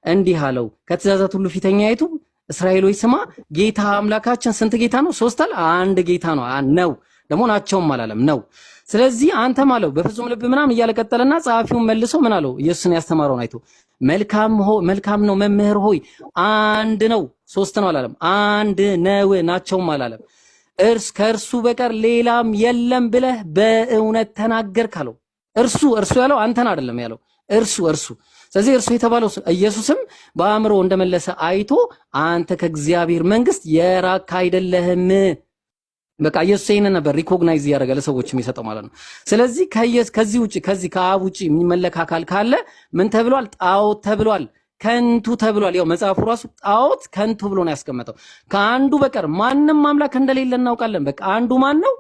እንዲህ አለው፣ ከትእዛዛት ሁሉ ፊተኛይቱ እስራኤል ሆይ ስማ፣ ጌታ አምላካችን ስንት ጌታ ነው? ሶስት አለ፣ አንድ ጌታ ነው ነው ደግሞ ናቸውም አላለም ነው። ስለዚህ አንተም አለው በፍጹም ልብ ምናምን እያለ ቀጠለና ጸሐፊውን መልሶ ምን አለው? ኢየሱስን ያስተማረውን አይቶ መልካም ነው መምህር ሆይ አንድ ነው፣ ሶስት ነው አላለም። አንድ ነው ናቸውም አላለም። እርስ ከእርሱ በቀር ሌላም የለም ብለህ በእውነት ተናገርክ አለው። እርሱ እርሱ ያለው አንተን አይደለም ያለው እርሱ እርሱ። ስለዚህ እርሱ የተባለው ኢየሱስም በአእምሮ እንደመለሰ አይቶ አንተ ከእግዚአብሔር መንግስት የራቅህ አይደለህም። በቃ ኢየሱስ ይሄንን ነበር recognize እያደረገ ለሰዎች የሚሰጠው ማለት ነው። ስለዚህ ከዚህ ውጪ ከዚህ ከአብ ውጪ የሚመለክ አካል ካለ ምን ተብሏል? ጣዖት ተብሏል፣ ከንቱ ተብሏል። ያው መጽሐፉ ራሱ ጣዖት ከንቱ ብሎ ነው ያስቀመጠው። ከአንዱ በቀር ማንም አምላክ እንደሌለ እናውቃለን። በቃ አንዱ ማን ነው?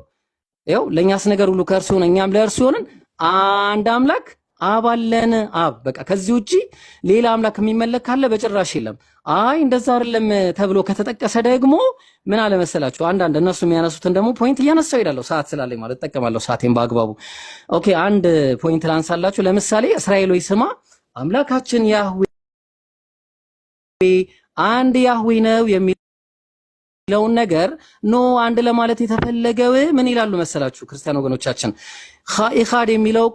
ያው ለእኛስ ነገር ሁሉ ከእርሱ ሆነ እኛም ለእርሱ ሆነን አንድ አምላክ አብ አለን። አብ በቃ ከዚህ ውጪ ሌላ አምላክ የሚመለክ ካለ በጭራሽ የለም። አይ እንደዛ አይደለም ተብሎ ከተጠቀሰ ደግሞ ምን አለ መሰላችሁ፣ አንዳንድ እነሱ የሚያነሱትን ደግሞ point እያነሳው እሄዳለሁ። ሰዓት ስላለኝ ማለት እጠቀማለሁ ሰዓቴን በአግባቡ። Okay፣ አንድ point ላንሳላችሁ። ለምሳሌ እስራኤል ሆይ ስማ አምላካችን ያህዌ አንድ ያህዌ ነው የሚለውን ነገር no አንድ ለማለት የተፈለገው ምን ይላሉ መሰላችሁ ክርስቲያን ወገኖቻችን፣ ኢኻድ የሚለው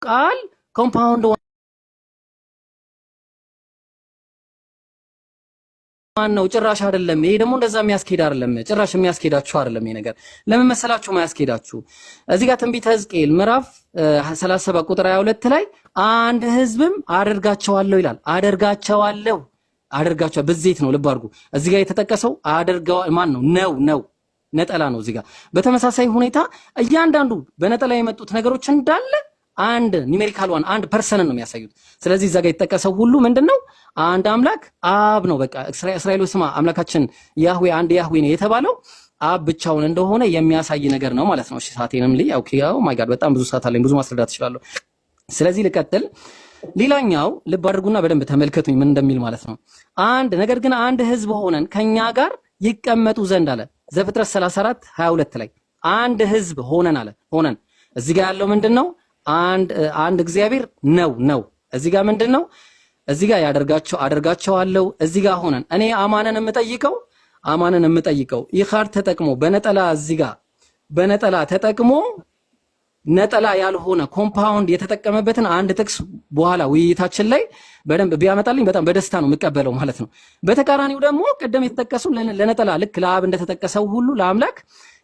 ቃል compound one ነው፣ ጭራሽ አይደለም። ይሄ ደግሞ እንደዛ የሚያስኬድ አይደለም፣ ጭራሽ የሚያስኬዳችሁ አይደለም። ይሄ ነገር ለምን መሰላችሁ ማያስኬዳችሁ? እዚህ ጋር ትንቢተ ሕዝቅኤል ምዕራፍ 37 ቁጥር 22 ላይ አንድ ህዝብም አደርጋቸዋለሁ ይላል። አደርጋቸዋለሁ አደርጋቸው ብዜት ነው። ልብ አድርጉ። እዚህ ጋር የተጠቀሰው አደርገው ማን ነው? ነው ነው ነጠላ ነው። እዚህ ጋር በተመሳሳይ ሁኔታ እያንዳንዱ በነጠላ የመጡት ነገሮች እንዳለ አንድ numerical one አንድ person ን ነው የሚያሳዩት። ስለዚህ እዛ ጋር የተጠቀሰው ሁሉ ምንድን ነው? አንድ አምላክ አብ ነው። በቃ እስራኤል ስማ አምላካችን ያህዌ አንድ ያህዌ ነው የተባለው አብ ብቻውን እንደሆነ የሚያሳይ ነገር ነው ማለት ነው። እሺ ሰዓቴንም ልይ። Okay oh my God በጣም ብዙ ሰዓት አለኝ፣ ብዙ ማስረዳት እችላለሁ። ስለዚህ ልቀጥል። ሌላኛው ልብ አድርጉና በደንብ ተመልከቱኝ ምን እንደሚል ማለት ነው። አንድ ነገር ግን አንድ ህዝብ ሆነን ከኛ ጋር ይቀመጡ ዘንድ አለ ዘፍጥረት 34 22 ላይ አንድ ህዝብ ሆነን አለ ሆነን። እዚህ ጋር ያለው ምንድን ነው? አንድ አንድ እግዚአብሔር ነው ነው። እዚህ ጋር ምንድን ነው? እዚህ ጋር ያደርጋቸው አደርጋቸዋለሁ። እዚህ ጋር ሆነን እኔ አማንን የምጠይቀው ኢኻድ ተጠቅሞ በነጠላ እዚህ ጋር በነጠላ ተጠቅሞ ነጠላ ያልሆነ compound የተጠቀመበትን አንድ ጥቅስ በኋላ ውይይታችን ላይ በደንብ ቢያመጣልኝ በጣም በደስታ ነው የምቀበለው ማለት ነው። በተቃራኒው ደግሞ ቅድም የተጠቀሱ ለነጠላ ልክ ለአብ እንደተጠቀሰው ሁሉ ለአምላክ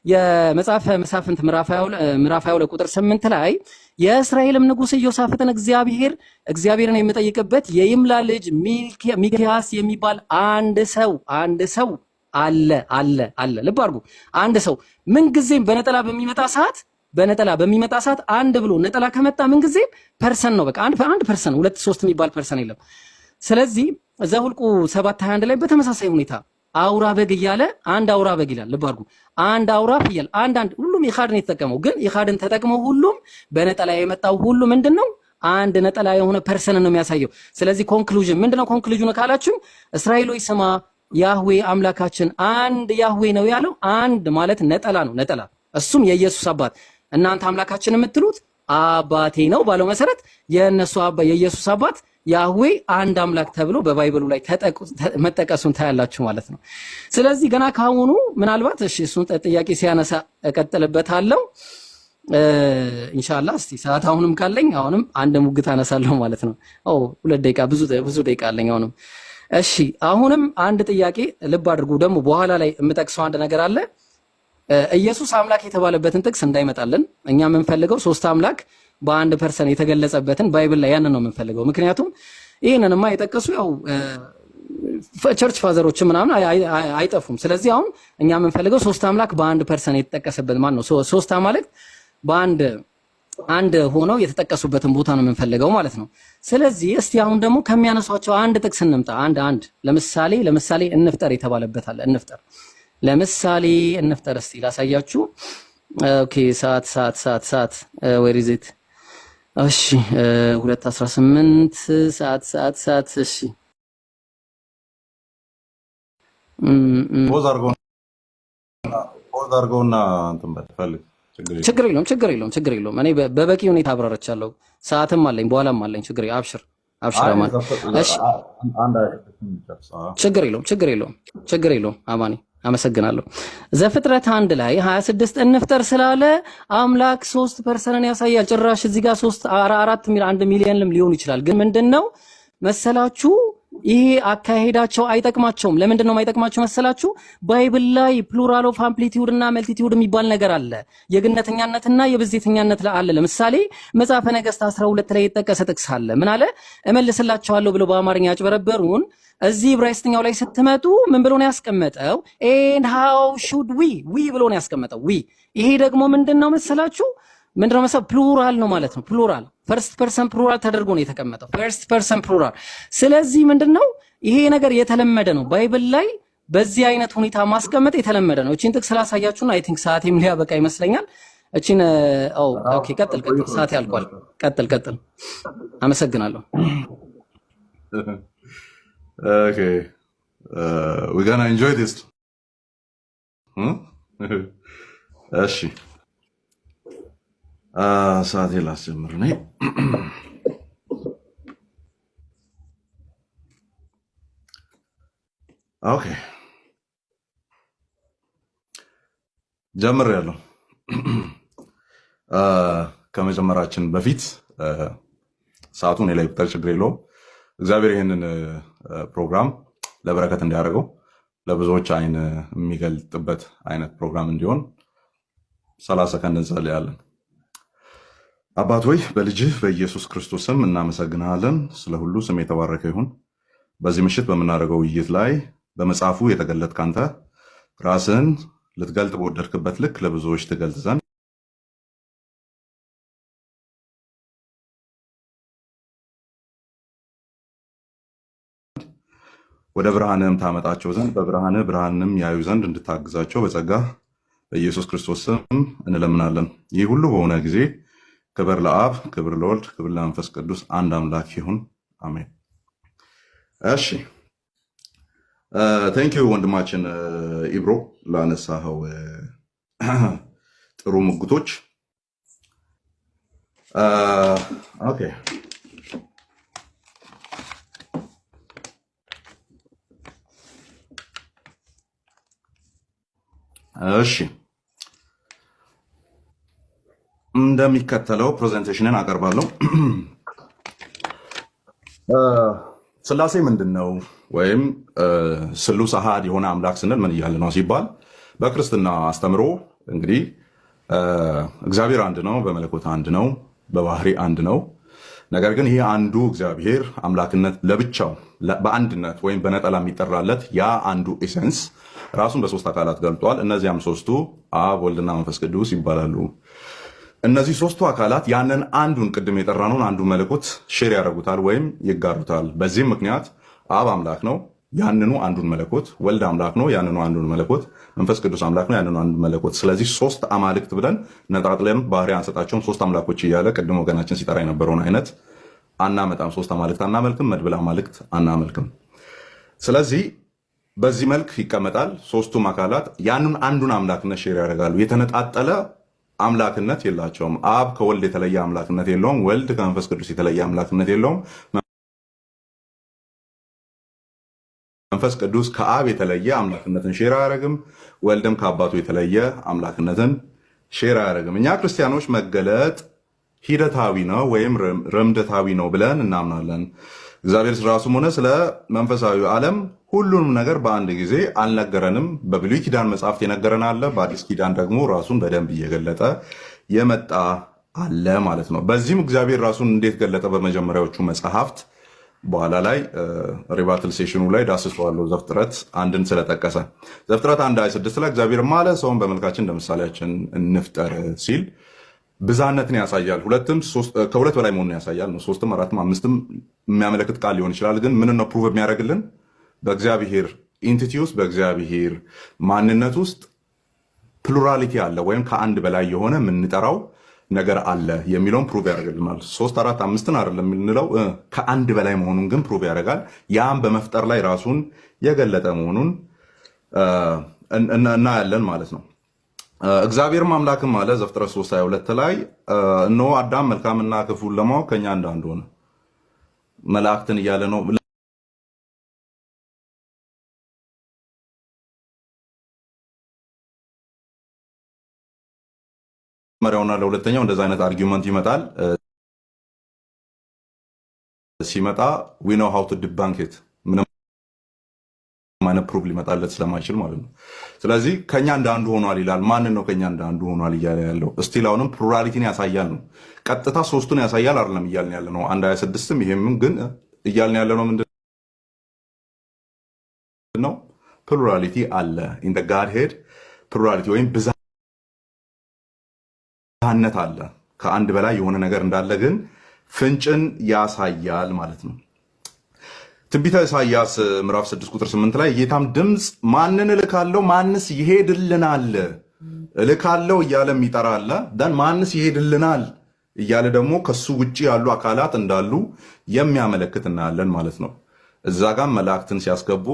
የመጽሐፈ መሳፍንት ምዕራፍ 22 ቁጥር 8 ላይ የእስራኤልም ንጉሥ ኢዮሳፍጥን እግዚአብሔርን የምጠይቅበት የይምላ ልጅ ሚክያስ የሚባል አንድ ሰው አለ አለ አለ። ልብ አድርጉ። አንድ ሰው ምንጊዜም በነጠላ በሚመጣ ሰዓት አንድ ብሎ ነጠላ ከመጣ ምንጊዜም person ነው። በቃ አንድ አንድ person፣ ሁለት ሶስት የሚባል person የለም። ስለዚህ ዘሁልቁ 7:21 ላይ በተመሳሳይ ሁኔታ አውራ በግ እያለ አንድ አውራ በግ ይላል። ልብ አድርጉ። አንድ አውራ ፍየል፣ አንድ አንድ፣ ሁሉም ኢኻድን የተጠቀመው ግን ኢኻድን ተጠቅመው ሁሉም በነጠላ የመጣው ሁሉ ምንድነው? አንድ ነጠላ የሆነ person ነው የሚያሳየው። ስለዚህ conclusion ምንድነው? Conclusion ካላችሁ እስራኤል ሆይ ስማ ያህዌ አምላካችን አንድ ያህዌ ነው ያለው። አንድ ማለት ነጠላ ነው፣ ነጠላ እሱም የኢየሱስ አባት እናንተ አምላካችን የምትሉት አባቴ ነው ባለው መሰረት የእነሱ አባ የኢየሱስ አባት ያህዌ አንድ አምላክ ተብሎ በ Bible ኡ ላይ መጠቀሱን ታያላችሁ ማለት ነው። ስለዚህ ገና ካሁኑ ምናልባት እሺ እሱን ጥያቄ ሲያነሳ እቀጥልበታለሁ ኢንሻአላህ። እስቲ ሰዓት አሁንም ካለኝ አሁንም አንድ ሙግት አነሳለሁ ማለት ነው። ኦ 2 ደቂቃ፣ ብዙ ብዙ ደቂቃ አለኝ አሁንም። እሺ አሁንም አንድ ጥያቄ ልብ አድርጉ። ደግሞ በኋላ ላይ የምጠቅሰው አንድ ነገር አለ። ኢየሱስ አምላክ የተባለበትን ጥቅስ እንዳይመጣልን እኛ የምንፈልገው ሶስት አምላክ በአንድ person የተገለጸበትን Bible ላይ ያንን ነው የምንፈልገው። ምክንያቱም ይህንንማ የጠቀሱ ያው church father ኦች ምናምን አይጠፉም። ስለዚህ አሁን እኛ የምንፈልገው ሶስት አምላክ በአንድ person የተጠቀሰበት ማን ነው? ሶስት አማልክት በአንድ አንድ ሆነው የተጠቀሱበትን ቦታ ነው የምንፈልገው ማለት ነው። ስለዚህ እስቲ አሁን ደግሞ ከሚያነሷቸው አንድ ጥቅስ እንምጣ። አንድ አንድ ለምሳሌ እንፍጠር የተባለበት አለ። እንፍጠር ለምሳሌ እንፍጠር እስቲ ላሳያችሁ። Okay ሰዓት ሰዓት ሰዓት ሰዓት where is it? እሺ 2:18 ሰዓት ሰዓት ሰዓት እሺ pause አድርገውና እንትን በል ፈልግ። ችግር የለውም። ችግር የለውም፣ ችግር የለውም፣ ችግር የለውም። እኔ በበቂ ሁኔታ አብራርቻለሁ። ሰዓትም አለኝ፣ በኋላም አለኝ። ችግር አብሽር፣ አብሽር አይ አማን። እሺ አንድ ጨርስ። ችግር የለውም፣ ችግር የለውም፣ ችግር የለውም። አማኒ አመሰግናለሁ። ዘፍጥረት 1 ላይ 26 እንፍጠር ስላለ አምላክ ሶስት person ን ያሳያል። ጭራሽ እዚህ ጋር ሶስት አራት 1 ሚሊዮንም ሊሆን ይችላል። ግን ምንድን ነው መሰላችሁ ይሄ አካሄዳቸው አይጠቅማቸውም። ለምንድን ነው የማይጠቅማቸው መሰላችሁ? Bible ላይ plural of amplitude እና multitude የሚባል ነገር አለ። የግነተኛነትና የብዜተኛነት አለ። ለምሳሌ መጽሐፈ ነገሥት 12 ላይ የጠቀሰ ጥቅስ አለ። ምን አለ? እመልስላቸዋለሁ ብሎ በአማርኛ ያጭበረበሩን። እዚህ ዕብራይስጥኛው ላይ ስትመጡ ምን ብሎ ነው ያስቀመጠው? And how should we, we ብሎ ነው ያስቀመጠው። We ይሄ ደግሞ ምንድን ነው መሰላችሁ? ምንድነው መሰለህ? Plural ነው ማለት ነው። Plural first person plural ተደርጎ ነው የተቀመጠው። First person plural። ስለዚህ ምንድነው ይሄ ነገር የተለመደ ነው። Bible ላይ በዚህ አይነት ሁኔታ ማስቀመጥ የተለመደ ነው። እቺን ጥቅስ ስላሳያችሁና I think ሰዓቴም ሊያበቃ ይመስለኛል። እቺን oh okay፣ ቀጥል ቀጥል፣ ሰዓቴ አልቋል። ቀጥል ቀጥል። አመሰግናለሁ። Okay, we gonna enjoy this። እሺ ሰዓቴ ላስጀምር እኔ። Okay ጀምሬያለሁ። ከመጀመራችን በፊት ሰዓቱን እኔ ላይ ቁጠር፣ ችግር የለውም። እግዚአብሔር ይህንን ፕሮግራም ለበረከት እንዲያደርገው፣ ለብዙዎች አይን የሚገልጥበት አይነት ፕሮግራም እንዲሆን 30 ሰከንድ እንጸልያለን። አባት ሆይ፣ በልጅህ በኢየሱስ ክርስቶስ ስም እናመሰግንሃለን። ስለ ሁሉ ስም የተባረከ ይሁን። በዚህ ምሽት በምናደርገው ውይይት ላይ በመጽሐፉ የተገለጥክ አንተ ራስህን ልትገልጥ በወደድክበት ልክ ለብዙዎች ትገልጥ ዘንድ፣ ወደ ብርሃንህም ታመጣቸው ዘንድ፣ በብርሃንህ ብርሃንንም ያዩ ዘንድ እንድታግዛቸው በጸጋ በኢየሱስ ክርስቶስ ስም እንለምናለን። ይህ ሁሉ በሆነ ጊዜ ክብር ለአብ፣ ክብር ለወልድ፣ ክብር ለመንፈስ ቅዱስ አንድ አምላክ ይሁን፣ አሜን። እሺ thank you ወንድማችን ኢብሮ ላነሳኸው ጥሩ ሙግቶች። Okay እሺ እንደሚከተለው presentation ን አቀርባለሁ። ስላሴ ምንድን ነው ወይም ስሉስ አሃድ የሆነ አምላክ ስንል ምን እያለ ነው ሲባል በክርስትና አስተምሮ እንግዲህ እግዚአብሔር አንድ ነው፣ በመለኮት አንድ ነው፣ በባህሪ አንድ ነው። ነገር ግን ይህ አንዱ እግዚአብሔር አምላክነት ለብቻው በአንድነት ወይም በነጠላ የሚጠራለት ያ አንዱ essence ራሱን በሶስት አካላት ገልጧል። እነዚያም ሶስቱ አብ፣ ወልድና መንፈስ ቅዱስ ይባላሉ። እነዚህ ሶስቱ አካላት ያንን አንዱን ቅድም የጠራነውን አንዱ መለኮት share ያደርጉታል ወይም ይጋሩታል። በዚህም ምክንያት አብ አምላክ ነው፣ ያንኑ አንዱን መለኮት፣ ወልድ አምላክ ነው፣ ያንኑ አንዱን መለኮት፣ መንፈስ ቅዱስ አምላክ ነው፣ ያንኑ አንዱን መለኮት። ስለዚህ ሶስት አማልክት ብለን ነጣጥለን ባህሪ አንሰጣቸውም። ሶስት አምላኮች እያለ ቅድም ወገናችን ሲጠራ የነበረውን አይነት አናመጣም። ሶስት አማልክት አናመልክም። መድብል አማልክት አናመልክም። ስለዚህ በዚህ መልክ ይቀመጣል። ሶስቱም አካላት ያንን አንዱን አምላክነት share ያደርጋሉ። የተነጣጠለ አምላክነት የላቸውም። አብ ከወልድ የተለየ አምላክነት የለውም። ወልድ ከመንፈስ ቅዱስ የተለየ አምላክነት የለውም። መንፈስ ቅዱስ ከአብ የተለየ አምላክነትን share አያደርግም። ወልድም ከአባቱ የተለየ አምላክነትን share አያደርግም። እኛ ክርስቲያኖች መገለጥ ሂደታዊ ነው ወይም ረምደታዊ ነው ብለን እናምናለን። እግዚአብሔር ራሱም ሆነ ስለ መንፈሳዊ ዓለም ሁሉንም ነገር በአንድ ጊዜ አልነገረንም። በብሉይ ኪዳን መጽሐፍት የነገረን አለ። በአዲስ ኪዳን ደግሞ ራሱን በደንብ እየገለጠ የመጣ አለ ማለት ነው። በዚህም እግዚአብሔር ራሱን እንዴት ገለጠ? በመጀመሪያዎቹ መጽሐፍት በኋላ ላይ rebuttal session ኑ ላይ ዳስሰዋለሁ። ዘፍጥረት 1ን ስለጠቀሰ ዘፍጥረት 1:26 ላይ እግዚአብሔር አለ ሰውን በመልካችን እንደ ምሳሌያችን እንፍጠር ሲል ብዝሃነትን ያሳያል። ሁለትም ከሁለት በላይ መሆኑን ያሳያል ነው። ሶስትም አራትም አምስትም የሚያመለክት ቃል ሊሆን ይችላል። ግን ምን ነው prove የሚያደርግልን? በእግዚአብሔር entity ውስጥ፣ በእግዚአብሔር ማንነት ውስጥ plurality አለ ወይም ከአንድ በላይ የሆነ የምንጠራው ነገር አለ የሚለውን prove ያደርግልናል። ሶስት አራት አምስትን አይደለም የምንለው፣ ከአንድ በላይ መሆኑን ግን prove ያደርጋል። ያም በመፍጠር ላይ ራሱን የገለጠ መሆኑን እናያለን ማለት ነው። እግዚአብሔርም አምላክም አለ ዘፍጥረት 3:22 ላይ እነሆ አዳም መልካምና ክፉን ለማወቅ ከኛ እንዳንዱ ሆነ። መላእክትን እያለ ነው። መሪያውና ለሁለተኛው እንደዛ አይነት argument ይመጣል። ሲመጣ we know how to debunk it፣ ምንም አይነት proof ሊመጣለት ስለማይችል ማለት ነው። ስለዚህ ከኛ እንደ አንዱ ሆኗል ይላል። ማንን ነው ከኛ እንደ አንዱ ሆኗል እያለ ያለው? Still አሁንም plurality ን ያሳያል ነው። ቀጥታ ሶስቱን ያሳያል አይደለም እያልን ያለ ነው። 1:26ም ይሄም ግን እያልን ያለ ነው ምንድን ነው? Plurality አለ in Godhead፣ plurality ወይም ብዝሃነት አለ። ከአንድ በላይ የሆነ ነገር እንዳለ ግን ፍንጭን ያሳያል ማለት ነው። ትንቢተ ኢሳይያስ ምዕራፍ 6 ቁጥር 8 ላይ የጌታም ድምፅ ማንን እልካለሁ ማንስ ይሄድልናል? እልካለሁ እያለ የሚጠራ አለ። Then ማንስ ይሄድልናል እያለ ደግሞ ከሱ ውጭ ያሉ አካላት እንዳሉ የሚያመለክት እናያለን ማለት ነው። እዛ ጋር መላእክትን ሲያስገቡ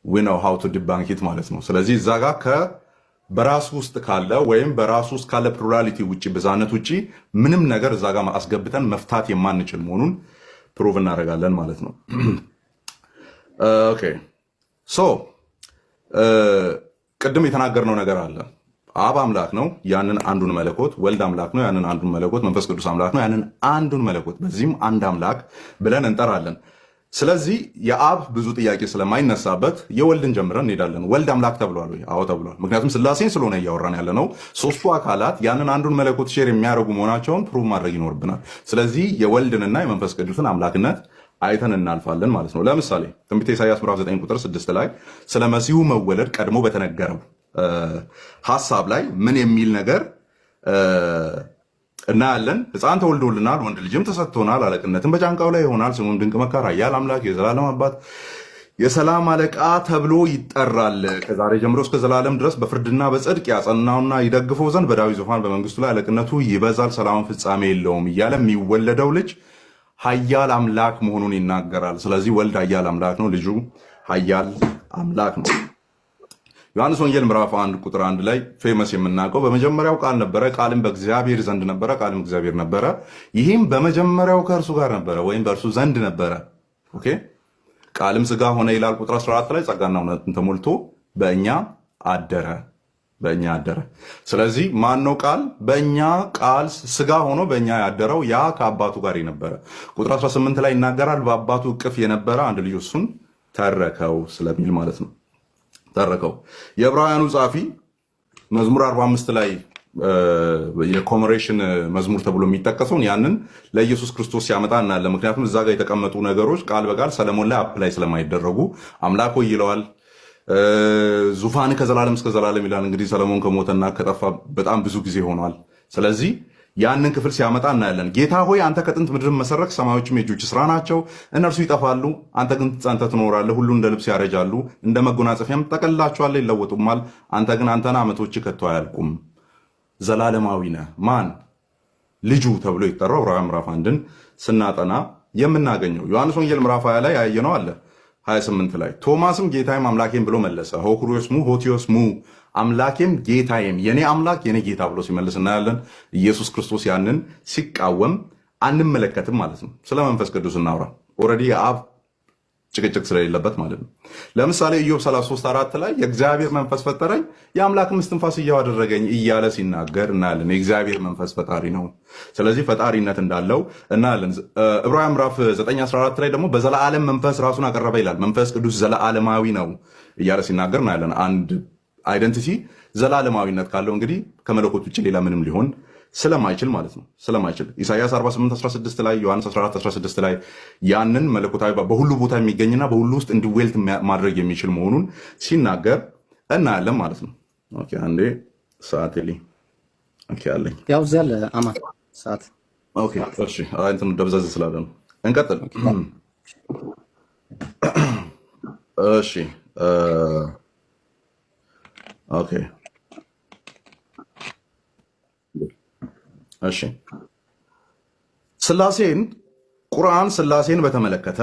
we know how to debunk it ማለት ነው። ስለዚህ እዛ ጋር በራሱ ውስጥ ካለ ወይም በራሱ ውስጥ ካለ plurality ውጭ፣ ብዝሃነት ውጭ ምንም ነገር እዛ ጋር አስገብተን መፍታት የማንችል መሆኑን prove እናደርጋለን ማለት ነው። Okay, so ቅድም የተናገርነው ነገር አለ። አብ አምላክ ነው፣ ያንን አንዱን መለኮት፣ ወልድ አምላክ ነው፣ ያንን አንዱን መለኮት፣ መንፈስ ቅዱስ አምላክ ነው፣ ያንን አንዱን መለኮት፣ በዚህም አንድ አምላክ ብለን እንጠራለን። ስለዚህ የአብ ብዙ ጥያቄ ስለማይነሳበት የወልድን ጀምረን እንሄዳለን። ወልድ አምላክ ተብሏል ወይ? አዎ ተብሏል። ምክንያቱም ስላሴን ስለሆነ እያወራን ያለ ነው። ሶስቱ አካላት ያንን አንዱን መለኮት share የሚያደርጉ መሆናቸውን prove ማድረግ ይኖርብናል። ስለዚህ የወልድንና የመንፈስ ቅዱስን አምላክነት አይተን እናልፋለን ማለት ነው። ለምሳሌ ትንቢተ ኢሳያስ ምዕራፍ 9 ቁጥር 6 ላይ ስለ መሲሁ መወለድ ቀድሞ በተነገረው ሀሳብ ላይ ምን የሚል ነገር እናያለን? ሕፃን ተወልዶልናል፣ ወንድ ልጅም ተሰጥቶናል፣ አለቅነትም በጫንቃው ላይ ይሆናል፣ ስሙም ድንቅ መካር፣ ኃያል አምላክ፣ የዘላለም አባት፣ የሰላም አለቃ ተብሎ ይጠራል። ከዛሬ ጀምሮ እስከ ዘላለም ድረስ በፍርድና በጽድቅ ያጸናውና ይደግፈው ዘንድ በዳዊት ዙፋን በመንግስቱ ላይ አለቅነቱ ይበዛል፣ ሰላሙን ፍጻሜ የለውም እያለ የሚወለደው ልጅ ኃያል አምላክ መሆኑን ይናገራል። ስለዚህ ወልድ ኃያል አምላክ ነው፣ ልጁ ኃያል አምላክ ነው። ዮሐንስ ወንጌል ምዕራፍ 1 ቁጥር 1 ላይ famous የምናውቀው በመጀመሪያው ቃል ነበረ፣ ቃልም በእግዚአብሔር ዘንድ ነበረ፣ ቃልም እግዚአብሔር ነበረ። ይህም በመጀመሪያው ከእርሱ ጋር ነበረ ወይም በእርሱ ዘንድ ነበረ። Okay፣ ቃልም ስጋ ሆነ ይላል ቁጥር 14 ላይ፣ ጸጋና እውነትን ተሞልቶ በእኛ አደረ፣ በእኛ አደረ። ስለዚህ ማን ነው ቃል? በእኛ ቃል ስጋ ሆኖ በእኛ ያደረው ያ ከአባቱ ጋር የነበረ፣ ቁጥር 18 ላይ ይናገራል። በአባቱ እቅፍ የነበረ አንድ ልጅ እሱን ተረከው ስለሚል ማለት ነው። ተረከው። የዕብራውያኑ ጸሐፊ መዝሙር 45 ላይ የ commemoration መዝሙር ተብሎ የሚጠቀሰውን ያንን ለኢየሱስ ክርስቶስ ሲያመጣ እናያለን። ምክንያቱም እዛ ጋር የተቀመጡ ነገሮች ቃል በቃል ሰለሞን ላይ apply ስለማይደረጉ አምላክ ሆይ ይለዋል። ዙፋን ከዘላለም እስከ ዘላለም ይላል። እንግዲህ ሰለሞን ከሞተና ከጠፋ በጣም ብዙ ጊዜ ሆኗል። ስለዚህ ያንን ክፍል ሲያመጣ እናያለን። ጌታ ሆይ አንተ ከጥንት ምድርን መሰረትክ፣ ሰማዮችም የእጆችህ ስራ ናቸው። እነርሱ ይጠፋሉ፣ አንተ ግን ጸንተህ ትኖራለህ። ሁሉ እንደ ልብስ ያረጃሉ፣ እንደ መጎናጸፊያም ትጠቀልላቸዋለህ፣ ይለወጡማል። አንተ ግን አንተ ነህ፣ ዓመቶችህ ከቶ አያልቁም። ዘላለማዊ ነህ። ማን? ልጁ ተብሎ ይጠራው። ዕብራውያን ምዕራፍ 1ን ስናጠና የምናገኘው ዮሐንስ ወንጌል ምዕራፍ 20 ላይ ያየነው አለ። 28 ላይ ቶማስም ጌታዬም አምላኬም ብሎ መለሰ። ὁ κύριος μου ὁ θεός μου፣ አምላኬም ጌታዬም፣ የኔ አምላክ የኔ ጌታ ብሎ ሲመልስ እናያለን። ኢየሱስ ክርስቶስ ያንን ሲቃወም አንመለከትም ማለት ነው። ስለ መንፈስ ቅዱስ እናውራ። Already የአብ ጭቅጭቅ ስለሌለበት ማለት ነው። ለምሳሌ ኢዮብ 33:4 ላይ የእግዚአብሔር መንፈስ ፈጠረኝ የአምላክም እስትንፋስ ሕያው አደረገኝ እያለ ሲናገር እናያለን። የእግዚአብሔር መንፈስ ፈጣሪ ነው። ስለዚህ ፈጣሪነት እንዳለው እናያለን። ዕብራውያን ምዕራፍ 9:14 ላይ ደግሞ በዘላለም መንፈስ ራሱን አቀረበ ይላል። መንፈስ ቅዱስ ዘለዓለማዊ ነው እያለ ሲናገር እናያለን። አንድ identity ዘላለማዊነት ካለው እንግዲህ ከመለኮት ውጭ ሌላ ምንም ሊሆን ስለማይችል ማለት ነው። ስለማይችል ኢሳያስ 48 16 ላይ፣ ዮሐንስ 14 16 ላይ ያንን መለኮታዊ በሁሉ ቦታ የሚገኝና በሁሉ ውስጥ indwelt ማድረግ የሚችል መሆኑን ሲናገር እናያለን ማለት ነው። Okay፣ አንዴ ሰዓት ሊ okay አለኝ። ያው እዚያ አለ አማን ሰዓት። Okay፣ እሺ፣ አይ እንትኑ ደብዘዝ ስላለ ነው። እንቀጥል። እሺ፣ okay፣ እሺ፣ ስላሴን ቁርአን ስላሴን በተመለከተ፣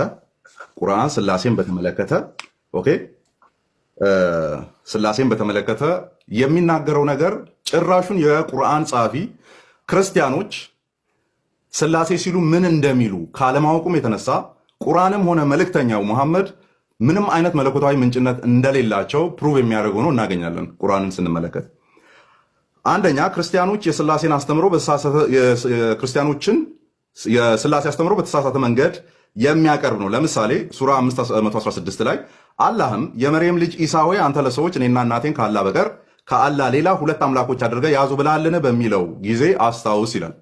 ቁርአን ስላሴን በተመለከተ okay ስላሴን በተመለከተ የሚናገረው ነገር ጭራሹን የቁርአን ጸሐፊ ክርስቲያኖች ስላሴ ሲሉ ምን እንደሚሉ ካለማወቁም የተነሳ ቁርአንም ሆነ መልእክተኛው ሙሐመድ ምንም አይነት መለኮታዊ ምንጭነት እንደሌላቸው prove የሚያደርግ ሆኖ እናገኛለን። ቁርአንን ስንመለከት አንደኛ ክርስቲያኖች የስላሴን አስተምሮ ክርስቲያኖችን የስላሴ አስተምሮ በተሳሳተ መንገድ የሚያቀርብ ነው። ለምሳሌ ሱራ 516 ላይ አላህም የመርየም ልጅ ኢሳ ሆይ አንተ ለሰዎች እኔና እናቴን ከአላህ በቀር ከአላህ ሌላ ሁለት አምላኮች አድርገህ ያዙ ብለሃልን በሚለው ጊዜ አስታውስ ይላል።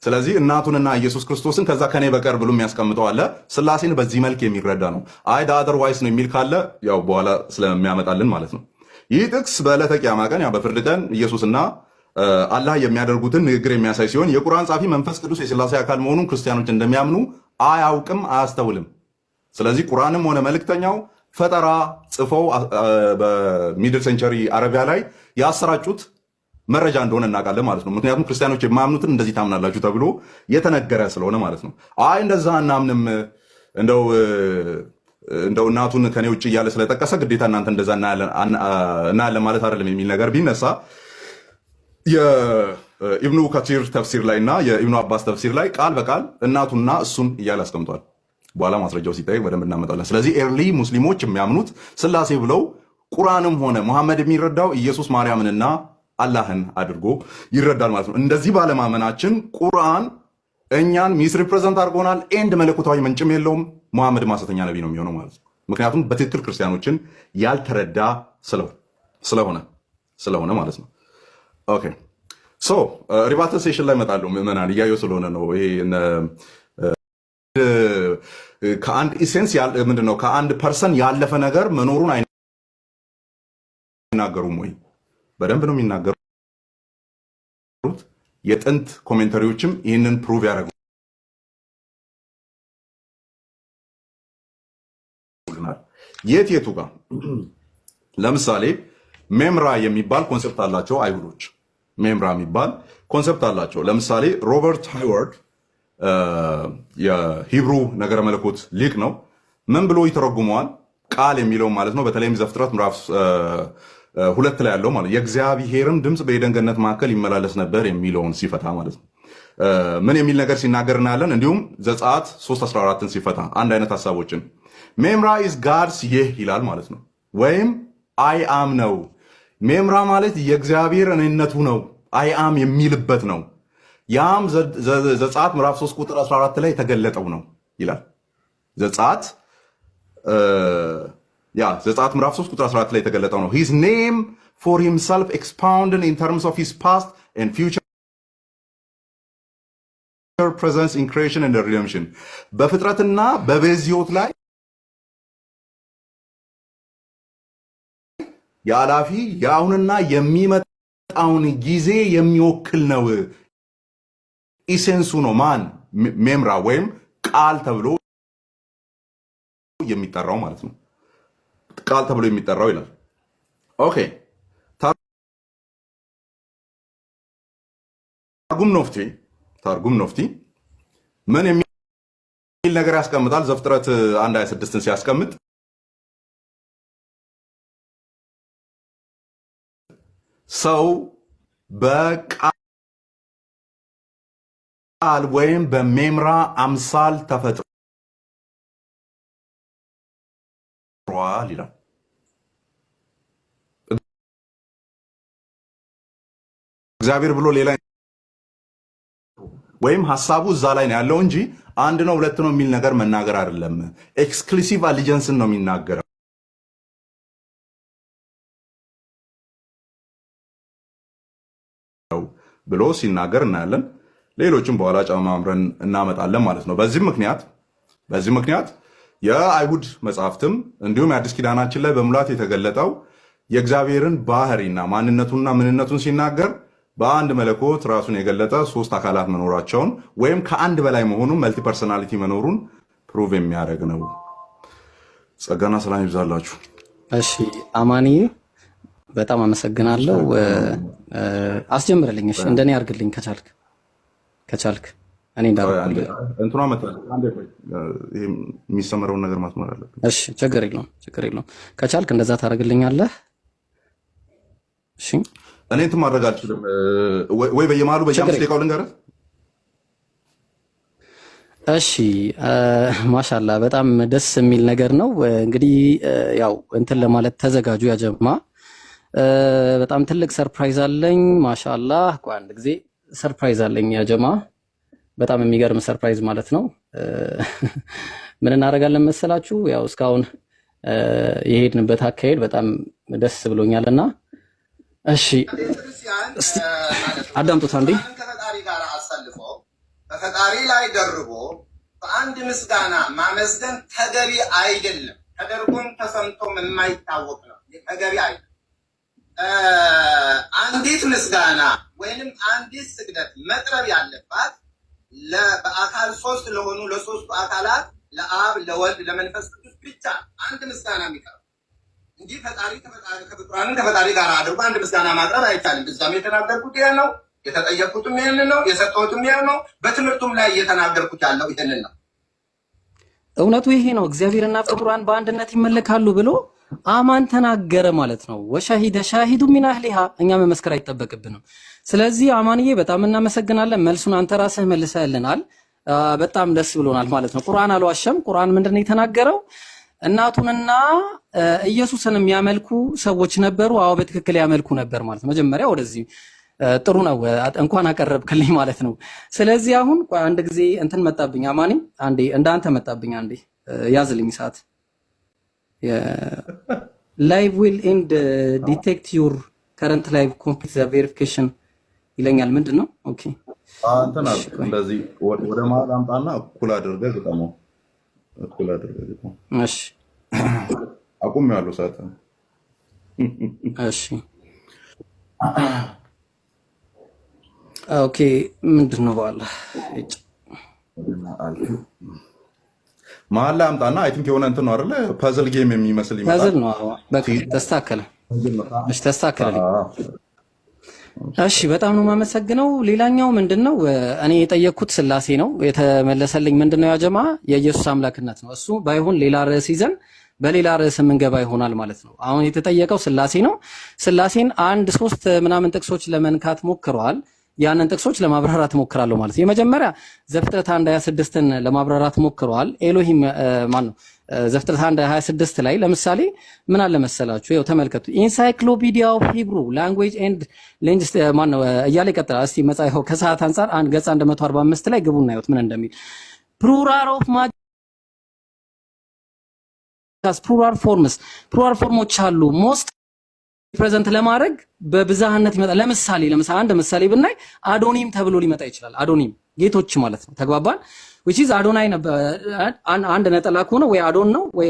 ስለዚህ እናቱንና ኢየሱስ ክርስቶስን ከዛ ከኔ በቀር ብሎ የሚያስቀምጠው አለ። ስላሴን በዚህ መልክ የሚረዳ ነው። አይ otherwise ነው የሚል ካለ ያው በኋላ ስለሚያመጣልን ማለት ነው። ይህ ጥቅስ በዕለተ ቂያማ ቀን ያው በፍርድ ቀን ኢየሱስና አላህ የሚያደርጉትን ንግግር የሚያሳይ ሲሆን የቁርአን ጸሐፊ መንፈስ ቅዱስ የስላሴ አካል መሆኑን ክርስቲያኖች እንደሚያምኑ አያውቅም፣ አያስተውልም። ስለዚህ ቁርአንም ሆነ መልእክተኛው ፈጠራ ጽፈው በ middle century አረቢያ ላይ ያሰራጩት መረጃ እንደሆነ እናውቃለን ማለት ነው። ምክንያቱም ክርስቲያኖች የማያምኑትን እንደዚህ ታምናላችሁ ተብሎ የተነገረ ስለሆነ ማለት ነው። አይ እንደዛ አናምንም፣ እንደው እናቱን ከኔ ውጭ እያለ ስለጠቀሰ ግዴታ እናንተ እንደዛ እናያለን ማለት አይደለም የሚል ነገር ቢነሳ የኢብኑ ከቲር ተፍሲር ላይ እና የኢብኑ አባስ ተፍሲር ላይ ቃል በቃል እናቱና እሱን እያለ አስቀምጧል። በኋላ ማስረጃው ሲጠየቅ በደንብ እናመጣለን። ስለዚህ early ሙስሊሞች የሚያምኑት ስላሴ ብለው ቁርአንም ሆነ መሐመድ የሚረዳው ኢየሱስ ማርያምንና አላህን አድርጎ ይረዳል ማለት ነው። እንደዚህ ባለማመናችን ቁርአን እኛን misrepresent አድርጎናል። And መለኮታዊ ምንጭም የለውም። መሐመድ ሐሰተኛ ነቢይ ነው የሚሆነው ማለት ነው። ምክንያቱም በትክክል ክርስቲያኖችን ያልተረዳ ስለሆነ ማለት ነው። Okay, so rebuttal session ላይ እመጣለሁ። ምዕመናን እያየሁ ስለሆነ ነው። ይሄ ከአንድ essence ምንድን ነው ከአንድ person ያለፈ ነገር መኖሩን አይናገሩም ወይ? በደንብ ነው የሚናገሩት። የጥንት commentary ዎችም ይህንን prove ያደርጉልናል። የት የቱ ጋር? ለምሳሌ ሜምራ የሚባል concept አላቸው አይሁዶች። ሜምራ የሚባል concept አላቸው። ለምሳሌ ሮበርት ሃይዋርድ የ Hebrew ነገረ መለኮት ሊቅ ነው። ምን ብሎ ይተረጉመዋል? ቃል የሚለውን ማለት ነው። በተለይም ዘፍጥረት ምዕራፍ 2 ላይ ያለው ማለት የእግዚአብሔርም ድምፅ በኤደን ገነት መካከል ይመላለስ ነበር የሚለውን ሲፈታ ማለት ነው። ምን የሚል ነገር ሲናገር እናያለን። እንዲሁም ዘጸአት 3:14ን ሲፈታ አንድ አይነት ሀሳቦችን ሜምራ is God's ይህ ይላል ማለት ነው። ወይም I am ነው። ሜምራ ማለት የእግዚአብሔር እኔነቱ ነው። I am የሚልበት ነው። ያም ዘጸአት ምዕራፍ 3 ቁጥር 14 ላይ የተገለጠው ነው ይላል። ዘጸአት ያ ዘጸአት ምዕራፍ 3 ቁጥር 14 ላይ የተገለጠው ነው። His name for himself expounded in terms of his past and future presence in creation and redemption በፍጥረትና በቤዝዮት ላይ የአላፊ የአሁንና የሚመጣውን ጊዜ የሚወክል ነው። Essence ኡ ነው። ማን? ሜምራ ወይም ቃል ተብሎ የሚጠራው ማለት ነው። ቃል ተብሎ የሚጠራው ይላል። Okay, ታርጉም ኖፍቲ ምን የሚል ነገር ያስቀምጣል? ዘፍጥረት 1:26ን ሲያስቀምጥ ሰው በቃል ወይም በሜምራ አምሳል ተፈጥሯል ይላል። እግዚአብሔር ብሎ ሌላ ወይም ሀሳቡ እዛ ላይ ነው ያለው እንጂ አንድ ነው ሁለት ነው የሚል ነገር መናገር አይደለም። Exclusive allegiance ን ነው የሚናገረው ብሎ ሲናገር እናያለን። ሌሎችም በኋላ ጨማምረን እናመጣለን ማለት ነው። በዚህ ምክንያት የአይሁድ መጽሐፍትም እንዲሁም የአዲስ ኪዳናችን ላይ በሙላት የተገለጠው የእግዚአብሔርን ባህሪና ማንነቱንና ምንነቱን ሲናገር በአንድ መለኮት ራሱን የገለጠ ሶስት አካላት መኖራቸውን ወይም ከአንድ በላይ መሆኑን multi personality መኖሩን prove የሚያደርግ ነው። ጸጋና ሰላም ይብዛላችሁ። እሺ አማኒ በጣም አመሰግናለሁ። አስጀምርልኝ። እሺ እንደኔ አድርግልኝ ከቻልክ ከቻልክ እኔ እንዳደረኩልህ። እንትኗ መጣለች። አንዴ ቆይ፣ ይሄ የሚሰመረውን ነገር ማስመር አለብን። እሺ፣ ችግር የለውም፣ ችግር የለውም። ከቻልክ እንደዛ ታደርግልኛለህ። እሺ። እኔ እንትን ማድረግ አልችልም ወይ በየመሃሉ ችግር በየአምስት የለውም። ደቂቃው ልንገርህ። እሺ፣ ማሻላ በጣም ደስ የሚል ነገር ነው። እንግዲህ ያው እንትን ለማለት ተዘጋጁ ያጀማ። በጣም ትልቅ surprise አለኝ። ማሻላ፣ ቆይ አንድ ጊዜ፣ surprise አለኝ ያጀማ። በጣም የሚገርም surprise ማለት ነው። ምን እናደርጋለን መሰላችሁ? ያው እስካሁን የሄድንበት አካሄድ በጣም ደስ ብሎኛል እና እሺ፣ ቤተክርስቲያን እስቲ ማለት ነው አዳምጡት አንዴ። ፍጡራንን ከፈጣሪ ጋር አሰልፎ በፈጣሪ ላይ ደርቦ በአንድ ምስጋና ማመስገን ተገቢ አይደለም። ተደርጎም ተሰምቶም የማይታወቅ ነው። ተገቢ አይደለም። አንዲት ምስጋና ወይንም አንዲት ስግደት መቅረብ ያለባት በአካል ሶስት ለሆኑ ለሶስቱ አካላት፣ ለአብ፣ ለወልድ፣ ለመንፈስ ቅዱስ ብቻ አንድ ምስጋና የሚቀርብ እንጂ ፈጣሪ ከፍጡራንን ከፈጣሪ ጋር አድርጎ አንድ ምስጋና ማቅረብ አይቻልም። እዛም የተናገርኩት ይሄ ነው፣ የተጠየቅኩትም ይህንን ነው፣ የሰጠሁትም ይሄ ነው። በትምህርቱም ላይ እየተናገርኩት ያለው ይህንን ነው። እውነቱ ይሄ ነው። እግዚአብሔርና ፍጡራን በአንድነት ይመለካሉ ብሎ አማን ተናገረ ማለት ነው። وشهد شاهد من أهلها፣ እኛ መመስከር አይጠበቅብንም። ስለዚህ አማንዬ በጣም እናመሰግናለን። መልሱን አንተ ራስህ መልሰህልናል። በጣም ደስ ብሎናል ማለት ነው። ቁርአን አልዋሸም። ቁርአን ምንድን ነው የተናገረው? እናቱንና ኢየሱስን የሚያመልኩ ሰዎች ነበሩ። አዎ፣ በትክክል ያመልኩ ነበር ማለት ነው። መጀመሪያ ወደዚህ ጥሩ ነው፣ እንኳን አቀረብክልኝ ማለት ነው። ስለዚህ አሁን ቆይ አንድ ጊዜ እንትን መጣብኝ፣ አማኒ አንዴ እንዳንተ መጣብኝ፣ አንዴ ያዝልኝ ሰዓት። Live will end, detect your current live, complete the verification ይለኛል። ምንድን ነው? Okay። እንትን እሺ። አድርግ ቆይ። እንደዚህ ወደ መሀል አምጣና እኩል አድርገህ ግጠመው። እኩል አድርገህ ግጠመው። እሺ። አቁሜዋለሁ ሰዓት። እሺ፣ okay። ምንድን ነው በኋላ? መሀል ላይ አምጣና I think የሆነ እንትን ነው አይደለ? Puzzle game የሚመስል ይመጣል። Puzzle ነው። አዎ፣ በቃ ተስተካከለ። እሺ፣ ተስተካከለልኝ። እሺ፣ በጣም ነው የማመሰግነው። ሌላኛው ምንድን ነው፣ እኔ የጠየቅኩት ስላሴ ነው፣ የተመለሰልኝ ምንድን ነው ያጀማ? የኢየሱስ አምላክነት ነው። እሱ ባይሆን ሌላ ርዕስ ይዘን በሌላ ርዕስ የምንገባ ይሆናል ማለት ነው። አሁን የተጠየቀው ስላሴ ነው። ስላሴን አንድ ሶስት ምናምን ጥቅሶች ለመንካት ሞክረዋል። ያንን ጥቅሶች ለማብራራት ሞክራለሁ ማለት ነው። የመጀመሪያ ዘፍጥረት 1:26ን ለማብራራት ሞክረዋል። ኤሎሂም ማን ነው? ዘፍጥረት 1:26 ላይ ለምሳሌ ምን አለ መሰላችሁ? ይኸው ተመልከቱ። Encyclopedia of Hebrew Language and Linguist ማን ነው እያለ ይቀጥላል። እስቲ መጽሐፈው ከሰዓት አንጻር አንድ ገጽ 145 ላይ ግቡና እዩት ምን እንደሚል። Plural of plural forms፣ plural form ኦች አሉ፣ most present ለማድረግ በብዛህነት ይመጣል። ለምሳሌ አንድ ምሳሌ ብናይ አዶኒም ተብሎ ሊመጣ ይችላል። አዶኒም ጌቶች ማለት ነው። ተግባባን? Which is አዶናይ ነበር። አንድ ነጠላ ከሆነ ወይ አዶን ነው ወይ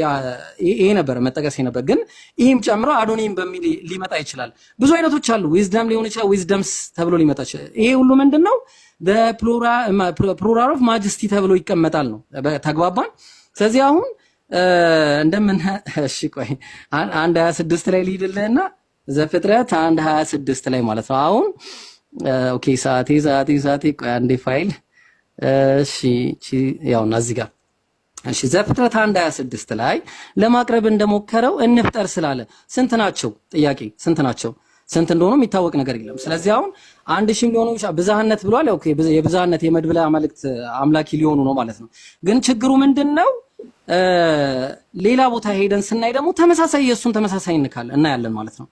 ይሄ ነበር መጠቀስ ነበር። ግን ይህም ጨምሮ አዶኒም በሚል ሊመጣ ይችላል። ብዙ አይነቶች አሉ። Wisdom ሊሆን ይችላል። Wisdoms ተብሎ ሊመጣ ይችላል። ይሄ ሁሉ ምንድነው? Plural of majesty ተብሎ ይቀመጣል ነው። ተግባባን? ስለዚህ አሁን እንደምን፣ እሺ ቆይ፣ 1:26 ላይ ልሂድልህና ዘፍጥረት 1:26 ላይ ማለት ነው። አሁን okay፣ ሰዓቴ ሰዓቴ ሰዓቴ፣ ቆይ አንዴ ፋይል፣ እሺ ያውና እዚህ ጋር፣ እሺ፣ ዘፍጥረት 1:26 ላይ ለማቅረብ እንደሞከረው እንፍጠር ስላለ ስንት ናቸው? ጥያቄ፣ ስንት ናቸው? ስንት እንደሆኑ የሚታወቅ ነገር የለም። ስለዚህ አሁን 1000ም ሊሆኑ ይችላል። ብዝሃነት ብሏል። Okay፣ የብዝሃነት የመድብለ አማልክት አምላኪ ሊሆኑ ነው ማለት ነው። ግን ችግሩ ምንድን ነው? ሌላ ቦታ ሄደን ስናይ ደግሞ ተመሳሳይ የእሱን ተመሳሳይ እንካለን እናያለን ማለት ነው።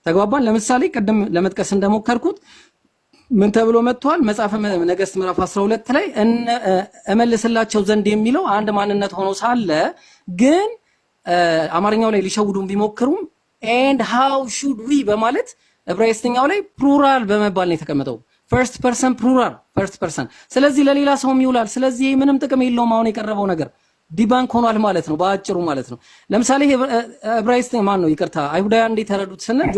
ተግባባን። ለምሳሌ ቅድም ለመጥቀስ እንደሞከርኩት ምን ተብሎ መጥቷል? መጽሐፈ ነገሥት ምዕራፍ 12 ላይ እመልስላቸው ዘንድ የሚለው አንድ ማንነት ሆኖ ሳለ ግን አማርኛው ላይ ሊሸውዱን ቢሞክሩም and how should we በማለት ዕብራይስጥኛው ላይ plural በመባል ነው የተቀመጠው። First person plural፣ first person። ስለዚህ ለሌላ ሰውም ይውላል። ስለዚህ ምንም ጥቅም የለውም። አሁን የቀረበው ነገር debunk ሆኗል ማለት ነው፣ በአጭሩ ማለት ነው። ለምሳሌ ዕብራይስጥ ማን ነው ይቅርታ፣ አይሁዳውያን እንዴት ተረዱት ስንል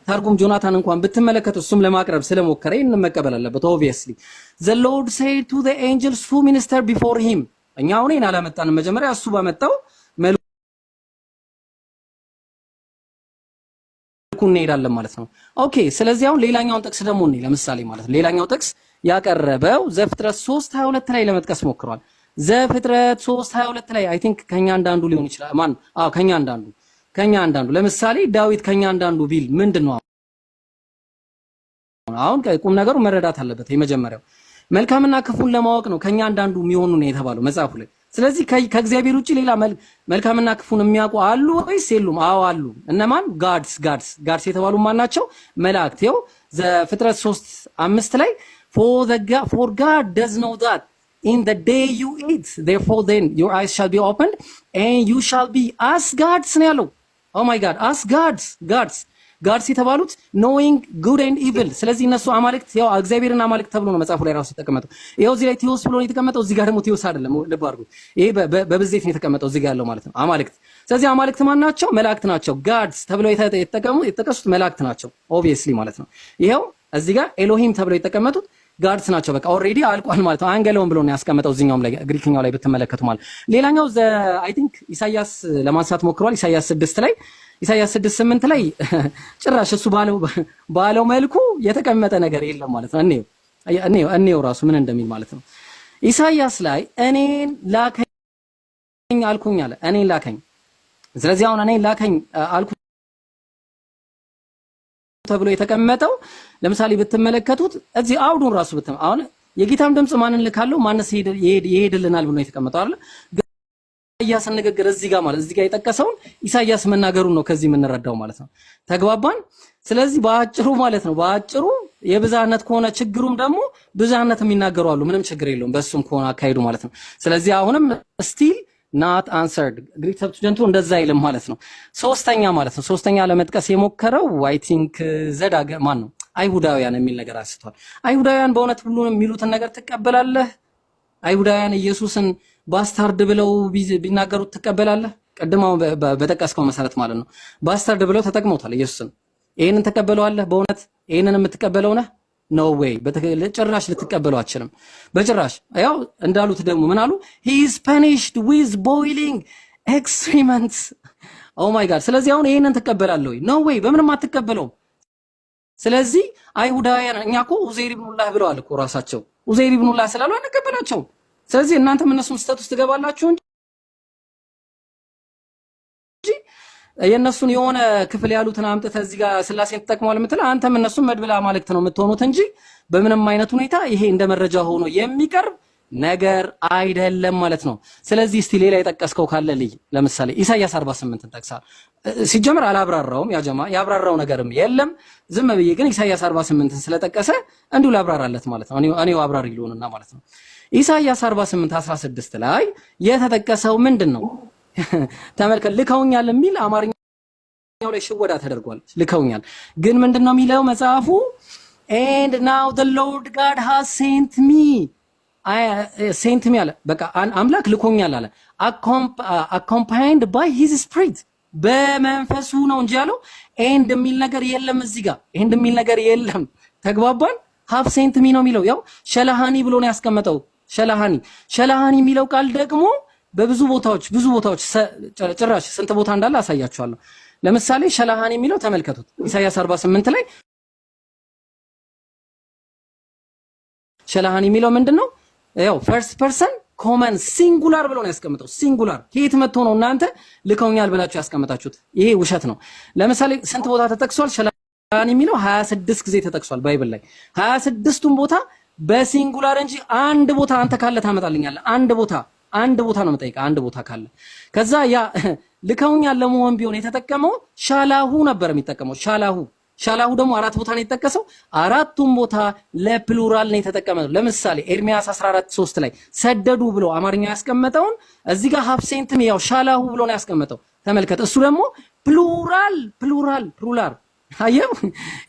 ታርጉም ጆናታን እንኳን ብትመለከቱ እሱም ለማቅረብ ስለሞከረ ይህንን መቀበል አለበት። Obviously the Lord said to the angels who minister before him፣ እኛ አሁን ይሄን አላመጣንም። መጀመሪያ እሱ ባመጣው መልኩ እንሄዳለን ማለት ነው። Okay፣ ስለዚህ አሁን ሌላኛውን ጥቅስ ደግሞ እኔ ለምሳሌ ማለት ነው፣ ሌላኛው ጥቅስ ያቀረበው ዘፍጥረት 3:22 ላይ ለመጥቀስ ሞክሯል። ዘፍጥረት 3:22 ላይ I think ከኛ አንዳንዱ ሊሆን ይችላል። ማን? አዎ፣ ከኛ አንዳንዱ ለምሳሌ ዳዊት ከኛ አንዳንዱ ቢል ምንድን ነው? አሁን ቁም ነገሩ መረዳት አለበት። የመጀመሪያው መልካምና ክፉን ለማወቅ ነው ከኛ አንዳንዱ የሚሆኑ ነው የተባለው መጽሐፉ ላይ። ስለዚህ ከእግዚአብሔር ውጭ ሌላ መልካምና ክፉን የሚያውቁ አሉ ወይስ የሉም? አዎ አሉ። እነማን? Gods፣ gods፣ gods የተባሉ ማን ናቸው? መላእክት። ይኸው ዘፍጥረት 3:5 ላይ "For God does know that in the day you eat therefore, then your eyes shall be opened and you shall be as gods" ነው ያለው። Oh my God, as gods፣ gods፣ gods የተባሉት knowing good and evil። ስለዚህ እነሱ አማልክት፣ ያው እግዚአብሔርን አማልክት ተብሎ ነው መጽሐፉ ላይ ራሱ የተቀመጠው። ይኸው እዚህ ላይ ቴዎስ ብሎ ነው የተቀመጠው፣ እዚህ ጋር ደግሞ ቴዎስ አይደለም። ልብ አድርጉት። ይሄ በብዜት ነው የተቀመጠው እዚህ ጋር ያለው ማለት ነው አማልክት። ስለዚህ አማልክት ማን ናቸው? መላእክት ናቸው። Gods ተብለው የተጠቀሱት መላእክት ናቸው obviously ማለት ነው። ይኸው እዚህ ጋር ኤሎሂም ተብለው የተቀመጡት gods ናቸው። በቃ already አልቋል ማለት ነው። አንገለውን ብሎ ነው ያስቀመጠው እዚህኛውም ላይ፣ ግሪክኛው ላይ ብትመለከቱ ማለት። ሌላኛው I think ኢሳያስ ለማንሳት ሞክሯል። ኢሳያስ 6 ላይ፣ ኢሳያስ 6:8 ላይ ጭራሽ እሱ ባለው መልኩ የተቀመጠ ነገር የለም ማለት ነው። እኔው እኔው እኔው ራሱ ምን እንደሚል ማለት ነው። ኢሳያስ ላይ እኔን ላከኝ አልኩኝ አለ። እኔን ላከኝ። ስለዚህ አሁን እኔን ላከኝ አልኩ ተብሎ የተቀመጠው ለምሳሌ ብትመለከቱት እዚህ አውዱን ራሱ አሁን የጌታም ድምፅ ማንን ልካለው ማንስ ይሄድልናል ብሎ የተቀመጠው አይደል? ኢሳያስን ንግግር እዚህ ጋር ማለት እዚህ ጋር የጠቀሰውን ኢሳያስ መናገሩን ነው ከዚህ የምንረዳው ማለት ነው። ተግባባን? ስለዚህ በአጭሩ ማለት ነው፣ በአጭሩ የብዝሃነት ከሆነ ችግሩም ደግሞ ብዝሃነት የሚናገሩ አሉ። ምንም ችግር የለውም በሱም ከሆነ አካሄዱ ማለት ነው። ስለዚህ አሁንም still not answered። Greek Septuagint ኡ እንደዛ አይልም ማለት ነው። ሶስተኛ ማለት ነው፣ ሶስተኛ ለመጥቀስ የሞከረው I think ዘዳግ ማን ነው አይሁዳውያን የሚል ነገር አንስቷል። አይሁዳውያን በእውነት ሁሉንም የሚሉትን ነገር ትቀበላለህ? አይሁዳውያን ኢየሱስን bastard ብለው ቢናገሩት ትቀበላለህ? ቅድም አሁን በጠቀስከው መሰረት ማለት ነው። Bastard ብለው ተጠቅመውታል ኢየሱስን። ይሄንን ተቀበለዋለህ? በእውነት ይሄንን የምትቀበለው ነህ? No way፣ ጭራሽ ልትቀበለው አትችልም። በጭራሽ። ያው እንዳሉት ደግሞ ምን አሉ? "He is punished with boiling excrements." Oh my God። ስለዚህ አሁን ይሄንን ትቀበላለህ ወይ? No way፣ በምንም አትቀበለውም። ስለዚህ አይሁዳውያን እኛ እኮ ኡዘይር ኢብኑላህ ብለዋል እኮ ራሳቸው። ኡዘይር ኢብኑላህ ስላሉ አንቀበላቸውም። ስለዚህ እናንተም እነሱም ስህተት ውስጥ ትገባላችሁ እንጂ የእነሱን የሆነ ክፍል ያሉትን አምጥተህ እዚህ ጋር ስላሴን ተጠቅመዋል የምትለው አንተም እነሱም መድብለ አማልክት ነው የምትሆኑት እንጂ በምንም አይነት ሁኔታ ይሄ እንደ መረጃ ሆኖ የሚቀርብ ነገር አይደለም ማለት ነው። ስለዚህ እስቲ ሌላ የጠቀስከው ካለ ልይ። ለምሳሌ ኢሳያስ 48ን ጠቅሳል። ሲጀምር አላብራራውም፣ ያ ጀማ ያብራራው ነገርም የለም። ዝም ብዬ ግን ኢሳያስ 48ን ስለጠቀሰ እንዲሁ ላብራራለት ማለት ነው። እኔው አብራሪ ልሆንና ማለት ነው። ኢሳያስ 48 16 ላይ የተጠቀሰው ምንድን ነው? ተመልከት። ልከውኛል የሚል አማርኛው ላይ ሽወዳ ተደርጓል። ልከውኛል ግን ምንድን ነው የሚለው መጽሐፉ? "And now the Lord God has sent me"፣ sent me አለ። በቃ አምላክ ልኮኛል አለ። "Accompanied by his spirit" በመንፈሱ ነው እንጂ ያለው and የሚል ነገር የለም። እዚህ ጋር and የሚል ነገር የለም። ተግባባን? Have sent me ነው የሚለው። ያው ሸላሃኒ ብሎ ነው ያስቀመጠው። ሸላሃኒ፣ ሸላሃኒ የሚለው ቃል ደግሞ በብዙ ቦታዎች፣ ብዙ ቦታዎች፣ ጭራሽ ስንት ቦታ እንዳለ አሳያችኋለሁ። ለምሳሌ ሸላሃኒ የሚለው ተመልከቱት። ኢሳያስ 48 ላይ ሸላሃኒ የሚለው ምንድን ነው? ያው first person common singular ብሎ ነው ያስቀምጠው። Singular ከየት መጥቶ ነው እናንተ ልከውኛል ብላችሁ ያስቀመጣችሁት? ይሄ ውሸት ነው። ለምሳሌ ስንት ቦታ ተጠቅሷል? ሸላሃኒ የሚለው 26 ጊዜ ተጠቅሷል Bible ላይ። 26ቱም ቦታ በ singular እንጂ አንድ ቦታ አንተ ካለ ታመጣልኛለህ። አንድ ቦታ፣ አንድ ቦታ ነው የምጠይቀህ፣ አንድ ቦታ ካለ። ከዛ ያ ልከውኛል ለመሆን ቢሆን የተጠቀመው ሻላሁ ነበር የሚጠቀመው። ሻላሁ፣ ሻላሁ ደግሞ አራት ቦታ ነው የተጠቀሰው። አራቱም ቦታ ለ plural ነው የተጠቀመው። ለምሳሌ ኤርሚያስ 14:3 ላይ ሰደዱ ብሎ አማርኛ ያስቀመጠውን እዚህ ጋር have sent me ያው ሻላሁ ብሎ ነው ያስቀመጠው። ተመልከት። እሱ ደግሞ plural፣ plural፣ plural። አየው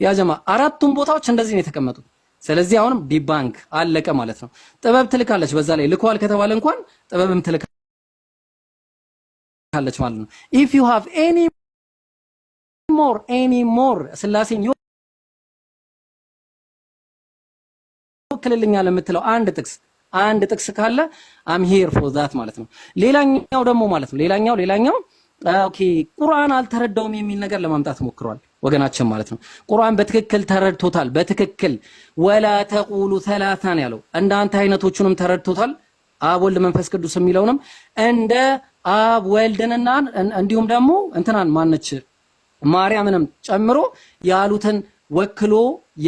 ያ ጀማ፣ አራቱም ቦታዎች እንደዚህ ነው የተቀመጡት። ስለዚህ አሁንም debunk አለቀ ማለት ነው። ጥበብ ትልካለች። በዛ ላይ ልኳል ከተባለ እንኳን ጥበብም ትልካለች ማለት ነው። If you have any more፣ any more ስላሴን ይወክልልኛል የምትለው አንድ ጥቅስ፣ አንድ ጥቅስ ካለ I'm here for that ማለት ነው። ሌላኛው ደግሞ ማለት ነው፣ ሌላኛው okay፣ ቁርአን አልተረዳውም የሚል ነገር ለማምጣት ሞክሯል። ወገናችን ማለት ነው። ቁርአን በትክክል ተረድቶታል። በትክክል ولا تقولوا ثلاثة ን ያለው እንደ አንተ አይነቶቹንም ተረድቶታል። አብ ወልድ መንፈስ ቅዱስ የሚለውንም እንደ አብ ወልድንና እንዲሁም ደግሞ እንትናን ማነች ማርያምንም ጨምሮ ያሉትን ወክሎ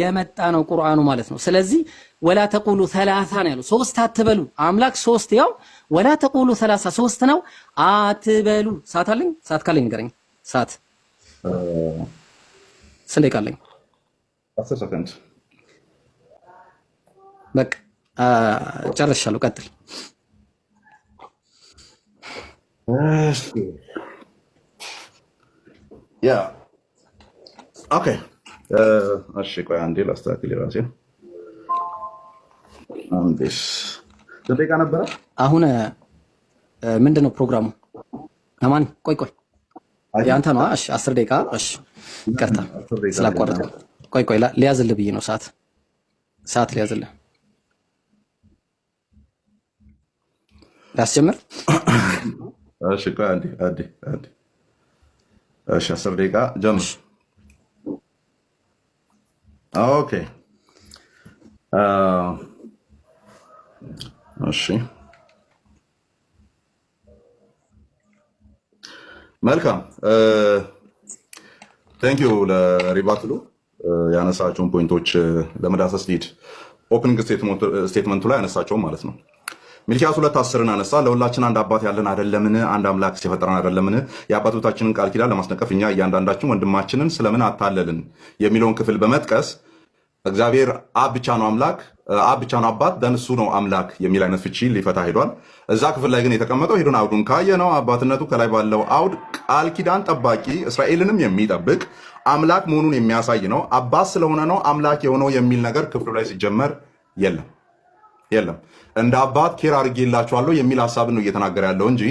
የመጣ ነው ቁርአኑ ማለት ነው። ስለዚህ ولا تقولوا ثلاثة ነው ያለው። ሶስት አትበሉ። አምላክ ሶስት ያው ولا تقولوا ثلاثة ሶስት ነው አትበሉ። ሰዓት አለኝ? ሰዓት ካለኝ ንገረኝ። ሰዓት ስንት ደቂቃ አለኝ? 10 ሰከንድ። በቃ ጨርሻለሁ። ቀጥል። Yeah, okay። እሺ ቆይ አንዴ ላስተካክል የራሴን። አንዴስ ስንት ደቂቃ ነበረ? አሁን ምንድን ነው ፕሮግራሙ? አማን ቆይ ቆይ፣ የአንተ ነው። እሺ 10 ደቂቃ። እሺ ይቅርታ ስላቋረጥኩ። ቆይ ቆይ ሊያዝልህ ብዬ ነው። ሰዓት ሊያዝልህ ላስጀምር። እሺ ቆይ አንዴ አንዴ አንዴ። እሺ 10 ደቂቃ ጀምር። Okay፣ እሺ መልካም፣ thank you ለ rebuttal ኡ። ያነሳቸውን point ኦች ለመዳሰስ lead opening statement ኡ ላይ ያነሳቸውን ማለት ነው። ሚልኪያስ 2:10ን አነሳ። ለሁላችን አንድ አባት ያለን አይደለምን? አንድ አምላክ የፈጠረን አይደለምን? የአባቶቻችንን ቃል ኪዳን ለማስነቀፍ እኛ እያንዳንዳችን ወንድማችንን ስለምን አታለልን የሚለውን ክፍል በመጥቀስ እግዚአብሔር አብ ብቻ ነው አምላክ፣ አብ ብቻ ነው አባት፣ then እሱ ነው አምላክ የሚል አይነት ፍቺ ሊፈታ ሄዷል። እዛ ክፍል ላይ ግን የተቀመጠው ሄዶን አውዱን ካየ ነው አባትነቱ ከላይ ባለው አውድ ቃል ኪዳን ጠባቂ እስራኤልንም የሚጠብቅ አምላክ መሆኑን የሚያሳይ ነው። አባት ስለሆነ ነው አምላክ የሆነው የሚል ነገር ክፍሉ ላይ ሲጀመር የለም የለም። እንደ አባት care አድርጌላችኋለሁ የሚል ሀሳብን ነው እየተናገረ ያለው እንጂ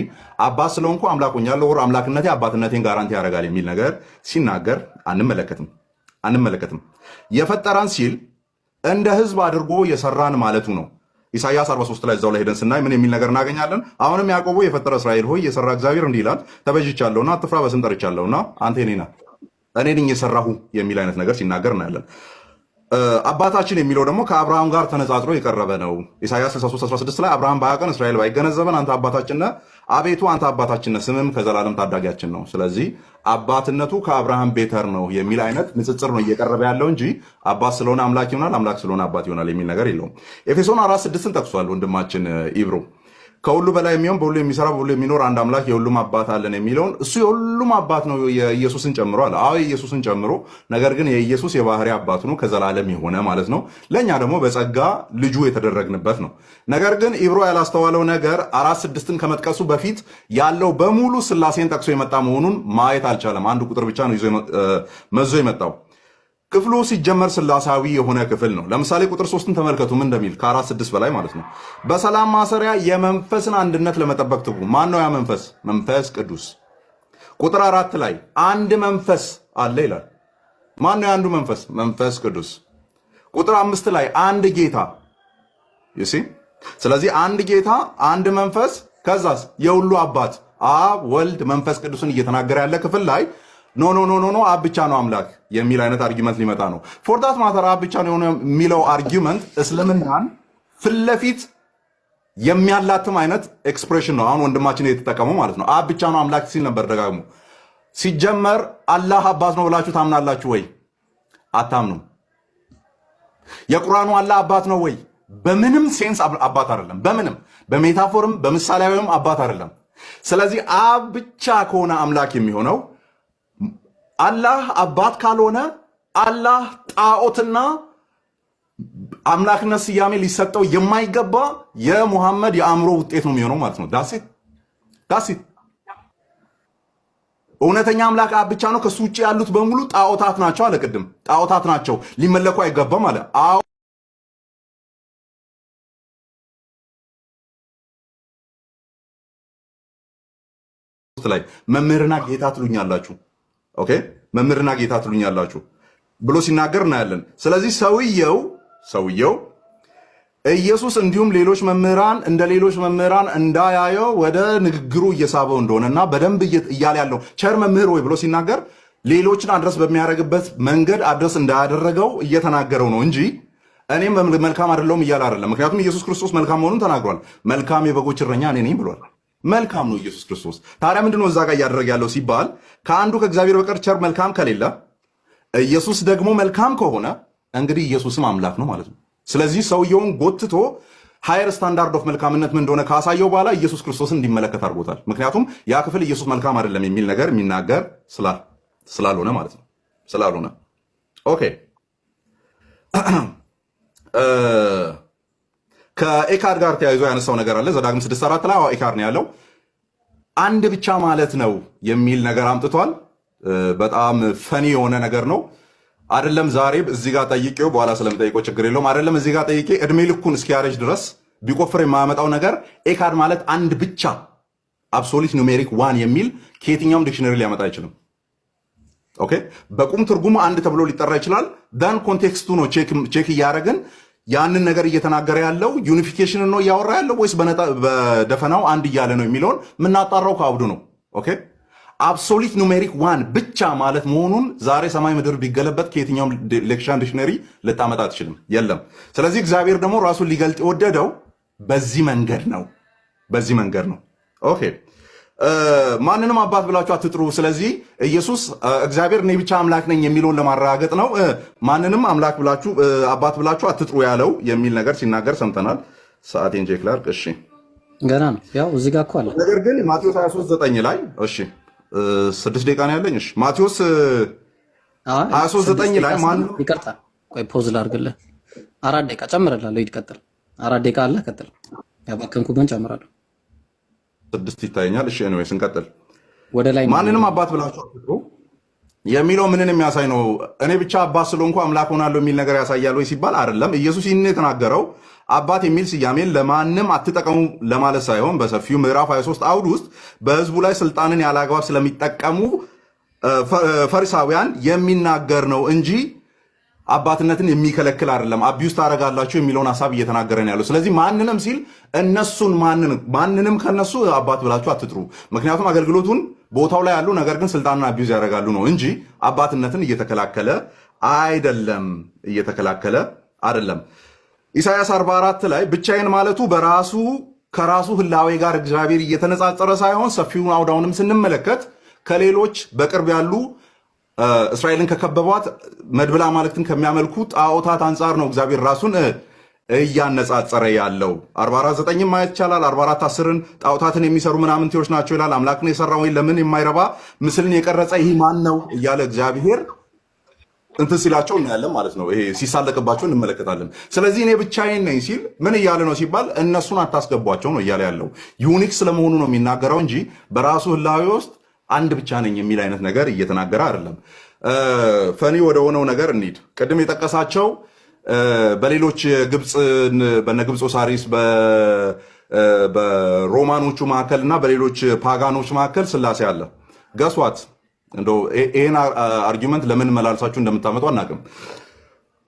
አባት ስለሆንኩ አምላክ ሆኛለሁ or አምላክነቴ አባትነቴን guarantee ያደርጋል የሚል ነገር ሲናገር አንመለከትም አንመለከትም። የፈጠረን ሲል እንደ ህዝብ አድርጎ የሰራን ማለቱ ነው። ኢሳይያስ 43 ላይ እዛው ላይ ሄደን ስናይ ምን የሚል ነገር እናገኛለን? አሁንም ያዕቆብ የፈጠረ እስራኤል ሆይ የሰራ እግዚአብሔር እንዲህ ይላል፣ ተቤዥቼሃለሁና አትፍራ፣ በስም ጠርቼሃለሁና አንተ የኔ ነህ፣ እኔ ነኝ የሰራሁ የሚል አይነት ነገር ሲናገር እናያለን። አባታችን የሚለው ደግሞ ከአብርሃም ጋር ተነጻጽሮ የቀረበ ነው። ኢሳያስ 63:16 ላይ አብርሃም ባያውቀን እስራኤል ባይገነዘበን አንተ አባታችን ነህ፣ አቤቱ አንተ አባታችን ነህ፣ ስምህም ከዘላለም ታዳጊያችን ነው። ስለዚህ አባትነቱ ከአብርሃም better ነው የሚል አይነት ንጽጽር ነው እየቀረበ ያለው እንጂ አባት ስለሆነ አምላክ ይሆናል፣ አምላክ ስለሆነ አባት ይሆናል የሚል ነገር የለውም። ኤፌሶን 4:6ን ጠቅሷል ወንድማችን ኢብሮ። ከሁሉ በላይ የሚሆን በሁሉ የሚሰራ በሁሉ የሚኖር አንድ አምላክ የሁሉም አባት አለን የሚለውን እሱ የሁሉም አባት ነው የኢየሱስን ጨምሮ አለ። አዎ የኢየሱስን ጨምሮ፣ ነገር ግን የኢየሱስ የባህሪ አባቱ ነው ከዘላለም የሆነ ማለት ነው። ለእኛ ደግሞ በጸጋ ልጁ የተደረግንበት ነው። ነገር ግን ኢብሮ ያላስተዋለው ነገር 4:6ን ከመጥቀሱ በፊት ያለው በሙሉ ስላሴን ጠቅሶ የመጣ መሆኑን ማየት አልቻለም። አንድ ቁጥር ብቻ ነው ይዞ መዞ የመጣው። ክፍሉ ሲጀመር ስላሳዊ የሆነ ክፍል ነው። ለምሳሌ ቁጥር 3ን ተመልከቱ ምን እንደሚል ከ4:6 በላይ ማለት ነው። በሰላም ማሰሪያ የመንፈስን አንድነት ለመጠበቅ ትጉ። ማን ነው ያ መንፈስ? መንፈስ ቅዱስ። ቁጥር 4 ላይ አንድ መንፈስ አለ ይላል። ማን ነው የአንዱ መንፈስ? መንፈስ ቅዱስ። ቁጥር 5 ላይ አንድ ጌታ፣ you see። ስለዚህ አንድ ጌታ፣ አንድ መንፈስ፣ ከዛስ የሁሉ አባት አብ ወልድ መንፈስ ቅዱስን እየተናገረ ያለ ክፍል ላይ no, no, no, no, no፣ አብ ብቻ ነው አምላክ የሚል አይነት argument ሊመጣ ነው። For that matter አብ ብቻ ነው የሚለው argument እስልምናን ፊት ለፊት የሚያላትም አይነት expression ነው። አሁን ወንድማችን የተጠቀመው ማለት ነው። አብ ብቻ ነው አምላክ ሲል ነበር ደጋግሞ። ሲጀመር አላህ አባት ነው ብላችሁ ታምናላችሁ ወይ? አታምኑም። የቁርአኑ አላህ አባት ነው ወይ? በምንም sense አባት አይደለም። በምንም በ metaphor ም በምሳሌያዊም አባት አይደለም። ስለዚህ አብ ብቻ ከሆነ አምላክ የሚሆነው አላህ አባት ካልሆነ አላህ ጣዖትና አምላክነት ስያሜ ሊሰጠው የማይገባ የሙሐመድ የአእምሮ ውጤት ነው የሚሆነው ማለት ነው። That's it, that's it። እውነተኛ አምላክ አብ ብቻ ነው። ከሱ ውጭ ያሉት በሙሉ ጣዖታት ናቸው አለ። ቅድም ጣዖታት ናቸው ሊመለኩ አይገባም አለ። አዎ፣ ላይ መምህርና ጌታ ትሉኛላችሁ፣ okay መምህርና ጌታ ትሉኛላችሁ ብሎ ሲናገር እናያለን። ስለዚህ ሰውየው ኢየሱስ እንዲሁም ሌሎች መምህራን እንደ ሌሎች መምህራን እንዳያየው ወደ ንግግሩ እየሳበው እንደሆነና በደንብ እያለ ያለው ቸር መምህር ወይ ብሎ ሲናገር ሌሎችን address በሚያደርግበት መንገድ address እንዳያደረገው እየተናገረው ነው እንጂ እኔም መልካም አይደለሁም እያለ አይደለም። ምክንያቱም ኢየሱስ ክርስቶስ መልካም መሆኑን ተናግሯል። መልካም የበጎች እረኛ እኔ ነኝ ብሏል። መልካም ነው ኢየሱስ ክርስቶስ። ታዲያ ምንድነው እዛ ጋር እያደረገ ያለው ሲባል ከአንዱ ከእግዚአብሔር በቀር ቸር መልካም ከሌለ ኢየሱስ ደግሞ መልካም ከሆነ እንግዲህ ኢየሱስም አምላክ ነው ማለት ነው። ስለዚህ ሰውየውን ጎትቶ higher standard of መልካምነት ምን እንደሆነ ካሳየው በኋላ ኢየሱስ ክርስቶስን እንዲመለከት አድርጎታል። ምክንያቱም ያ ክፍል ኢየሱስ መልካም አይደለም የሚል ነገር የሚናገር ስላልሆነ ማለት ነው፣ ስላልሆነ okay። ከኤካድ ጋር ተያይዞ ያነሳው ነገር አለ። ዘዳግም 6:4 ላይ ኤካድ ነው ያለው፣ አንድ ብቻ ማለት ነው የሚል ነገር አምጥቷል። በጣም funny የሆነ ነገር ነው። አይደለም ዛሬ እዚህ ጋር ጠይቄው በኋላ ስለምጠይቀው ችግር የለውም። አይደለም እዚህ ጋር ጠይቄ እድሜ ልኩን እስኪያረጅ ድረስ ቢቆፍር የማያመጣው ነገር ኤካድ ማለት አንድ ብቻ absolute numeric one የሚል ከየትኛውም dictionary ሊያመጣ አይችልም። Okay፣ በቁም ትርጉሙ አንድ ተብሎ ሊጠራ ይችላል። Then context ኡ ነው check እያደረግን ያንን ነገር እየተናገረ ያለው unification ነው እያወራ ያለው ወይስ በደፈናው አንድ እያለ ነው የሚለውን የምናጣራው ከአውዱ ነው። Okay፣ absolute numeric one ብቻ ማለት መሆኑን ዛሬ ሰማይ ምድር ቢገለበጥ ከየትኛውም lexical dictionary ልታመጣ አትችልም፣ የለም። ስለዚህ እግዚአብሔር ደግሞ ራሱን ሊገልጥ የወደደው በዚህ መንገድ ነው፣ በዚህ መንገድ ነው። Okay፣ ማንንም አባት ብላችሁ አትጥሩ። ስለዚህ ኢየሱስ እግዚአብሔር እኔ ብቻ አምላክ ነኝ የሚለውን ለማረጋገጥ ነው ማንንም አምላክ ብላችሁ አባት ብላችሁ አትጥሩ ያለው የሚል ነገር ሲናገር ሰምተናል። ሰዓቴን check ላድርግ። እሺ። ገና ነው። ያው እዚህ ጋር እኮ አለ። ነገር ግን ማቴዎስ 23:9 ላይ፣ እሺ 6 ደቂቃ ነው ያለኝ። እሺ፣ ማቴዎስ 23:9 ላይ ማን ይቅርታ፣ ቆይ pause ላድርግልህ። 4 ደቂቃ ጨምርልሃለሁ። ሂድ ቀጥል። 4 ደቂቃ አለ፣ ቀጥል። ያባከንኩብን ጨምራለሁ። 6 ይታየኛል። እሺ anyways እንቀጥል። ወደ ላይ ማንንም አባት ብላችሁ አትጥሩ የሚለው ምንን የሚያሳይ ነው? እኔ ብቻ አባት ስለሆንኩ አምላክ ሆናለሁ የሚል ነገር ያሳያል ወይ ሲባል አይደለም። ኢየሱስ ይህን የተናገረው አባት የሚል ስያሜን ለማንም አትጠቀሙ ለማለት ሳይሆን በሰፊው ምዕራፍ 23 አውድ ውስጥ በሕዝቡ ላይ ስልጣንን ያለ አግባብ ስለሚጠቀሙ ፈሪሳውያን የሚናገር ነው እንጂ አባትነትን የሚከለክል አይደለም። Abuse ታደርጋላችሁ የሚለውን ሀሳብ እየተናገረ ነው ያለው። ስለዚህ ማንንም ሲል እነሱን ማንንም ከነሱ አባት ብላችሁ አትጥሩ። ምክንያቱም አገልግሎቱን ቦታው ላይ ያሉ ነገር ግን ስልጣንን abuse ያደርጋሉ ነው እንጂ አባትነትን እየተከላከለ አይደለም፣ እየተከላከለ አይደለም። ኢሳያስ 44 ላይ ብቻዬን ማለቱ በራሱ ከራሱ ህላዌ ጋር እግዚአብሔር እየተነጻጸረ ሳይሆን ሰፊውን አውዳውንም ስንመለከት ከሌሎች በቅርብ ያሉ እስራኤልን ከከበቧት መድብለ አማልክትን ከሚያመልኩ ጣዖታት አንጻር ነው እግዚአብሔር ራሱን እያነጻጸረ ያለው። 44:9 ማየት ይቻላል። 44:10ን ጣዖታትን የሚሰሩ ምናምንቴዎች ናቸው ይላል። አምላክን የሰራ ወይ ለምን የማይረባ ምስልን የቀረጸ ይህ ማን ነው እያለ እግዚአብሔር እንትን ሲላቸው እናያለን ማለት ነው። ይሄ ሲሳለቅባቸው እንመለከታለን። ስለዚህ እኔ ብቻዬን ነኝ ሲል ምን እያለ ነው ሲባል እነሱን አታስገቧቸው ነው እያለ ያለው። Unique ስለመሆኑ ነው የሚናገረው እንጂ በራሱ ህላዌ ውስጥ አንድ ብቻ ነኝ የሚል አይነት ነገር እየተናገረ አይደለም። Funny ወደ ሆነው ነገር እንሂድ። ቅድም የጠቀሳቸው በሌሎች ግብፅ በነ ግብፅ ኦሳሪስ በሮማኖቹ መካከል እና በሌሎች pagan ኦች መካከል ስላሴ አለ። Guess what፣ እንደው ይሄን argument ለምን መላልሳችሁ እንደምታመጡ አናውቅም።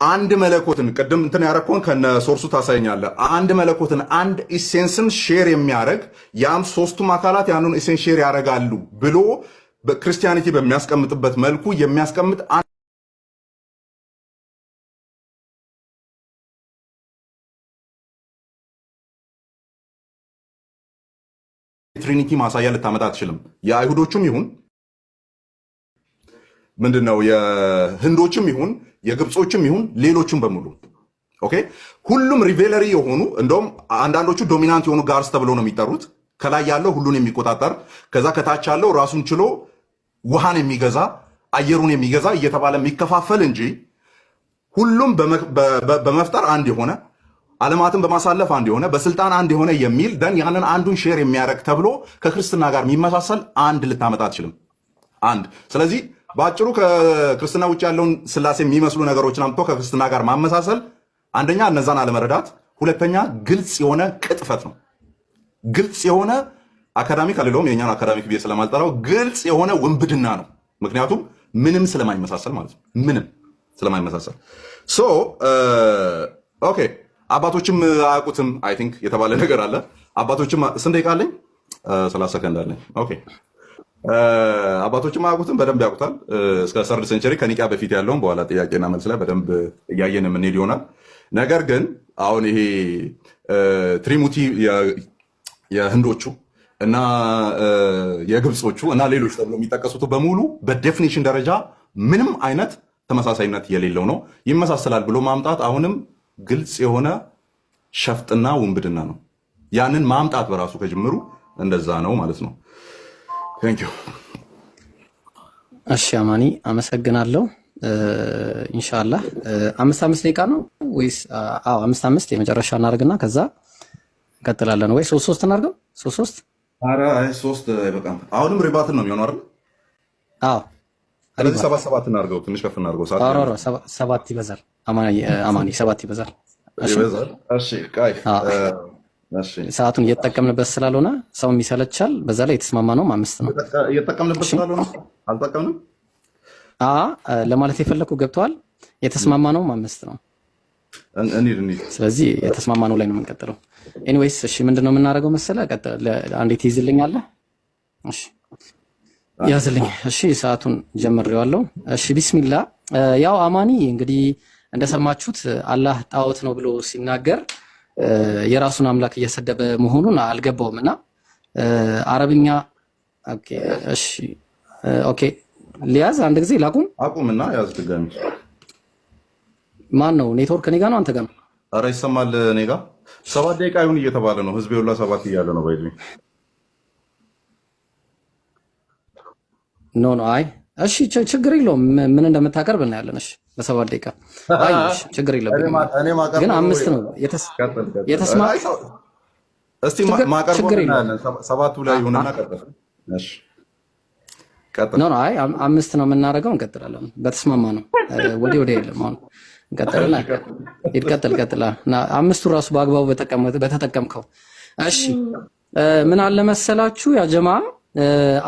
አንድ መለኮትን ቅድም እንትን ያረከውን ከነ source ኡ ታሳየኛለህ። አንድ መለኮትን አንድ essence ን share የሚያደርግ ያም ሶስቱም አካላት ያንን essence share ያደርጋሉ ብሎ በ Christianity በሚያስቀምጥበት መልኩ የሚያስቀምጥ አንድ Trinity ማሳያ ልታመጣ አትችልም። የአይሁዶቹም ይሁን ምንድን ነው የህንዶችም ይሁን የግብጾችም ይሁን ሌሎችም በሙሉ፣ okay፣ ሁሉም rivalry የሆኑ፣ እንደውም አንዳንዶቹ dominant የሆኑ gods ተብሎ ነው የሚጠሩት። ከላይ ያለው ሁሉን የሚቆጣጠር፣ ከዛ ከታች ያለው ራሱን ችሎ ውሃን የሚገዛ፣ አየሩን የሚገዛ እየተባለ የሚከፋፈል እንጂ ሁሉም በመፍጠር አንድ የሆነ፣ ዓለማትን በማሳለፍ አንድ የሆነ፣ በስልጣን አንድ የሆነ የሚል then ያንን አንዱን share የሚያደርግ ተብሎ ከክርስትና ጋር የሚመሳሰል አንድ ልታመጣ አትችልም። አንድ። ስለዚህ በአጭሩ ከክርስትና ውጭ ያለውን ስላሴ የሚመስሉ ነገሮችን አምጥቶ ከክርስትና ጋር ማመሳሰል አንደኛ እነዛን አለመረዳት፣ ሁለተኛ ግልጽ የሆነ ቅጥፈት ነው። ግልጽ የሆነ academic አልለውም፣ የእኛን academic ብዬ ስለማልጠራው ግልጽ የሆነ ውንብድና ነው። ምክንያቱም ምንም ስለማይመሳሰል ማለት ነው። ምንም ስለማይመሳሰል። So okay፣ አባቶችም አያውቁትም I think የተባለ ነገር አለ። አባቶችም፣ ስንት ደቂቃ አለኝ? 30 ሰከንድ አለኝ። Okay። አባቶችም አያውቁትም፣ በደንብ ያውቁታል። እስከ third century ከኒቂያ በፊት ያለውን በኋላ ጥያቄና መልስ ላይ በደንብ እያየን የምንሄድ ይሆናል። ነገር ግን አሁን ይሄ ትሪሙርቲ የህንዶቹ እና የግብጾቹ እና ሌሎች ተብሎ የሚጠቀሱት በሙሉ በ definition ደረጃ ምንም አይነት ተመሳሳይነት የሌለው ነው። ይመሳሰላል ብሎ ማምጣት አሁንም ግልጽ የሆነ ሸፍጥና ውንብድና ነው። ያንን ማምጣት በራሱ ከጅምሩ እንደዛ ነው ማለት ነው። Thank you። እሺ አማኒ አመሰግናለሁ። ኢንሻአላህ አምስት አምስት ደቂቃ ነው ወይስ? አዎ አምስት አምስት የመጨረሻ እናደርግና ከዛ እንቀጥላለን። ወይ ሶስት ሶስት እናድርገው? ሶስት ሶስት። ኧረ አይ ሶስት አይበቃም። አሁንም rebuttal ነው የሚሆነው አይደል? አዎ። ስለዚህ ሰባት ሰባት እናድርገው፣ ትንሽ ከፍ እናድርገው። ሰዓት ኧረ ኧረ ሰባት ይበዛል። አማኒ ሰባት ይበዛል። እሺ። ይበዛል። እሺ ቃይ አዎ። እሺ። ሰዓቱን እየተጠቀምንበት ስላልሆነ ሰውም ይሰለቻል። በዛ ላይ የተስማማ ነውም አምስት ነው። እየተጠቀምንበት እሺ። ስላልሆነ አልጠቀምንም። አ ለማለት የፈለኩ ገብተዋል። የተስማማ ነውም አምስት ነው። እንሂድ እንሂድ። ስለዚህ የተስማማ ነው ላይ ነው የምንቀጥለው። Anyways እሺ፣ ምንድነው የምናደርገው መሰለህ? አንዴ ትይዝልኛለህ? እሺ ያዝልኝ። እሺ ሰዓቱን ጀምሬዋለሁ። እሺ ቢስሚላ። ያው አማኒ እንግዲህ እንደሰማችሁት አላህ ጣዖት ነው ብሎ ሲናገር የራሱን አምላክ እየሰደበ መሆኑን አልገባውም እና አረብኛ okay፣ እሺ okay፣ ሊያዝ አንድ ጊዜ ላቁም። አቁምና ያዝ ድጋሚ። ማን ነው ኔትወርክ? እኔ ጋ ነው አንተ ጋ ነው? ኧረ ይሰማል። እኔ ጋ 7 ደቂቃ ይሁን እየተባለ ነው። ህዝብ ሁላ ሰባት እያለ ነው። By No no፣ አይ እሺ፣ ችግር የለውም። ምን እንደምታቀርብ እናያለን። እሺ በ7 ደቂቃ አይ እሺ፣ ችግር የለብኝም። እኔ ግን ማቀርበው አምስት ነው ቀጥል ቀጥል። የተስማ አይ እስቲ ማቀርበው ችግር የለውም። እናያለን። ሰባቱ ላይ ይሁንና ቀጥል። እሺ ቀጥል። No no፣ አይ አምስት ነው የምናደርገው። እንቀጥላለን። በተስማማ ነው። ወዲህ ወዲህ የለም። አሁን እንቀጥልና ሂድ፣ ቀጥል ቀጥል። እና አምስቱ ራሱ በአግባቡ በተጠቀምከው። እሺ ምን አለ መሰላችሁ ያ ጀማ፣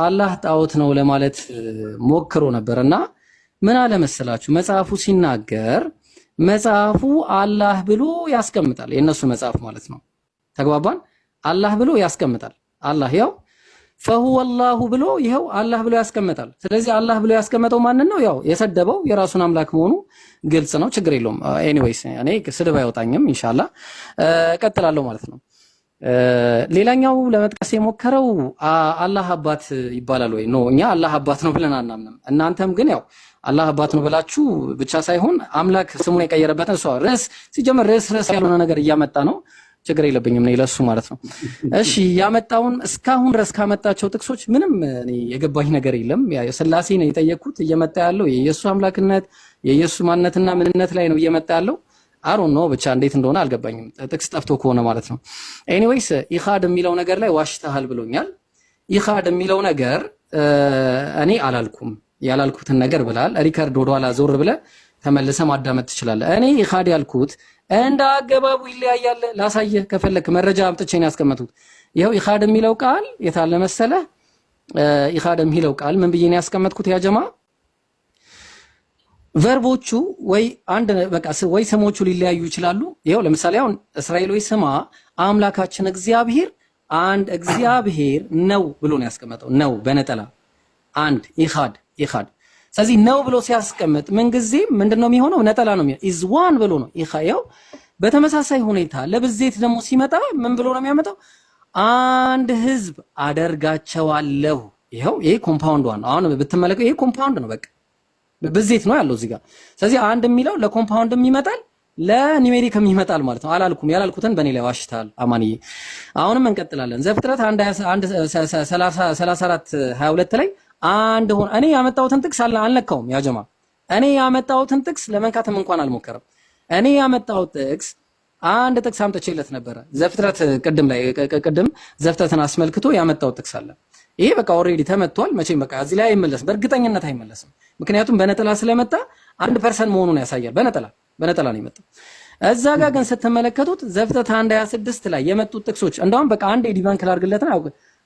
አላህ ጣዖት ነው ለማለት ሞክሮ ነበር እና ምን አለ መሰላችሁ መጽሐፉ ሲናገር መጽሐፉ አላህ ብሎ ያስቀምጣል። የእነሱ መጽሐፍ ማለት ነው። ተግባባን? አላህ ብሎ ያስቀምጣል። አላህ ያው فهو الله ብሎ ይኸው አላህ ብሎ ያስቀምጣል። ስለዚህ አላህ ብሎ ያስቀመጠው ማንን ነው? ያው የሰደበው የራሱን አምላክ መሆኑ ግልጽ ነው። ችግር የለውም። Anyways እኔ ስድብ አይወጣኝም። ኢንሻአላህ እቀጥላለሁ ማለት ነው። ሌላኛው ለመጥቀስ የሞከረው አላህ አባት ይባላል ወይ? No፣ እኛ አላህ አባት ነው ብለን አናምንም። እናንተም ግን ያው አላህ አባት ነው ብላችሁ ብቻ ሳይሆን አምላክ ስሙን የቀየረበትን እሷ ርዕስ ሲጀመር ርዕስ ርዕስ ያልሆነ ነገር እያመጣ ነው። ችግር የለብኝም እኔ ለሱ ማለት ነው። እሺ ያመጣውን እስካሁን ድረስ ካመጣቸው ጥቅሶች ምንም እኔ የገባኝ ነገር የለም። ያ ስላሴ ነው የጠየቅኩት። እየመጣ ያለው የኢየሱስ አምላክነት የኢየሱስ ማንነትና ምንነት ላይ ነው እየመጣ ያለው። I don't know ብቻ እንዴት እንደሆነ አልገባኝም። ጥቅስ ጠፍቶ ከሆነ ማለት ነው። Anyways ኢኻድ የሚለው ነገር ላይ ዋሽተሃል ብሎኛል። ኢኻድ የሚለው ነገር እኔ አላልኩም። ያላልኩትን ነገር ብላል። Record ወደኋላ ዞር ብለህ ተመልሰህ ማዳመጥ ትችላለህ። እኔ ኢኻድ ያልኩት እንደ አገባቡ ይለያያል። ላሳየህ ከፈለክ መረጃ አምጥቼ ነው ያስቀመጥኩት። ይኸው ኢኻድ የሚለው ቃል የታለ መሰለህ? ኢኻድ የሚለው ቃል ምን ብዬ ነው ያስቀመጥኩት? ያ ጀማ verb ኦቹ ወይ አንድ በቃ ወይ ስሞቹ ሊለያዩ ይችላሉ። ይኸው ለምሳሌ አሁን እስራኤል ሆይ ስማ አምላካችን እግዚአብሔር አንድ እግዚአብሔር ነው ብሎ ነው ያስቀመጠው። ነው በነጠላ አንድ ኢኻድ ኢኻድ። ስለዚህ ነው ብሎ ሲያስቀምጥ ምንጊዜም ምንድን ነው የሚሆነው? ነጠላ ነው የሚሆነው። Is one ብሎ ነው ኢኻ። ይኸው በተመሳሳይ ሁኔታ ለብዜት ደግሞ ሲመጣ ምን ብሎ ነው የሚያመጣው? አንድ ህዝብ አደርጋቸዋለሁ። ይኸው ይሄ compound one ነው። አሁን ብትመለከቱ ይሄ compound ነው፣ በቃ ብዜት ነው ያለው እዚህ ጋር። ስለዚህ አንድ የሚለው ለ compound ም ይመጣል ለ numeric ም ይመጣል ማለት ነው። አላልኩም። ያላልኩትን በእኔ ላይ ዋሽተሃል አማንዬ። አሁንም እንቀጥላለን። ዘፍጥረት 1 34 22 ላይ አንድ ሆነ። እኔ ያመጣሁትን ጥቅስ አልነካውም። ያ ጀማ እኔ ያመጣሁትን ጥቅስ ለመንካትም እንኳን አልሞከረም። እኔ ያመጣሁት ጥቅስ አንድ ጥቅስ አምጥቼለት ነበረ። ዘፍጥረት ቅድም ላይ ቅድም ዘፍጥረትን አስመልክቶ ያመጣሁት ጥቅስ አለ። ይሄ በቃ already ተመቷል። መቼም በቃ እዚህ ላይ አይመለስም፣ በእርግጠኝነት አይመለስም። ምክንያቱም በነጠላ ስለመጣ አንድ person መሆኑን ያሳያል። በነጠላ በነጠላ ነው የመጣው። እዛ ጋር ግን ስትመለከቱት ዘፍጥረት 1 26 ላይ የመጡት ጥቅሶች እንደውም በቃ አንድ debunk ላድርግለትና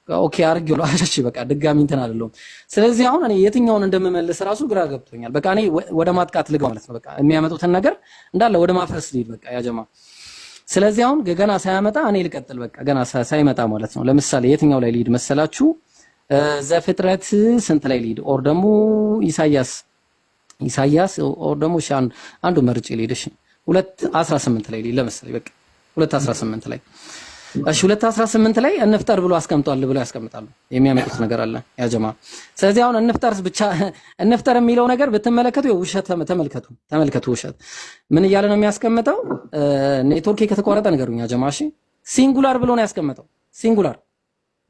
okay አድርጌው እሺ በቃ ድጋሚ እንትን አይደለሁም። ስለዚህ አሁን እኔ የትኛውን እንደምመልስ ራሱ ግራ ገብቶኛል። በቃ እኔ ወደ ማጥቃት ልግባ ማለት ነው። በቃ የሚያመጡትን ነገር እንዳለ ወደ ማፍረስ ልሂድ በቃ ያ ጀማ። ስለዚህ አሁን ገና ሳያመጣ እኔ ልቀጥል በቃ ገና ሳይመጣ ማለት ነው። ለምሳሌ የትኛው ላይ ልሂድ መሰላችሁ? ዘፍጥረት ስንት ላይ ልሂድ? Or ደግሞ ኢሳያስ፣ ኢሳያስ or ደግሞ እሺ፣ አንዱ መርጬ ልሂድ። እሺ፣ 2:18 ላይ ልሂድ ለምሳሌ። በቃ 2:18 ላይ። እሺ፣ 2:18 ላይ እንፍጠር ብሎ አስቀምጧል ብሎ ያስቀምጣሉ። የሚያመጡት ነገር አለ ያ ጀማ። ስለዚህ አሁን እንፍጠር ብቻ፣ እንፍጠር የሚለው ነገር ብትመለከቱ ውሸት፣ ተመልከቱ፣ ተመልከቱ። ውሸት ምን እያለ ነው የሚያስቀምጠው? ኔትወርክ ከተቋረጠ ንገሩኝ ያ ጀማ። እሺ፣ singular ብሎ ነው ያስቀመጠው። Singular፣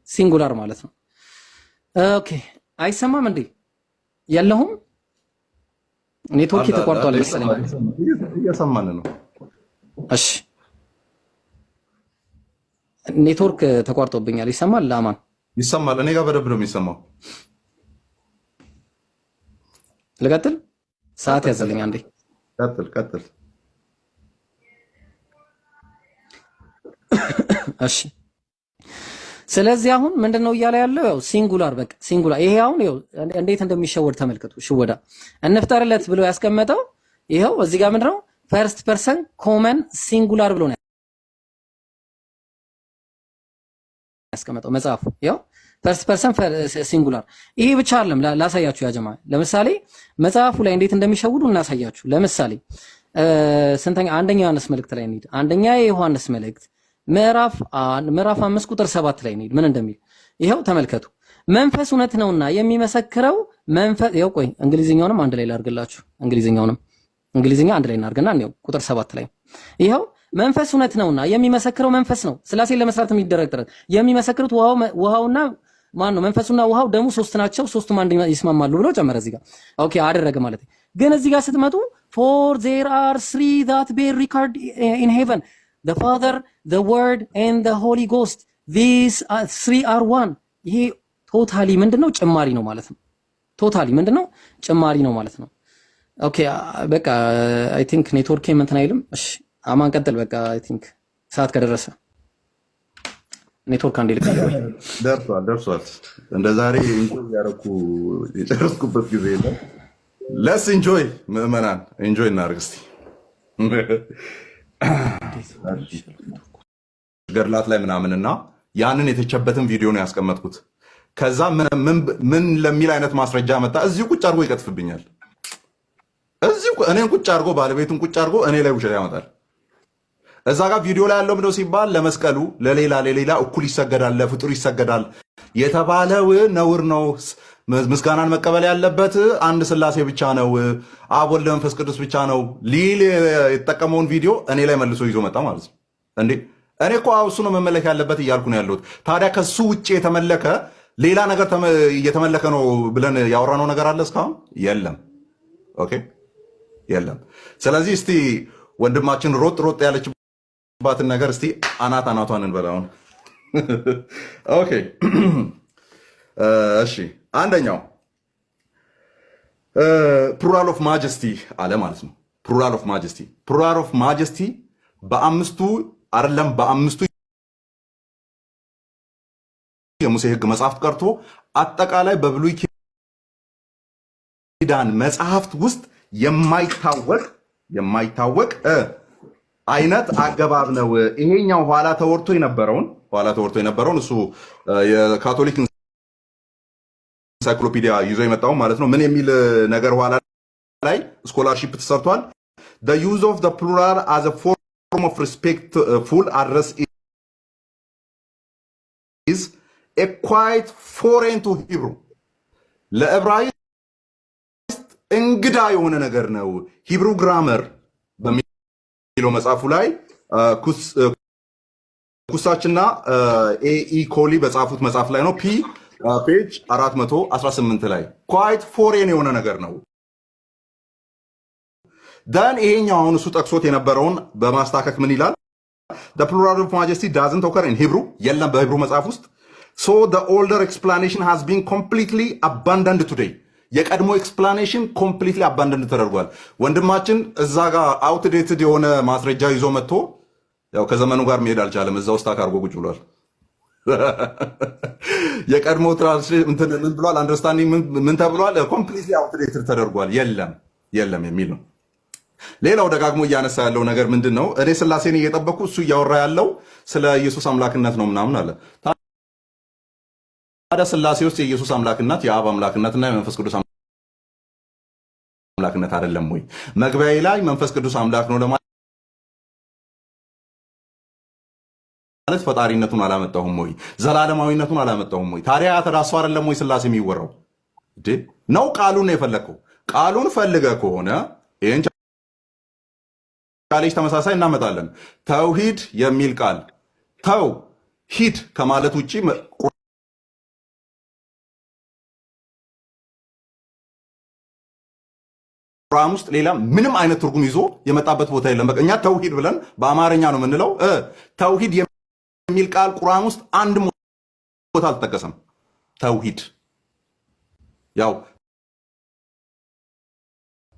singular ማለት ነው። Okay፣ አይሰማም እንዴ? የለሁም፣ ኔትወርክ ተቋርጧል መሰለኝ። እየሰማን ነው። እሺ፣ ኔትወርክ ተቋርጦብኛል። ይሰማል? አማን? ይሰማል። እኔ ጋር በደንብ ነው የሚሰማው። ልቀጥል? ሰዓት ያዘልኝ አንዴ። ቀጥል ቀጥል። እሺ፣ ስለዚህ አሁን ምንድነው እያለ ያለው? ያው singular፣ በቃ singular። ይሄ አሁን ያው እንዴት እንደሚሸወድ ተመልከቱ። ሽወዳ እንፍጠርለት ብሎ ያስቀመጠው ይኸው እዚህ ጋር ምንድነው? First person common singular ብሎ ነው ያስቀመጠው መጽሐፉ። ያው first person singular። ይሄ ብቻ አይደለም፣ ላሳያችሁ ያ ጀማ። ለምሳሌ መጽሐፉ ላይ እንዴት እንደሚሸውዱ እናሳያችሁ። ለምሳሌ ስንተኛ፣ አንደኛ ዮሐንስ መልእክት ላይ እንሂድ። አንደኛ የዮሐንስ መልእክት ምዕራፍ 5 ቁጥር 7 ላይ እንሂድ። ምን እንደሚል ይኸው ተመልከቱ። መንፈስ እውነት ነውና የሚመሰክረው መንፈስ፣ ይኸው ቆይ እንግሊዝኛውንም አንድ ላይ ላድርግላችሁ። እንግሊዝኛውንም፣ እንግሊዝኛ አንድ ላይ እናድርግና እንየው። ቁጥር 7 ላይ ይኸው መንፈስ እውነት ነውና የሚመሰክረው መንፈስ ነው። ስላሴን ለመስራት የሚደረግ ጥረት የሚመሰክሩት ውሃውና ማን ነው? መንፈሱና ውሃው ደሙ ሶስት ናቸው፣ ሶስቱም አንድ ይስማማሉ ብሎ ጨመረ እዚህ ጋር። Okay፣ አደረገ ማለት። ግን እዚህ ጋር ስትመጡ "For there are three that bear record in heaven, the Father, the Word and the Holy Ghost. These three are one።" ይሄ totally ምንድነው? ጭማሪ ነው ማለት ነው። Totally ምንድነው? ጭማሪ ነው ማለት ነው። Okay፣ በቃ I think ኔትወርክ እንትን አይልም። እሺ አማን ቀጥል። በቃ I think ሰዓት ከደረሰ ኔትወርክ አንዴ ልቀይር ወይ። ደርሷል ደርሷል። እንደ ዛሬ enjoy ያደረኩ የጨረስኩበት ጊዜ የለም። Let's enjoy፣ ምዕመናን enjoy እናድርግ እስቲ። ገድላት ላይ ምናምንና ያንን የተቸበትን ቪዲዮ ነው ያስቀመጥኩት። ከዛ ምን ለሚል አይነት ማስረጃ መጣ። እዚሁ ቁጭ አድርጎ ይቀጥፍብኛል። እዚሁ እኔን ቁጭ አድርጎ፣ ባለቤቱን ቁጭ አድርጎ እኔ ላይ ውሸት ያመጣል። እዛ ጋር ቪዲዮ ላይ ያለው ምንድነው ሲባል ለመስቀሉ ለሌላ ለሌላ እኩል ይሰገዳል፣ ለፍጡር ይሰገዳል የተባለው ነውር ነው። ምስጋናን መቀበል ያለበት አንድ ስላሴ ብቻ ነው፣ አብ ወልድ መንፈስ ቅዱስ ብቻ ነው ሊል የተጠቀመውን ቪዲዮ እኔ ላይ መልሶ ይዞ መጣ ማለት ነው። እንዴ፣ እኔ እኮ እሱ ነው መመለክ ያለበት እያልኩ ነው ያለሁት። ታዲያ ከሱ ውጭ የተመለከ ሌላ ነገር እየተመለከ ነው ብለን ያወራነው ነገር አለ እስካሁን? የለም። Okay፣ የለም። ስለዚህ እስቲ ወንድማችን ሮጥ ሮጥ ያለችባትን ነገር እስቲ አናት አናቷን እንበላውን። Okay፣ እሺ፣ አንደኛው plural of majesty አለ ማለት ነው። Plural of majesty፣ plural of majesty በአምስቱ አይደለም፣ በአምስቱ የሙሴ ሕግ መጽሐፍት ቀርቶ አጠቃላይ በብሉይ ኪዳን መጽሐፍት ውስጥ የማይታወቅ አይነት አገባብ ነው። ይሄኛው ኋላ ተወርቶ የነበረውን እሱ የካቶሊክ ኢንሳይክሎፒዲያ ይዞ የመጣው ማለት ነው። ምን የሚል ነገር ኋላ ላይ scholarship ተሰርቷል። "The use of the plural as a form of respectful address is a quite foreign to Hebrew።" ለዕብራይስጥ እንግዳ የሆነ ነገር ነው። Hebrew Grammar በሚለው መጽሐፉ ላይ ኩሳችና ኤኢ ኮሊ በጻፉት መጽሐፍ ላይ ነው። Page 418 ላይ quite foreign የሆነ ነገር ነው። Then ይሄኛው አሁን እሱ ጠቅሶት የነበረውን በማስታከክ ምን ይላል? "The plural of majesty doesn't occur in Hebrew።" የለም በ Hebrew መጽሐፍ ውስጥ። "So the older explanation has been completely abandoned today።" የቀድሞ explanation completely abandoned ተደርጓል። ወንድማችን እዛ ጋር outdated የሆነ ማስረጃ ይዞ መጥቶ ያው ከዘመኑ ጋር መሄድ አልቻለም። እዛ ውስጥ አርጎ ቁጭ ብሏል። የቀድሞ translation እንትን ምን ብሏል? Understanding ምን ተብሏል? Completely outdated ተደርጓል። የለም የለም የሚል ነው። ሌላው ደጋግሞ እያነሳ ያለው ነገር ምንድን ነው? እኔ ስላሴን እየጠበኩ እሱ እያወራ ያለው ስለ ኢየሱስ አምላክነት ነው ምናምን አለ። ታዲያ ስላሴ ውስጥ የኢየሱስ አምላክነት የአብ አምላክነትና የመንፈስ ቅዱስ አምላክነት አይደለም ወይ? መግቢያዬ ላይ መንፈስ ቅዱስ አምላክ ነው ለማለት ፈጣሪነቱን አላመጣሁም ወይ? ዘላለማዊነቱን አላመጣሁም ወይ? ታዲያ ተዳሶ አይደለም ወይ ስላሴ የሚወራው ነው? ቃሉን ነው የፈለግከው። ቃሉን ፈልገ ከሆነ ይህን challenge ተመሳሳይ እናመጣለን። ተውሂድ የሚል ቃል ተው ሂድ ከማለት ውጭ ቁርአን ውስጥ ሌላ ምንም አይነት ትርጉም ይዞ የመጣበት ቦታ የለም። በቃ እኛ ተውሂድ ብለን በአማርኛ ነው የምንለው። ተውሂድ የሚል ቃል ቁርአን ውስጥ አንድም ቦታ አልተጠቀሰም። ተውሂድ ያው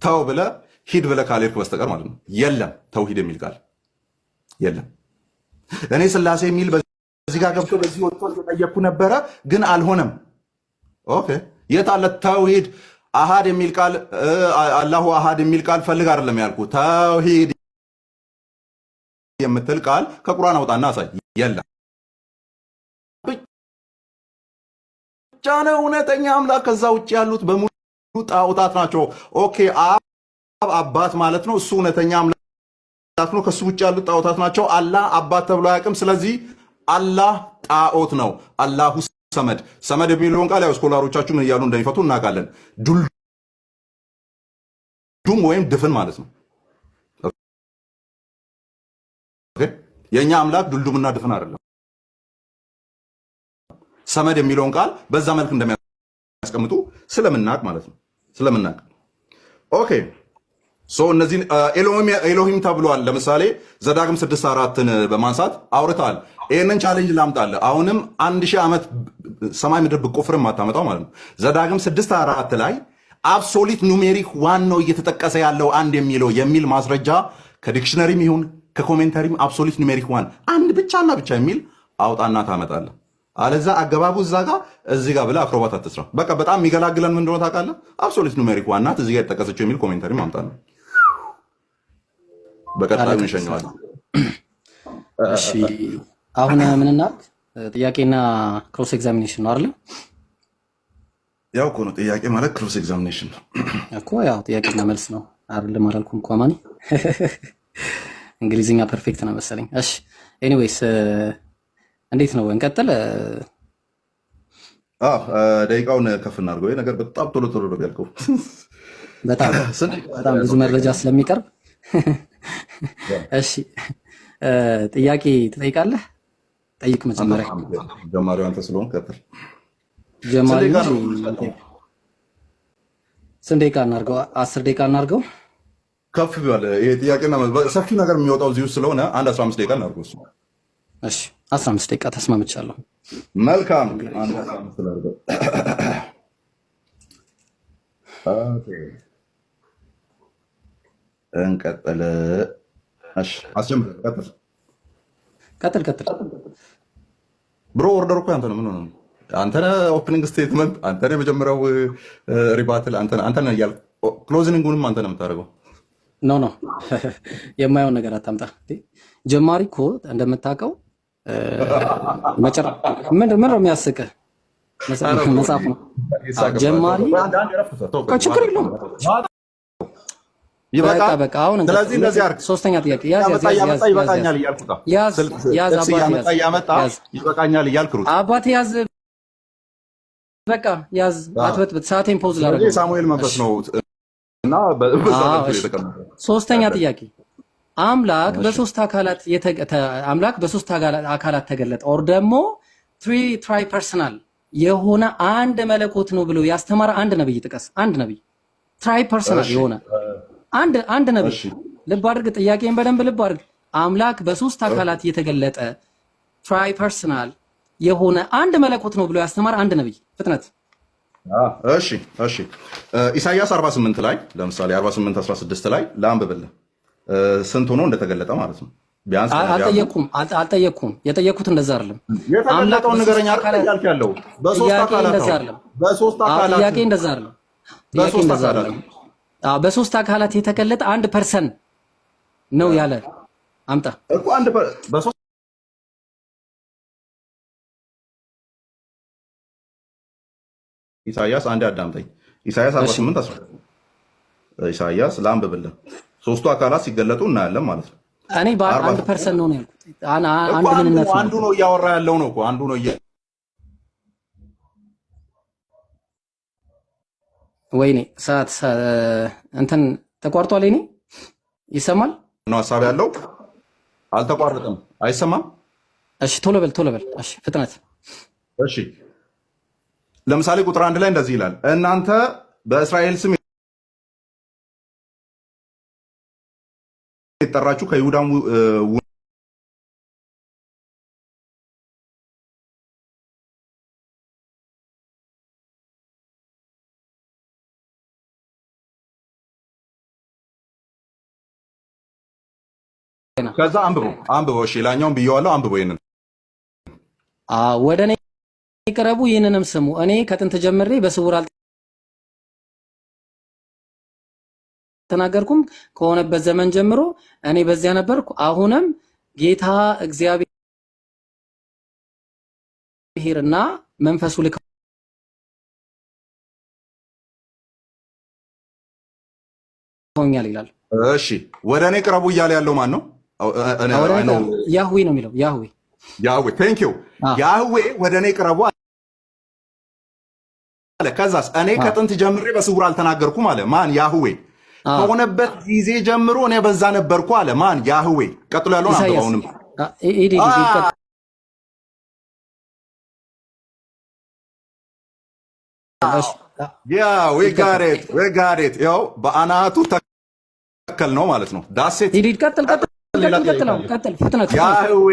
ተው ብለህ ሂድ ብለህ ካልሄድክ በስተቀር ማለት ነው። የለም ተውሂድ የሚል ቃል የለም። እኔ ስላሴ የሚል በዚህ ጋር ገብቶ በዚህ ወጥቶ እየጠየቅኩ ነበረ፣ ግን አልሆነም። Okay የት አለ ተውሂድ? አሃድ የሚል ቃል አላሁ አሃድ የሚል ቃል ፈልግ አይደለም ያልኩ። ተውሂድ የምትል ቃል ከቁርአን አውጣና አሳይ። የለም ብቻ ነው እውነተኛ አምላክ። ከዛ ውጭ ያሉት በሙሉ ጣዖታት ናቸው። Okay አብ አባት ማለት ነው። እሱ እውነተኛ አምላክ ነው። ከሱ ውጭ ያሉት ጣዖታት ናቸው። አላህ አባት ተብሎ አያውቅም። ስለዚህ አላህ ጣዖት ነው። አላሁ ሰመድ ሰመድ የሚለውን ቃል ያው scholar ኦቻችሁ ምን እያሉ እንደሚፈቱ እናውቃለን። ዱልዱም ወይም ድፍን ማለት ነው። የእኛ አምላክ ዱልዱምና ድፍን አይደለም። ሰመድ የሚለውን ቃል በዛ መልክ እንደሚያስቀምጡ ስለምናቅ ማለት ነው። ስለምናቅ okay so እነዚህን ኤሎሂም ተብሏል። ለምሳሌ ዘዳግም 6:4ን በማንሳት አውርተዋል። ይህንን challenge ላምጣልህ። አሁንም 1000 ዓመት ሰማይ ምድር ብቆፍርም አታመጣው ማለት ነው። ዘዳግም 6:4 ላይ absolute numeric one ነው እየተጠቀሰ ያለው አንድ የሚለው የሚል ማስረጃ ከ dictionary ም ይሁን ከ commentary ም absolute numeric one አንድ ብቻና ብቻ የሚል አውጣና ታመጣለህ። አለዛ አገባቡ እዛ ጋ እዚህ ጋር ብለህ አክሮባት አትስራ። በቃ በጣም የሚገላግለን ምን እንደሆነ ታውቃለህ? absolute numeric one ናት እዚህ ጋር የተጠቀሰችው የሚል commentary ማምጣት ነው። በቀጣዩ እንሸኘዋለን። እሺ አሁን ምን እናድርግ? ጥያቄና cross examination ነው አይደል? ያው እኮ ነው ጥያቄ ማለት cross examination ነው እኮ ያው ጥያቄና መልስ ነው አይደለም? አላልኩም እኮ አማኒ። እንግሊዝኛ perfect ነው መሰለኝ። እሺ anyways እንዴት ነው እንቀጥል? ደቂቃውን ከፍ እናድርገው። ይሄ ነገር በጣም ቶሎ ቶሎ ነው ያልከው። በጣም በጣም ብዙ መረጃ ስለሚቀርብ እሺ ጥያቄ ትጠይቃለህ? ጠይቅ። መጀመሪያ ጀማሪው አንተ ስለሆንክ ቀጥል። ጀማሪው ስንት ደቂቃ እናድርገው? 10 ደቂቃ እናድርገው። ከፍ ቢባል ይሄ ጥያቄና ሰፊ ነገር የሚወጣው እዚሁ ስለሆነ አንድ 15 ደቂቃ እናድርገው። እሱ እሺ 15 ደቂቃ ተስማምቻለሁ። መልካም አንድ 15 ላድርገው። Okay እንቀጥል። እሺ አስጀምር። ቀጥል ቀጥል ቀጥል። Bro order እኮ ያንተ ነው። ምን ሆነህ ነው? አንተ ነህ opening statement፣ አንተ ነህ የመጀመሪያው rebuttal፣ አንተ ነህ እያልክ closing ኡንም አንተ ነህ የምታደርገው። No no፣ የማየውን ነገር አታምጣ። ጀማሪ እኮ እንደምታውቀው ምን ምን ነው የሚያስቅህ? መጽሐፍ ነው ጀማሪ። ችግር የለውም ይበቃል። በቃ አሁን ስለዚህ እንደዚህ አድርግ። ሶስተኛ ጥያቄ ያዝ ያዝ ያዝ ይበቃኛል እያልኩ ያዝ ያዝ አባት ያዝ ይበቃኛል እያልክ ሩጥ አባት ያዝ በቃ ያዝ፣ አትበጥብጥ። ሰዓቴን pause ላደርግ ነው። ሳሙኤል መንፈስ ነው እና በዛ መልኩ የተቀመጠው። ሶስተኛ ጥያቄ አምላክ በሶስት አካላት አምላክ በሶስት አካላት ተገለጠ or ደግሞ tri personal የሆነ አንድ መለኮት ነው ብሎ ያስተማረ አንድ ነብይ ጥቀስ። አንድ ነብይ tri personal የሆነ አንድ ነብይ። ልብ አድርግ፣ ጥያቄን በደንብ ልብ አድርግ። አምላክ በሶስት አካላት የተገለጠ tri personal የሆነ አንድ መለኮት ነው ብሎ ያስተማረ አንድ ነብይ። ፍጥነት። እሺ እሺ፣ ኢሳይያስ 48 ላይ ለምሳሌ 48 16 ላይ ላንብብልህ ስንት ሆኖ እንደተገለጠ ማለት ነው። ቢያንስ አልጠየቅኩም አልጠየቅኩም። የጠየቅኩት እንደዛ አይደለም። የተገለጠውን ንገረኝ እያልክ ያለው በሶስት አካላት ነው። በሶስት አካላት ጥያቄ እንደዛ አይደለም። ጥያቄ እንደዛ አይደለም። አዎ በሶስት አካላት የተገለጠ አንድ person ነው ያለ አምጣ እኮ አንድ በሶስት ኢሳያስ አንዴ አዳምጠኝ። ኢሳያስ እሺ 48 12 ኢሳያስ ላንብብልህ። ሶስቱ አካላት ሲገለጡ እናያለን ማለት ነው። እኔ አርባ አንድ person ነው ነው ያልኩት። እኮ አንድ አንዱ ምንነት ነው ነው አንዱ ያልኩት። ነው እያወራ ያለው ነው እኮ አንዱ ነው። ወይኔ ሰዓት እንትን ተቋርጧል። እኔ ይሰማል? ነው ሀሳብ ያለው አልተቋረጠም። አይሰማም? እሺ ቶሎ በል ቶሎ በል። እሺ ፍጥነት። እሺ ለምሳሌ ቁጥር 1 ላይ እንደዚህ ይላል፣ እናንተ በእስራኤል ስም የተጠራችሁ ከይሁዳም ከዛ አንብቦ አንብቦ። እሺ ላኛውን ብየዋለሁ፣ አንብቦ ይሄንን። ወደ እኔ ቅረቡ፣ ይህንንም ስሙ። እኔ ከጥንት ጀምሬ በስውር አልተናገርኩም፣ ከሆነበት ዘመን ጀምሮ እኔ በዚያ ነበርኩ። አሁንም ጌታ እግዚአብሔርና መንፈሱ ልከውኛል ይላል። እሺ ወደ እኔ ቅረቡ እያለ ያለው ማን ነው? ወደ እኔ ያህዌ ነው የሚለው። ያህዌ ያህዌ thank you። ያህዌ ወደ እኔ ቅረቡ አለ። ከዛስ እኔ ከጥንት ጀምሬ በስውር አልተናገርኩም አለ። ማን? ያህዌ። ከሆነበት ጊዜ ጀምሮ እኔ በዛ ነበርኩ አለ። ማን? ያህዌ። ቀጥሎ ያለውን አንብብ። ኢሳያስ አሁንም yeah we got it we got it። ያው በአናቱ ተከል ነው ማለት ነው። That's it። ሂድ ቀጥል ቀጥል ቀጥል ቀጥል፣ ፍጥነት ያህዌ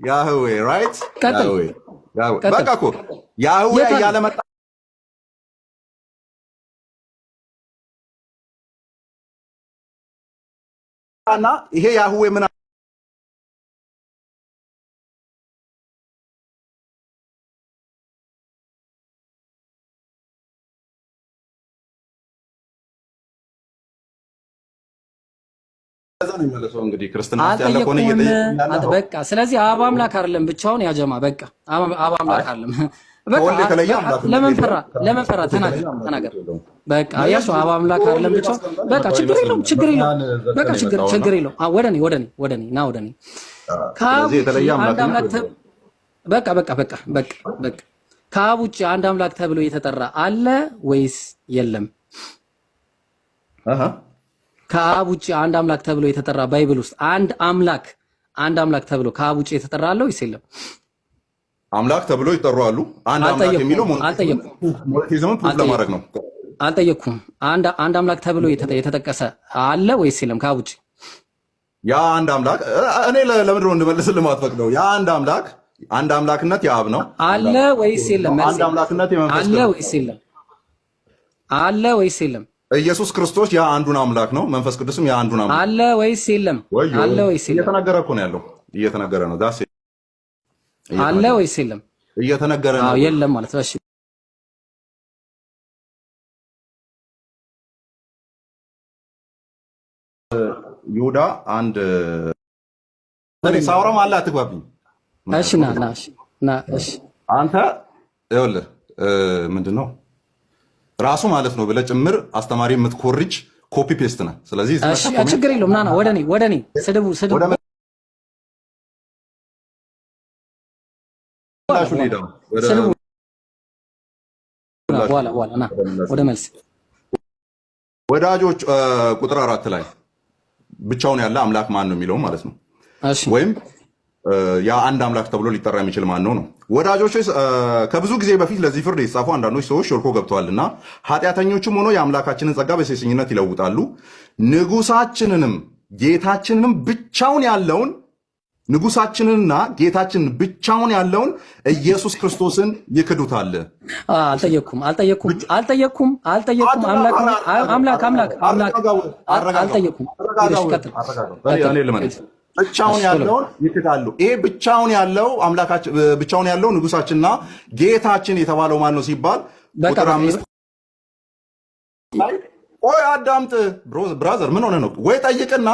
ያህዌ right ቀጥል ያህዌ ያህዌ። በቃ እኮ ያህዌ እያለ መጣ እና ይሄ ያህዌ ምን ነው የሚመለሰው? እንግዲህ ክርስትና ውስጥ ያለ ከሆነ አልጠየቅኩም። እየጠየቅን ያለ በቃ ስለዚህ አብ አምላክ አይደለም ብቻውን ያጀማ በቃ አብ አምላክ አይደለም። በቃ ከወልድ የተለየ አምላክነት ለምን ፈራ? የለውም። ለምን ፈራ? ከመንፈስ ተናገር የተለየ አምላክነት ተናገር። የለውም። በቃ ያሱ አብ አምላክ አይደለም ብቻውን። በቃ ችግር የለውም ችግር የለውም። በቃ ችግር ችግር የለውም። ወደ እኔ ወደ እኔ ወደ እኔ ና ወደ እኔ። ከአብ ስለዚህ ውጪ የተለየ አንድ አምላክነት አምላክ የለውም። በቃ በቃ በቃ በቃ በቃ ከአብ ውጪ አንድ አምላክ ተብሎ የተጠራ አለ ወይስ የለም? አሃ ከአብ ውጪ አንድ አምላክ ተብሎ የተጠራ Bible ውስጥ አንድ አምላክ አንድ አምላክ ተብሎ ከአብ ውጪ የተጠራ አለ ወይስ የለም? አምላክ ተብሎ ይጠሩ አሉ። አንድ አምላክ የሚለው አልጠየቅኩም አልጠየቅኩም monotheism ን prove ለማድረግ ነው። አልጠየቅኩም። አንድ አንድ አምላክ ተብሎ የተጠቀሰ አለ ወይስ የለም? ከአብ ውጪ ያ አንድ አምላክ እኔ ለምንድን ነው እንድመልስልህ የማትፈቅደው? ያ አንድ አምላክ አንድ አምላክነት የአብ ነው። አለ ወይስ የለም? አንድ አምላክነት የመንፈስ አለ ቅዱስ ወይስ የለም? አለ ወይስ የለም? ኢየሱስ ክርስቶስ ያ አንዱን አምላክ ነው። መንፈስ ቅዱስም ያ አንዱን አምላክ አለ ወይስ የለም? ወዮ አለ ወይስ የለም? እየተነገረ እኮ ነው ያለው። እየተነገረ ነው። That's አለ ወይስ የለም? እየተነገረ አዎ ነው። የለም ማለት ነው። እሺ ይሁዳ አንድ እኔ ሳውራም አለ አትግባብኝ። እሺ ና ና እሺ ና እሺ አንተ ይኸውልህ ምንድን ነው ራሱ ማለት ነው ብለህ ጭምር አስተማሪ የምትኮርጅ copy paste ነህ። ስለዚህ እዚህ እሺ መጥተህ comment ችግር የለውም። ና ና ወደ እኔ ወደ እኔ ስድቡ ስድቡ ወደ ምላሹ እንሂድ አሁን። ወደ ስድቡ ምላሹ በኋላ በኋላ ና ወደ ምላሹ ወደ መልስ ወዳጆች ቁጥር 4 ላይ ብቻውን ያለ አምላክ ማን ነው የሚለው ማለት ነው። እሺ ወይም ያ አንድ አምላክ ተብሎ ሊጠራ የሚችል ማን ነው ነው። ወዳጆች ከብዙ ጊዜ በፊት ለዚህ ፍርድ የተጻፉ አንዳንዶች ሰዎች ሾልኮ ገብተዋልና ኃጢአተኞችም ሆኖ የአምላካችንን ጸጋ በሴሰኝነት ይለውጣሉ። ንጉሳችንንም ጌታችንንም ብቻውን ያለውን ንጉሳችንንና ጌታችንን ብቻውን ያለውን ኢየሱስ ክርስቶስን ይክዱታል። አልጠየቅኩም አልጠየቅኩም አልጠየቅኩም አልጠየቅኩም። አምላክ አምላክ አምላክ አምላክ አልጠየቅኩም። እሺ ቀጥል ቀጥል። እኔ ልመልስ። ብቻውን እሺ ቶሎ በል። ያለውን ይክዳሉ። ይሄ ብቻውን ያለው አምላካችን ብቻውን ያለው ንጉሳችንና ጌታችን የተባለው ማን ነው ሲባል በቃ ቁጥር በቃ 5 ላይ ቆይ አዳምጥ brother፣ ምን ሆነ ነው ወይ ጠይቅና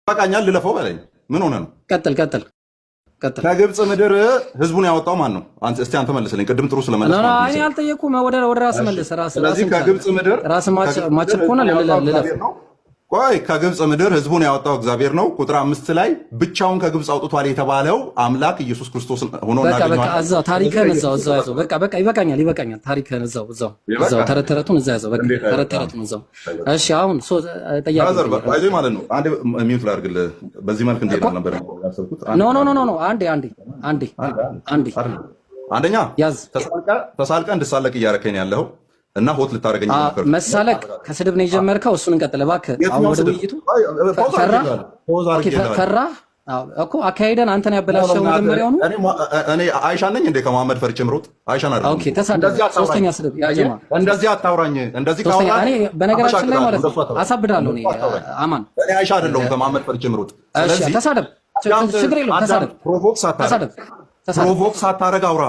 ይበቃኛል ልለፈው በለኝ። ምን ሆነ ነው? ቀጥል ቀጥል። ቀጥል። ከግብፅ ምድር ህዝቡን ያወጣው ማን ነው? እስቲ አንተ መልስልኝ። ቅድም ጥሩ No ስለመለስክ No፣ ነው እኔ መልስልኝ። አልጠየኩም። ወደ ራስ እሺ፣ መልስ። ራስ ስለዚህ ራስን ቻል። ከግብፅ ምድር ራስ ከግብፅ ምድር ማችል ከሆነ ህዝቡን ያወጣው ልለፍ። እግዚአብሔር ነው። ቆይ፣ ከግብፅ ምድር ህዝቡን ያወጣው እግዚአብሔር ነው። ቁጥር 5 ላይ ብቻውን ከግብፅ አውጥቷል የተባለው አምላክ ኢየሱስ ክርስቶስ ሆኖ በቃ በቃ እናገኘዋለን። እዛው ስለዚህ ታሪክህን ከኢየሱስ እዛው እዛው ክርስቶስ ያዘው። በቃ በቃ፣ ይበቃኛል፣ ይበቃኛል። ታሪክህን እዛው እዛው እዛው ይበቃል። ተረት ተረቱን እዛ ያዘው። በቃ እንዴት ተረት አይበቃም? ተረቱን እዛው። እሺ አሁን ጥያቄ Brother ልጠይቅ። ባይዜ ማለት ነው። አንድ mute ላድርግልህ። በዚህ መልክ እንዲሄድ እኮ አልነበረም ያሰብኩት። አንድ No, no, no, no, no፣ አንዴ፣ አንዴ፣ አንዴ፣ አንድ አንድ አንዴ። አይደለም። አንደኛ ያዝ። ተሳልቀህ እንድሳለቅ እያደረከኝ ያለው እና hot ልታደርገኝ እየሞከርክ ነው። መሳለቅ ከስድብ ነው የጀመርከው። እሱን እንቀጥል እባክህ። አሁን የትኛው ወደ ስድብ? ውይይቱ Pause ፈራ አድርጌልሃለሁ። Pause Okay፣ አድርጌልሃለሁ። ፈራ እኮ አካሄደን አንተን ያበላሸው መጀመሪያውኑ። እኔ አይሻ ነኝ እንዴ ከመሐመድ ፈርቼ ምሮጥ? አይሻን አይደለም Okay፣ እኮ። ተሳደበ። እንደዚህ አታውራኝ። ሶስተኛ ስድብ ያ አየህ፣ ጀማ። እንደዚህ አታውራኝ። እንደዚህ ሶስተኛ ካወራህ እኔ በነገራችን ላይ አበሻቅጣለሁ። ማለት እንደሱ ነው አታውራኝ። አሳብዳለሁ እኔ እንደሱ አታውራኝ። አማን። እኔ አይሻ አይደለሁም ከመሐመድ ፈርቼ ምሮጥ። እሺ ስለዚህ ተሳደብ፣ አዳምጥ፣ ችግር የለውም። አዳምጥ። ተሳደብ፣ Provoke ሳታረግ ተሳደብ፣ ተሳደብ። Provoke ሳታረግ አውራ።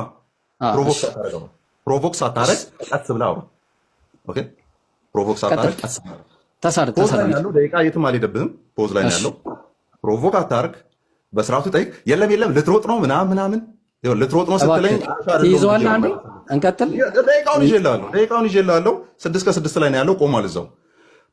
Provoke እሺ ሳታረግ አውራ። Provoke ሳታረግ ቀስ ብለህ አውራ። Okay፣ provoke ቀጥል። ሳታረግ ቀስ ብለህ አውራ። ተሳደብ፣ Pause ላይ ተሳደብ። ነው ያለው። ደቂቃ የትም አልሄደብህም። Pause ላይ ነው እሺ ያለው። Provoke አታርግ። በስርዓቱ ጠይቅ። የለም የለም፣ ልትሮጥ ነው ምናምን ምናምን፣ ይኸው ልትሮጥ ነው ስትለኝ እባክህ አይሻ አይደለሁም ብዬ ትይዘዋለህ። ነው አንዴ የምመለስልህ። እንቀጥል። ደቂቃውን ይዤልሃለሁ። ደቂቃውን ይዤልሃለሁ። 6:06 ላይ ነው ያለው። ቆሟል እዛው።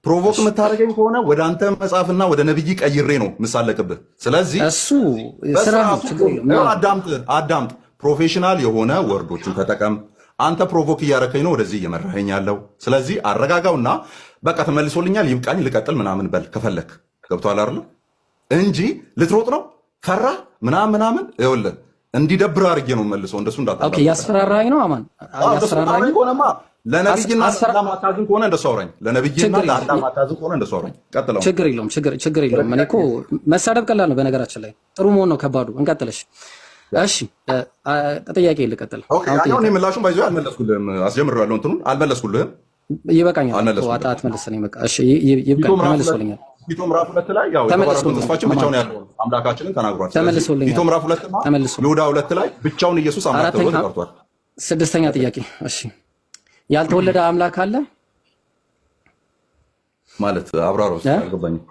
Provoke እሺ የምታደርገኝ ከሆነ ወደ አንተ መጽሐፍና ወደ ነብይ ቀይሬ ነው ምሳለቅብህ። ስለዚህ እሱ ስራ ነው፣ በስርዓቱ ችግር የለውም። ይኸው አዳምጥ፣ አዳምጥ። Professional የሆነ word ኦችን ተጠቀም። አንተ provoke እያረከኝ ነው ወደዚህ እየመራኸኝ ያለው። ስለዚህ አረጋጋውና በቃ ተመልሶልኛል፣ ይብቃኝ፣ ልቀጥል ምናምን በል ከፈለክ። ገብቶሃል አይደለ? እንጂ ልትሮጥ ነው ፈራ ምናምን ምናምን፣ ይኸውልህ እንዲደብር አድርጌ ነው መልሰው። እንደሱ Okay፣ እንዳታላግጥ። ያስፈራራኝ ነው አማን፣ አዎ፣ እንደሱ ያስፈራራኝ አውራኝ ነው። ከሆነማ ለነብይና አስፈራ ለአላህ ማታዝን ከሆነ እንደሱ አውራኝ። ለነብይና ችግር ለአላህ የለውም። ማታዝን ከሆነ እንደሱ አውራኝ። ቀጥለው። ችግር የለውም። ችግር የለውም። እኔ እኮ መሳደብ ቀላል ነው በነገራችን ላይ፣ ጥሩ መሆን ነው ከባዱ። እንቀጥልሽ። እሺ ጥያቄ ልቀጥል። Okay፣ አሁን ያኛው ጥያቄ እኔ ምላሹን ባይዞ አልመለስኩልህም። አስጀምሬዋለሁ፣ እንትኑን አልመለስኩልህም። ይበቃኛል እኮ አልመለስኩልህም። አትመልስልኝ። በቃ እሺ ቲቶ ይብቃኝ። ምዕራፍ 2 ተመልሶልኛል። ቲቶ ምዕራፍ 2 ላይ ያው የተባረከውን ተመልሶልኛል። ተስፋችን አማን ብቻውን ያለው አምላካችንን ተናግሯል። ስለዚህ ተመልሶልኛል። ቲቶ ምዕራፍ 2 እና ተመልሶ ይሁዳ 2 ላይ ብቻውን ኢየሱስ አምላክ ተብሎ አራተኛ ተጠርቷል። ስድስተኛ ጥያቄ። እሺ ያልተወለደ አምላክ አለ? ማለት አብራራው እስኪ፣ እ? አልገባኝም።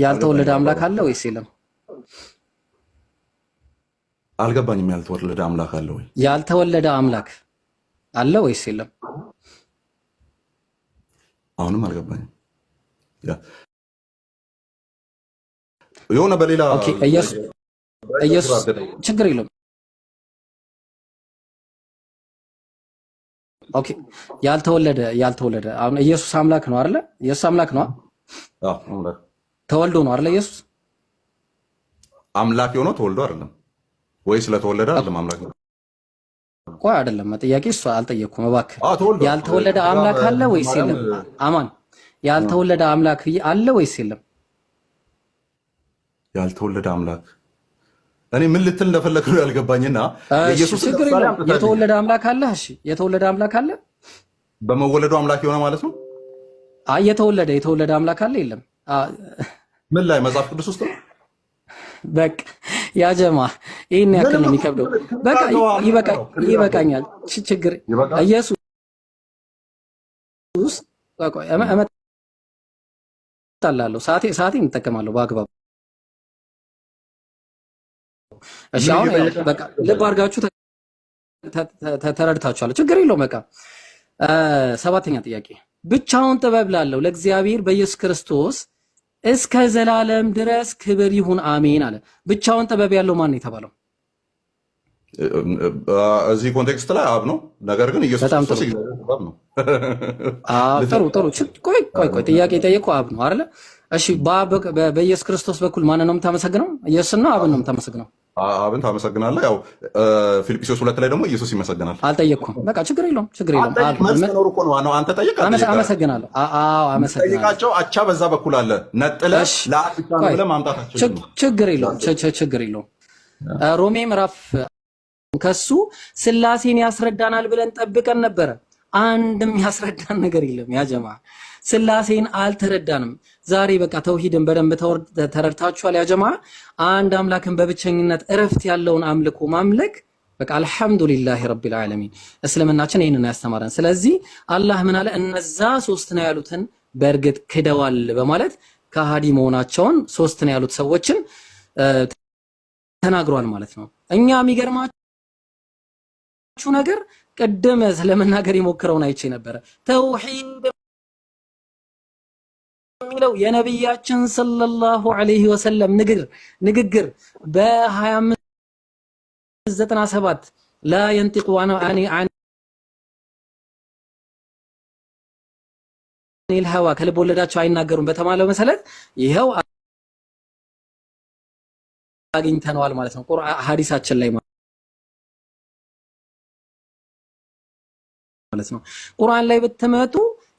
ያልተወለደ አልገባኝም። አምላክ አብራራው። አለ ወይስ የለም? አልገባኝም። ያልተወለደ አምላክ አለ ወይ? ያልተወለደ አምላክ አለ ወይስ የለም? አሁንም አልገባኝም። Yeah የሆነ በሌላ Okay፣ ኢየሱስ ኢየሱስ ችግር የለውም። Okay፣ ያልተወለደ አሁን ኢየሱስ አምላክ ነው አይደለ? ኢየሱስ አምላክ ነው። አዎ፣ አምላክ። ተወልዶ ነው አይደለ? ኢየሱስ አምላክ የሆነው ተወልዶ አይደለም ወይ? ስለተወለደ አይደለም አምላክ ነው። ቆይ አይደለም፣ ጥያቄ እሱ አልጠየቅኩም። እባክህ አዎ ተወልዶ ያልተወለደ አምላክ አለ ወይስ ማርያም የለም? አማን ያልተወለደ አምላክ አለ ወይስ የለም? ያልተወለደ አምላክ እኔ ምን ልትል እንደፈለክ ነው ያልገባኝና እሺ የኢየሱስን ችግር ለምሳሌ የለውም። አምጥተህልኛል። የተወለደ አምላክ አለ? እሺ የተወለደ አምላክ አለ? በመወለዱ አምላክ የሆነ ማለት ነው። አይ የተወለደ አምላክ አለ የለም? ምን ላይ? መጽሐፍ ቅዱስ ውስጥ ነው? በቃ ያ ጀማ ይህን ያክል ምንም ነው እኮ የሚከብደው። Clear በቃ አድርገው፣ clear አድርገው። ይበቃኛል። ችግር ይበቃል። ኢየሱስ ቆይ ቆይ እመጣልሃለሁ። ሰዓቴን እጠቀማለሁ በአግባቡ። እሺ ምን አሁን ያው እየጠየቀ በቃ ልብ አድርጋችሁ ተረድታችኋል። ችግር የለውም። በቃ ሰባተኛ ጥያቄ ብቻውን ጥበብ ላለው ለእግዚአብሔር በኢየሱስ ክርስቶስ እስከ ዘላለም ድረስ ክብር ይሁን አሜን አለ። ብቻውን ጥበብ ያለው ማን ነው የተባለው? እዚህ context ላይ አብ ነው። ነገር ግን ኢየሱስ በጣም ክርስቶስ ጥሩ። የእግዚአብሔር ጥበብ ነው። አዎ ጥሩ ጥሩ። ቆይ ቆይ ቆይ ጥያቄ የጠየቀው አብ ነው አይደለ? እሺ በአብ በኢየሱስ ክርስቶስ በኩል ማንን ነው የምታመሰግነው? ኢየሱስን ነው አብን ነው የምታመሰግነው? አብን ታመሰግናለህ። ያው ፊልጵስዩስ 2 ላይ ደግሞ ኢየሱስ ይመሰገናል። አልጠየቅኩም። በቃ ችግር የለውም፣ ችግር የለውም። አልጠይቅ አብ መልስ መኖሩ እኮ ነው ዋናው። አንተ ጠይቅ አልጠየቅ አመሰግናለሁ። አዎ አመሰግናለሁ። ጠይቃቸው አቻ በዛ በኩል አለ። ነጥለ እሺ ለአብ ብቻ ነው ቆይ ብለህ ማምጣት አትችልም። ችግር የለውም፣ ችግር የለውም። ሮሜ ምዕራፍ ከሱ ስላሴን ያስረዳናል ብለን ጠብቀን ነበረ። አንድም ያስረዳን ነገር የለም። ያ ጀማ ስላሴን አልተረዳንም። ዛሬ በቃ ተውሂድን በደንብ ተረድታችኋል። ያ ጀማ አንድ አምላክን በብቸኝነት እረፍት ያለውን አምልኮ ማምለክ በቃ አልሐምዱሊላህ ረቢል ዓለሚን። እስልምናችን ይህንን ያስተማረን። ስለዚህ አላህ ምን አለ? እነዛ ሶስት ነው ያሉትን በእርግጥ ክደዋል በማለት ከሃዲ መሆናቸውን ሶስት ነው ያሉት ሰዎችን ተናግሯል ማለት ነው። እኛ የሚገርማችሁ ነገር ቅድም ስለመናገር የሞክረውን አይቼ ነበረ። ተውሂድ የሚለው የነቢያችን ሰለላሁ ዐለይሂ ወሰለም ንግግር በ2597 لا ينطق عن الهوى ከልብ ወለዳቸው አይናገሩም በተባለው መሰረት ይኸው አግኝተነዋል ማለት ነው። ቁርአን ሐዲሳችን ላይ ማለት ነው። ቁርአን ላይ ብትመጡ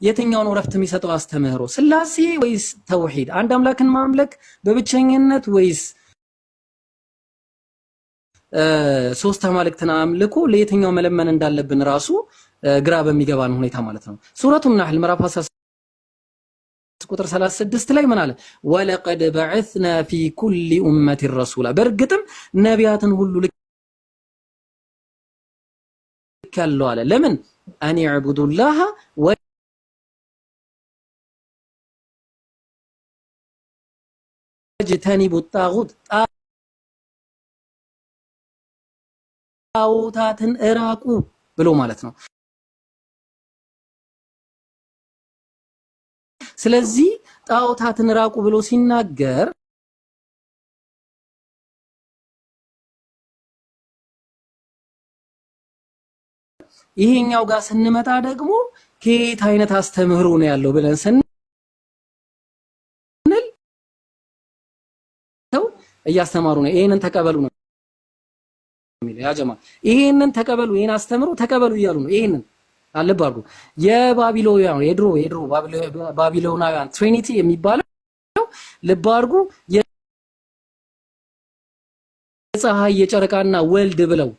የትኛው ነው እረፍት የሚሰጠው አስተምህሮ? ስላሴ ወይስ ተውሂድ? አንድ አምላክን ማምለክ በብቸኝነት ወይስ ሶስት አማልክትን አምልኮ ለየትኛው መለመን እንዳለብን ራሱ ግራ በሚገባን ሁኔታ ማለት ነው። ሱረቱ ናህል ምዕራፍ 16 ቁጥር 36 ላይ ምን አለ? ولقد بعثنا في كل أمة رسولا፣ በእርግጥም ነቢያትን ሁሉ ልክ ያለው አለ። ለምን أن اعبدوا الله واجتنبوا الطاغوت፣ ጣዖታትን እራቁ ብሎ ማለት ነው። ስለዚህ ጣዖታትን ራቁ ብሎ ሲናገር ይሄኛው ጋር ስንመጣ ደግሞ ከየት አይነት አስተምህሮ ነው ያለው ብለን ስንል እያስተማሩ ነው። ይሄንን ተቀበሉ ነው የሚለው ያ ጀማ፣ ይሄንን ተቀበሉ፣ ይሄን አስተምሮ ተቀበሉ እያሉ ነው። ይሄንን አልብ አድርጉ። የባቢሎናውያን የድሮ ባቢሎናውያን Trinity የሚባለው ልብ አድርጉ፣ የፀሐይ የጨረቃና ወልድ ብለው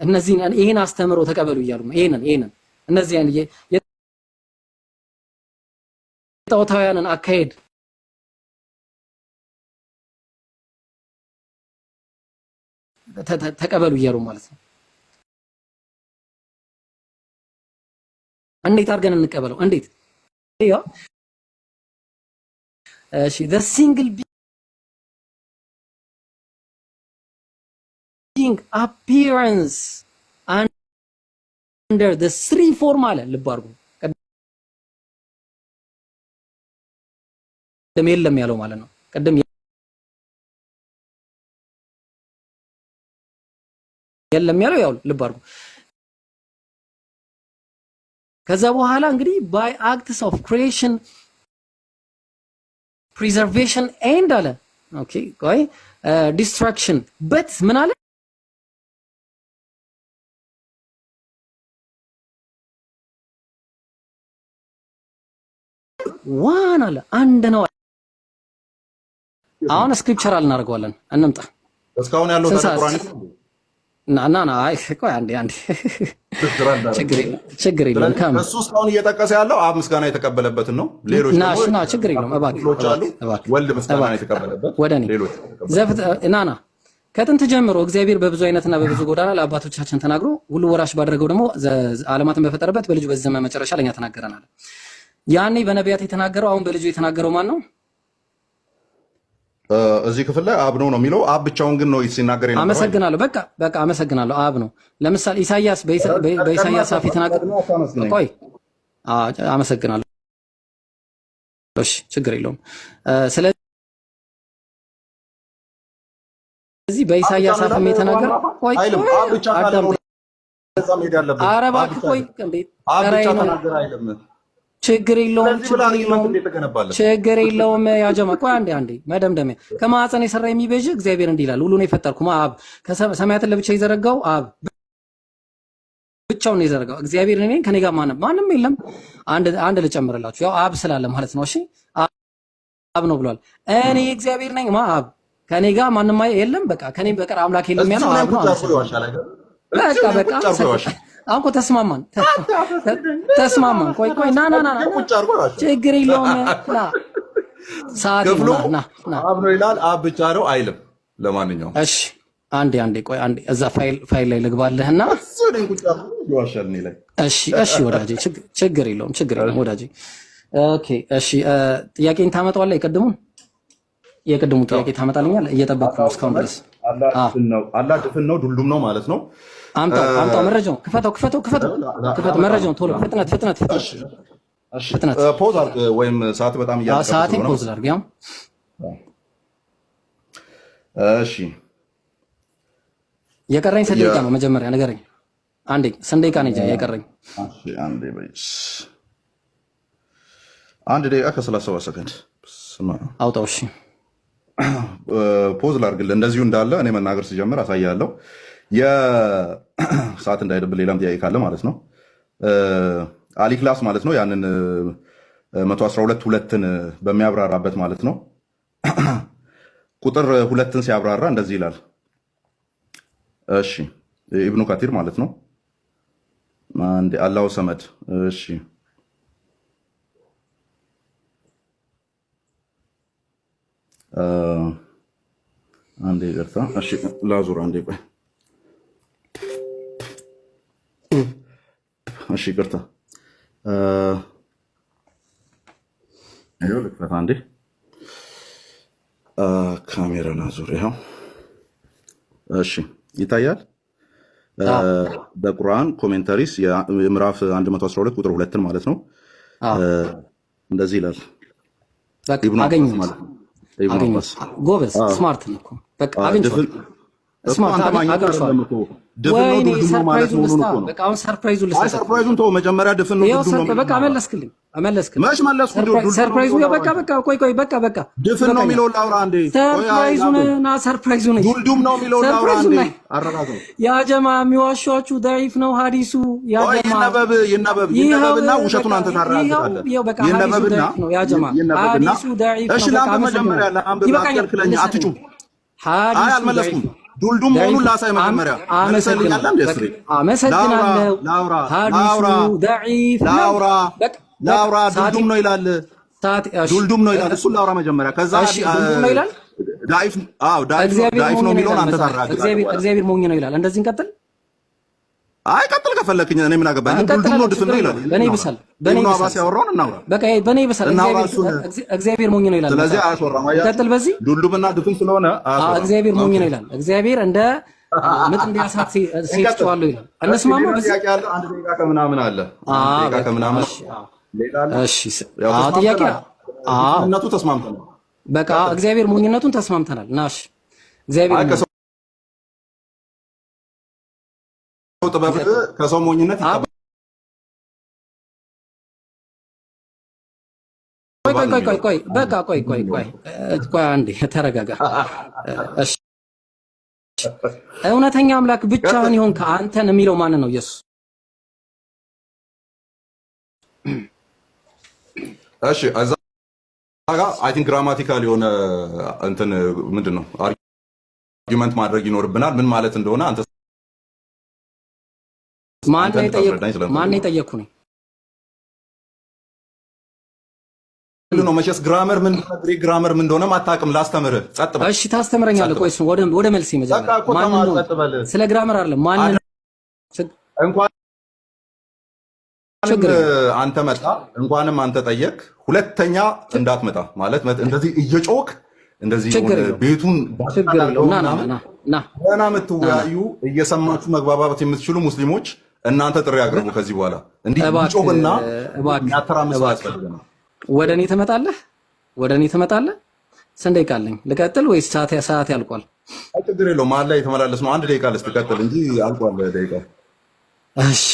እነዚህን ይሄን አስተምሮ ተቀበሉ እያሉ ነው። ይሄንን እነዚህን የጣዖታውያንን አካሄድ ተቀበሉ እያሉ ማለት ነው። እንዴት አድርገን እንቀበለው? እንዴት? እሺ the single being appearance under the three form አለ። ልብ አድርጉ። ቅድም የለም ያለው ማለት ነው። ቅድም የለም ያለው ያው ልብ አድርጉ። ከዛ በኋላ እንግዲህ by acts of creation preservation and አለ okay ቆይ destruction but ምን አለ one አለ አንድ ነው። አሁን scriptural እናደርገዋለን። እንምጣ። እስካሁን ያለው ቁርአን ና ና ና አይ ቆይ አንዴ አንዴ፣ ችግር የለም። እሱ እስካሁን እየጠቀሰ ያለው አብ ምስጋና የተቀበለበትን ነው። ሌሎች ና ና ችግር የለውም። እባክህ ወልድ ምስጋና የተቀበለበት ወደ እኔ ና ና ከጥንት ጀምሮ እግዚአብሔር በብዙ አይነትና በብዙ ጎዳና ለአባቶቻችን ተናግሮ ሁሉ ወራሽ ባደረገው ደግሞ ዓለማትን በፈጠረበት በልጁ በዚህ ዘመን መጨረሻ ለኛ ተናገረናል። ያኔ በነቢያት የተናገረው አሁን በልጁ የተናገረው ማን ነው? እዚህ ክፍል ላይ አብ ነው ነው የሚለው። አብ ብቻውን ግን ነው ሲናገር የነበረው። አመሰግናለሁ። በቃ በቃ አመሰግናለሁ። አብ ነው። ለምሳሌ ኢሳያስ በኢሳያስ አፍ የተናገረ ቆይ፣ አመሰግናለሁ። እሺ፣ ችግር የለውም። ስለዚህ በኢሳያስ አፍም የተናገረ ቆይ፣ አብ ብቻ ካለ ነው መሄድ ያለብን። ኧረ እባክህ ቆይ፣ እንዴት አብ ብቻ ተናገረ አይልም። ችግር የለውም፣ ችግር የለውም። ያጀማ ቆይ አንዴ አንዴ መደምደሚያ ከማዕፀን የሰራ የሚቤዥ እግዚአብሔር እንዲህ ይላል፣ ሁሉን የፈጠርኩ አብ፣ ሰማያትን ለብቻ የዘረጋው አብ ብቻውን የዘረጋው እግዚአብሔር እኔን ከኔ ጋር ማንም ማንም የለም። አንድ አንድ ልጨምርላችሁ፣ ያው አብ ስላለ ማለት ነው። እሺ አብ ነው ብሏል። እኔ እግዚአብሔር ነኝ ማ አብ ከኔ ጋር ማንም የለም። በቃ ከኔ በቀር አምላክ የለም ያለው አብ ነው። በቃ በቃ አሁን እኮ ተስማማን ተስማማን። ቆይ ቆይ ና ና ና ችግር የለውም ና ሰዓት ና ና አብ ነው ይላል። አብ ብቻ ነው አይልም። ለማንኛውም እሺ አንዴ አንዴ ቆይ አንዴ እዛ ፋይል ላይ ልግባልህና እሺ እሺ ወዳጄ ችግር የለውም ችግር የለውም ወዳጄ። okay እሺ ጥያቄን ታመጣዋለህ የቅድሙን የቅድሙ ጥያቄ ታመጣልኛል። እየጠበቅኩ ነው እስካሁን ድረስ። አላህ ድፍን ነው ዱልዱም ነው ማለት ነው። አምጣው አምጣው፣ መረጃውን ክፈተው፣ ክፈተው፣ ክፈተው፣ ክፈተው፣ መረጃውን ቶሎ፣ ፍጥነት፣ ፍጥነት፣ ፍጥነት፣ ፍጥነት። Pause አድርግ ወይም ሰዓት በጣም እያለቀ ሰዓቴን ስለሆነ Pause ላድርግ። ያው እሺ የቀረኝ ስንት ደቂቃ ነው? መጀመሪያ ንገረኝ። አንዴ ስንት ደቂቃ ነው የቀረኝ? 1 ደቂቃ ከ37 ሰከንድ። ስማ አውጣው። እሺ። Pause ላድርግልህ። እንደዚሁ እንዳለ እኔ መናገር ስጀምር አሳያለሁ። የሰዓት እንዳይደብል ሌላም ጥያቄ ካለ ማለት ነው። አሊክላስ ማለት ነው ያንን 112 ሁለትን በሚያብራራበት ማለት ነው። ቁጥር 2ን ሲያብራራ እንደዚህ ይላል። እሺ ኢብኑ ካቲር ማለት ነው። አንዴ አላሁ ሰመድ። እሺ አንዴ ይቅርታ። እሺ ላዙር አንዴ ቆይ። እሺ ይቅርታ። ይኸው ልክፈት አንዴ ካሜራ ላዙር። ይኸው እሺ ይታያል። በቁርአን commentaries የምዕራፍ 112 ቁጥር 2ን ማለት ነው። እንደዚህ ይላል። በቃ ኢብኑ አባስ አገኘሁት ማለት ነው። ኢብኑ አገኘሁት። አባስ ጎበዝ smart ነው እኮ በቃ አግኝቼዋለሁ። እኮ Smart አንተ ማግኘት አግኝቼዋለሁ። አይደለም እኮ ድፍን ነው ወይኔ ዱልዱም ነው ማለት Surprise ኡን መሆኑን ልስታ። እኮ ነው። በቃ አሁን surprise ኡን አይ ልስታ። Surprise ኡን ተወው፣ መጀመሪያ ድፍን ነው ይኸው ዱልዱም ነው በቃ የሚለውን አውራ። መለስክልኝ መለስክልኝ። መች መለስኩ? ዱልዱም ነው Surprise ኡ የሚለውን በቃ አውራ። በቃ ቆይ ቆይ በቃ በቃ ድፍን ነው ይበቃኛል። የሚለውን ላውራ አንዴ። ቆይ አይ Surprise ኡን ላቁም። ና surprise ኡን ዱልዱም ነው የሚለውን ላውራ Surprise ኡን አንዴ። ና አረጋግጠው። ያ ጀማ የሚዋሿችሁ ضعيف ነው ሀዲሱ። ያ ቆይ ጀማ ይነበብ ይነበብ ይኸው ይነበብና ውሸቱን በቃ አንተ ይኸው ታረጋግጣለህ። ይኸው በቃ ሀዲሱ ይነበብና ضعيف ነው። ያ ጀማ ይነበብና ሀዲሱ ضعيف እሺ ነው። በቃ ላንብብ፣ አመሰግናለሁ። መጀመሪያ ላንብብ። ይበቃኛል። አትከልክለኝ፣ መልሰልኝ። አትጩህ። አይ ሀዲሱ ضعيف አልመለስኩም። ነው። ዱልዱም ضعيف መሆኑን ነው። ላሳይ መጀመሪያ። መልሰልኛለህ አመሰግናለሁ። እንዴ በቃ እስሬ ላውራ አመሰግናለሁ። ላውራ ሀዲሱ ላውራ ضعيف ነው። ላውራ በቃ በቃ ላውራ ሰዓቴ ዱልዱም ነው ይላል። ሰዓቴ እሺ ዱልዱም ነው ይላል። እሱን ላውራ መጀመሪያ። ከዛ እሺ ዱልዱም ነው ይላል። ዳኢፍ አዎ ዳኢፍ ነው እግዚአብሔር ዳኢፍ ሞኝ ነው ነው የሚለውን ይላል አንተ መጽሐፍ። ታረጋግጣለህ እግዚአብሔር በኋላ። እግዚአብሔር ሞኝ ነው ይላል። እንደዚህ እንቀጥል አይ ቀጥል ከፈለክኝ፣ እኔ ምን አገባኝ። ግን ዱልዱም ነው እንቀጥላለን። ድፍን ችግር ነው ይላል። የለውም። በእኔ እናውራ። ይብሳል፣ በእኔ ኢብኑ ይብሳል። አባስ ያወራውን እናውራ በቃ በእኔ ይብሳል። እናውራ እግዚአብሔር እሱን። እግዚአብሔር ሞኝ ነው ይላል ስለዚህ መጽሐፍ። አያስወራም። አያችሁ እንቀጥል በዚህ ዱልዱምና ድፍን ስለሆነ አያስወራም። እግዚአብሔር ሞኝ Okay ነው ይላል። እግዚአብሔር እንደ ምጥ እንዲያሳት ሴት እንቀጥል። ጨዋለሁ ይላል። እሺ እንስማማ ሌላ በዚህ ጥያቄ አለ። 1 ደቂቃ ከምናምን አለ። አንድ ደቂቃ በቃ ከምናምን እሺ ሌላ አለ። እሺ ያው ጥያቄ ተስማምተናል። አዎ ድፍንነቱ ተስማምተናል። በቃ ቀጥል። እግዚአብሔር ሞኝነቱን ተስማምተናል። ናሽ እግዚአብሔር አይ ሞኝ ከሰው ጥበብ ከሰው ሞኝነት ቆይ ይጠበባል ነው ቆይ ቆይ የሚለው። ቆይ በቃ ቆይ ቆይ ቆይ ቆይ አንዴ ተረጋጋ። እሺ እውነተኛ አምላክ ብቻህን ቀጥል። ይሆን ከአንተን የሚለው ማን ነው? ኢየሱስ። እሺ እዛ ጋ I think grammatical የሆነ እንትን ምንድን ነው argument ማድረግ ይኖርብናል። ምን ማለት እንደሆነ አንተ ማን አንተ ነው የጠየኩ? እንድታስረዳኝ ማን ስለምፈልግ ነው ነው። የጠየኩ ነኝ? ነው መቼስ grammar ምን Greek grammar ምን እንደሆነ አታውቅም። ላስተምርህ። ጸጥ በል እሺ ታስተምረኛለህ። ጸጥ ቆይ በል እሱን ወደ መልሴ በቃ መጀመሪያ እኮ ማንን ተማር። ነው? ጸጥ በል። ስለ grammar አይደለም ማንን እንኳንም ችግር የለውም። አንተ መጣ፣ እንኳንም አንተ ጠየቅ። ሁለተኛ እንዳትመጣ ማለት እንደዚህ እየጮክ እንደዚህ ችግር የሆነ የለውም። ቤቱን ችግር የለውም። ና ና ምናምን ና ና ገና ና ና የምትወያዩ እየሰማችሁ መግባባት የምትችሉ ሙስሊሞች እናንተ ጥሪ አቅርቡ። ከዚህ በኋላ እንዲህ እባክህ ጮህና እባክህ የሚያተራምስ ሰው እባክህ ያስፈልገናል። ወደ እኔ ትመጣለህ፣ ወደ እኔ ትመጣለህ። ስንት ደቂቃ አለኝ? ልቀጥል ወይስ ሰዓት ያልቋል? አይ ችግር የለውም። መሀል ላይ የተመላለስ ነው። 1 ደቂቃ ልስጥ፣ ቀጥል እንጂ አልቋል ደቂቃ። እሺ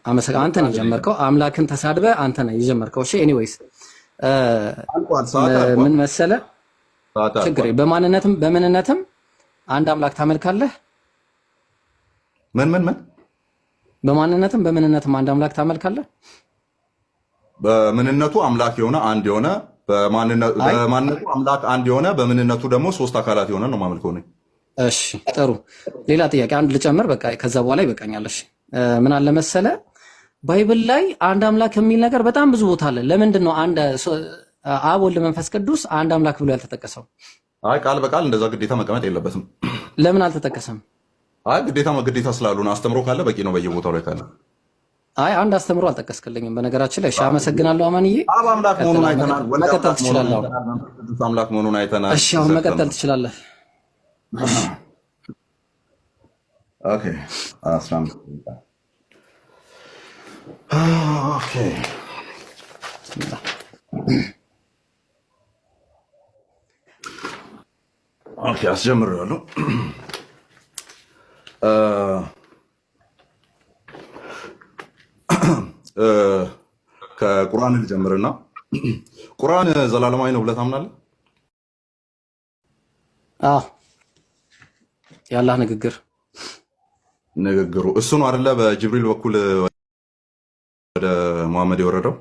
አመሰግናለሁ። አንተ ነህ የጀመርከው። አምላክን ተሳድበህ አንተ ነህ የጀመርከው። እሺ anyways አልቋል፣ ሰዓት አልቋል፣ ምን መሰለ ሰዓት ችግር አልቋል። በማንነትም በምንነትም አንድ አምላክ ታመልካለህ። ምን ምን ምን በማንነትም በምንነትም አንድ አምላክ ታመልካለህ። በምንነቱ አምላክ የሆነ አንድ የሆነ አይ በማንነቱ አምላክ አንድ የሆነ በምንነቱ ደግሞ ሶስት አካላት የሆነ ነው ማመልከው ነኝ። እሺ ጥሩ። ሌላ ጥያቄ አንድ ልጨምር፣ በቃ ከዛ በኋላ ይበቃኛል። እሺ ምን አለ መሰለ Bible ላይ አንድ አምላክ የሚል ነገር በጣም ብዙ ቦታ አለ። ለምንድን ነው አንድ አብ ወልድ መንፈስ ቅዱስ አንድ አምላክ ብሎ ያልተጠቀሰው? አይ ቃል በቃል እንደዛ ግዴታ መቀመጥ የለበትም። ለምን አልተጠቀሰም? አይ ግዴታ ግዴታ ስላልሆነ አስተምሮ ካለ በቂ ነው። በየቦታው ላይ ካለ አይ አንድ አስተምሮ አልጠቀስክልኝም በነገራችን ላይ። እሺ አመሰግናለሁ አማንዬ። አብ አምላክ ቀጥል፣ መሆኑን አይተናል። ወልድ መቀጠል አምላክ መሆኑን ትችላለህ። አሁን አይተናል። መንፈስ ቅዱስ አምላክ መሆኑን አይተናል። እሺ አሁን መቀጠል ዘግተናል። ትችላለህ። እሺ Okay 15 ደቂቃ። Okay ብስሚላህ። Okay አስጀምሬዋለሁ። እ፣ ከቁርአን ልጀምርና ቁርአን ዘላለማዊ ነው ብለህ ታምናለህ? አዎ የአላህ ንግግር ንግግሩ እሱ ነው አይደለ? በጅብሪል በኩል ወደ መሐመድ የወረደው።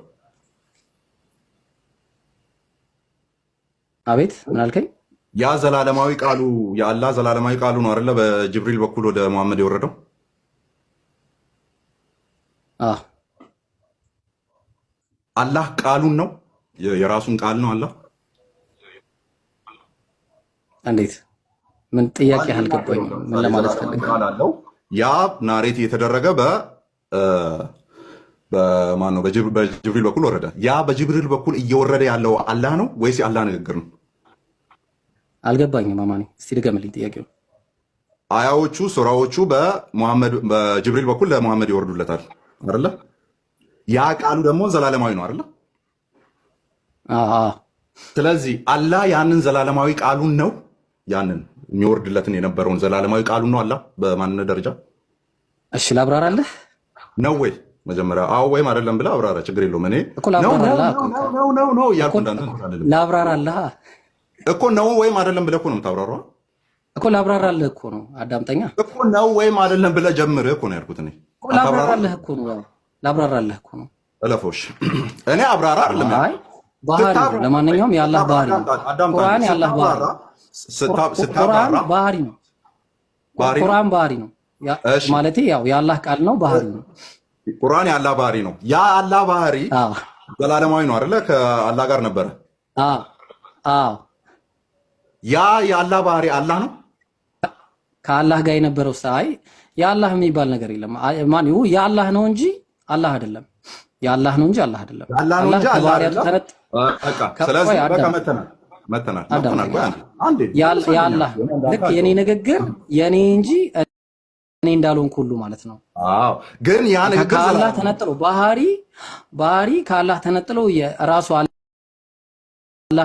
አቤት ምን አልከኝ? ያ ዘላለማዊ ቃሉ የአላህ ዘላለማዊ ቃሉ ነው አይደለ? በጅብሪል በኩል ወደ መሐመድ የወረደው። አዎ አላህ ቃሉን ነው፣ የራሱን ቃል ነው አላህ። እንዴት? ምን ጥያቄ አልገባኝም። ምን ለማለት የዘላለማዊ ፈልገህ ቃል ነው? አለው። ያ narrate የተደረገ በማን ነው? በጅብሪል በኩል ወረደ። ያ በጅብሪል በኩል እየወረደ ያለው አላህ ነው ወይስ የአላህ ንግግር ነው? አልገባኝም አማኒ፣ እስቲ ድገምልኝ ጥያቄው። አያዎቹ ሱራዎቹ በሙሐመድ በጅብሪል በኩል ለሙሐመድ ይወርዱለታል አይደለ? ያ ቃሉ ደግሞ ዘላለማዊ ነው አይደለ? አዎ አዎ ስለዚህ አላህ ያንን ዘላለማዊ ቃሉን ነው፣ ያንን የሚወርድለትን የነበረውን ዘላለማዊ ቃሉን ነው አላህ በማንነት ደረጃ እሺ ላብራራልህ ነው ወይ? መጀመሪያ አዎ ወይም አይደለም ብለህ አብራራ። ችግር የለውም። እኔ እኮ ነው ነው ላብራራልህ ነው ነው ነው ነው ነው እኮ እያልኩ እንዳንተ እንትን አልልም ላብራራልህ እኮ። ነው ወይም አይደለም ብለህ እኮ ነው የምታብራራው እኮ ላብራራልህ እኮ ነው። አዳምጠኛ እኮ። ነው ወይም አይደለም ብለህ ጀምርህ እኮ ነው ያልኩት እኔ። እኮ አታብራራ ላብራራልህ እኮ ነው። ያው ላብራራልህ እኮ ነው። እለፎሽ። እኔ አብራራ አይደለም አይ ያልኩት። ባህሪ ነው። ስታብራራ ለማንኛውም የአላህ ባህሪ ነው። አዳምጣኝ። ቁርአን የአላህ ባህሪ ስታብራራ ነው። ቁርአን ስታብራራ ባህሪ ነው። ባህሪ ነው። ቁርአን ባህሪ ነው እሺ ማለቴ ያው የአላህ ቃል ነው፣ ባህሪ ነው። ቁርአን የአላህ ባህሪ ነው። ያ አላህ ባህሪ አዎ ዘላለማዊ ነው አይደለ? ከአላህ ጋር ነበረ። አዎ አዎ ያ የአላህ ባህሪ አላህ ነው። ከአላህ ጋር የነበረው አይ የአላህ የሚባል ነገር የለም። አይ ማን ይሁ የአላህ ነው እንጂ አላህ አይደለም። የአላህ ነው እንጂ አላህ አይደለም። የአላህ ነው አላህ እንጂ አላህ ከባህሪያቱ አይደለም። ተነጥ በቃ ቆይ ስለዚህ በቃ አዳም መተናል መተናል መተናል። አዳምጠኝ። ቆይ አንዴ አንዴ መልሰልኛ። የአላህ ልክ የኔ ንግግር የኔ እንጂ እኔ እንዳልሆንኩ ሁሉ ማለት ነው። አዎ፣ ግን ያ ንግግር ከአላህ ዘላለማዊ ነው። ተነጥሎ ባህሪ ባህሪ ከአላህ ተነጥሎ የራሱ አላህ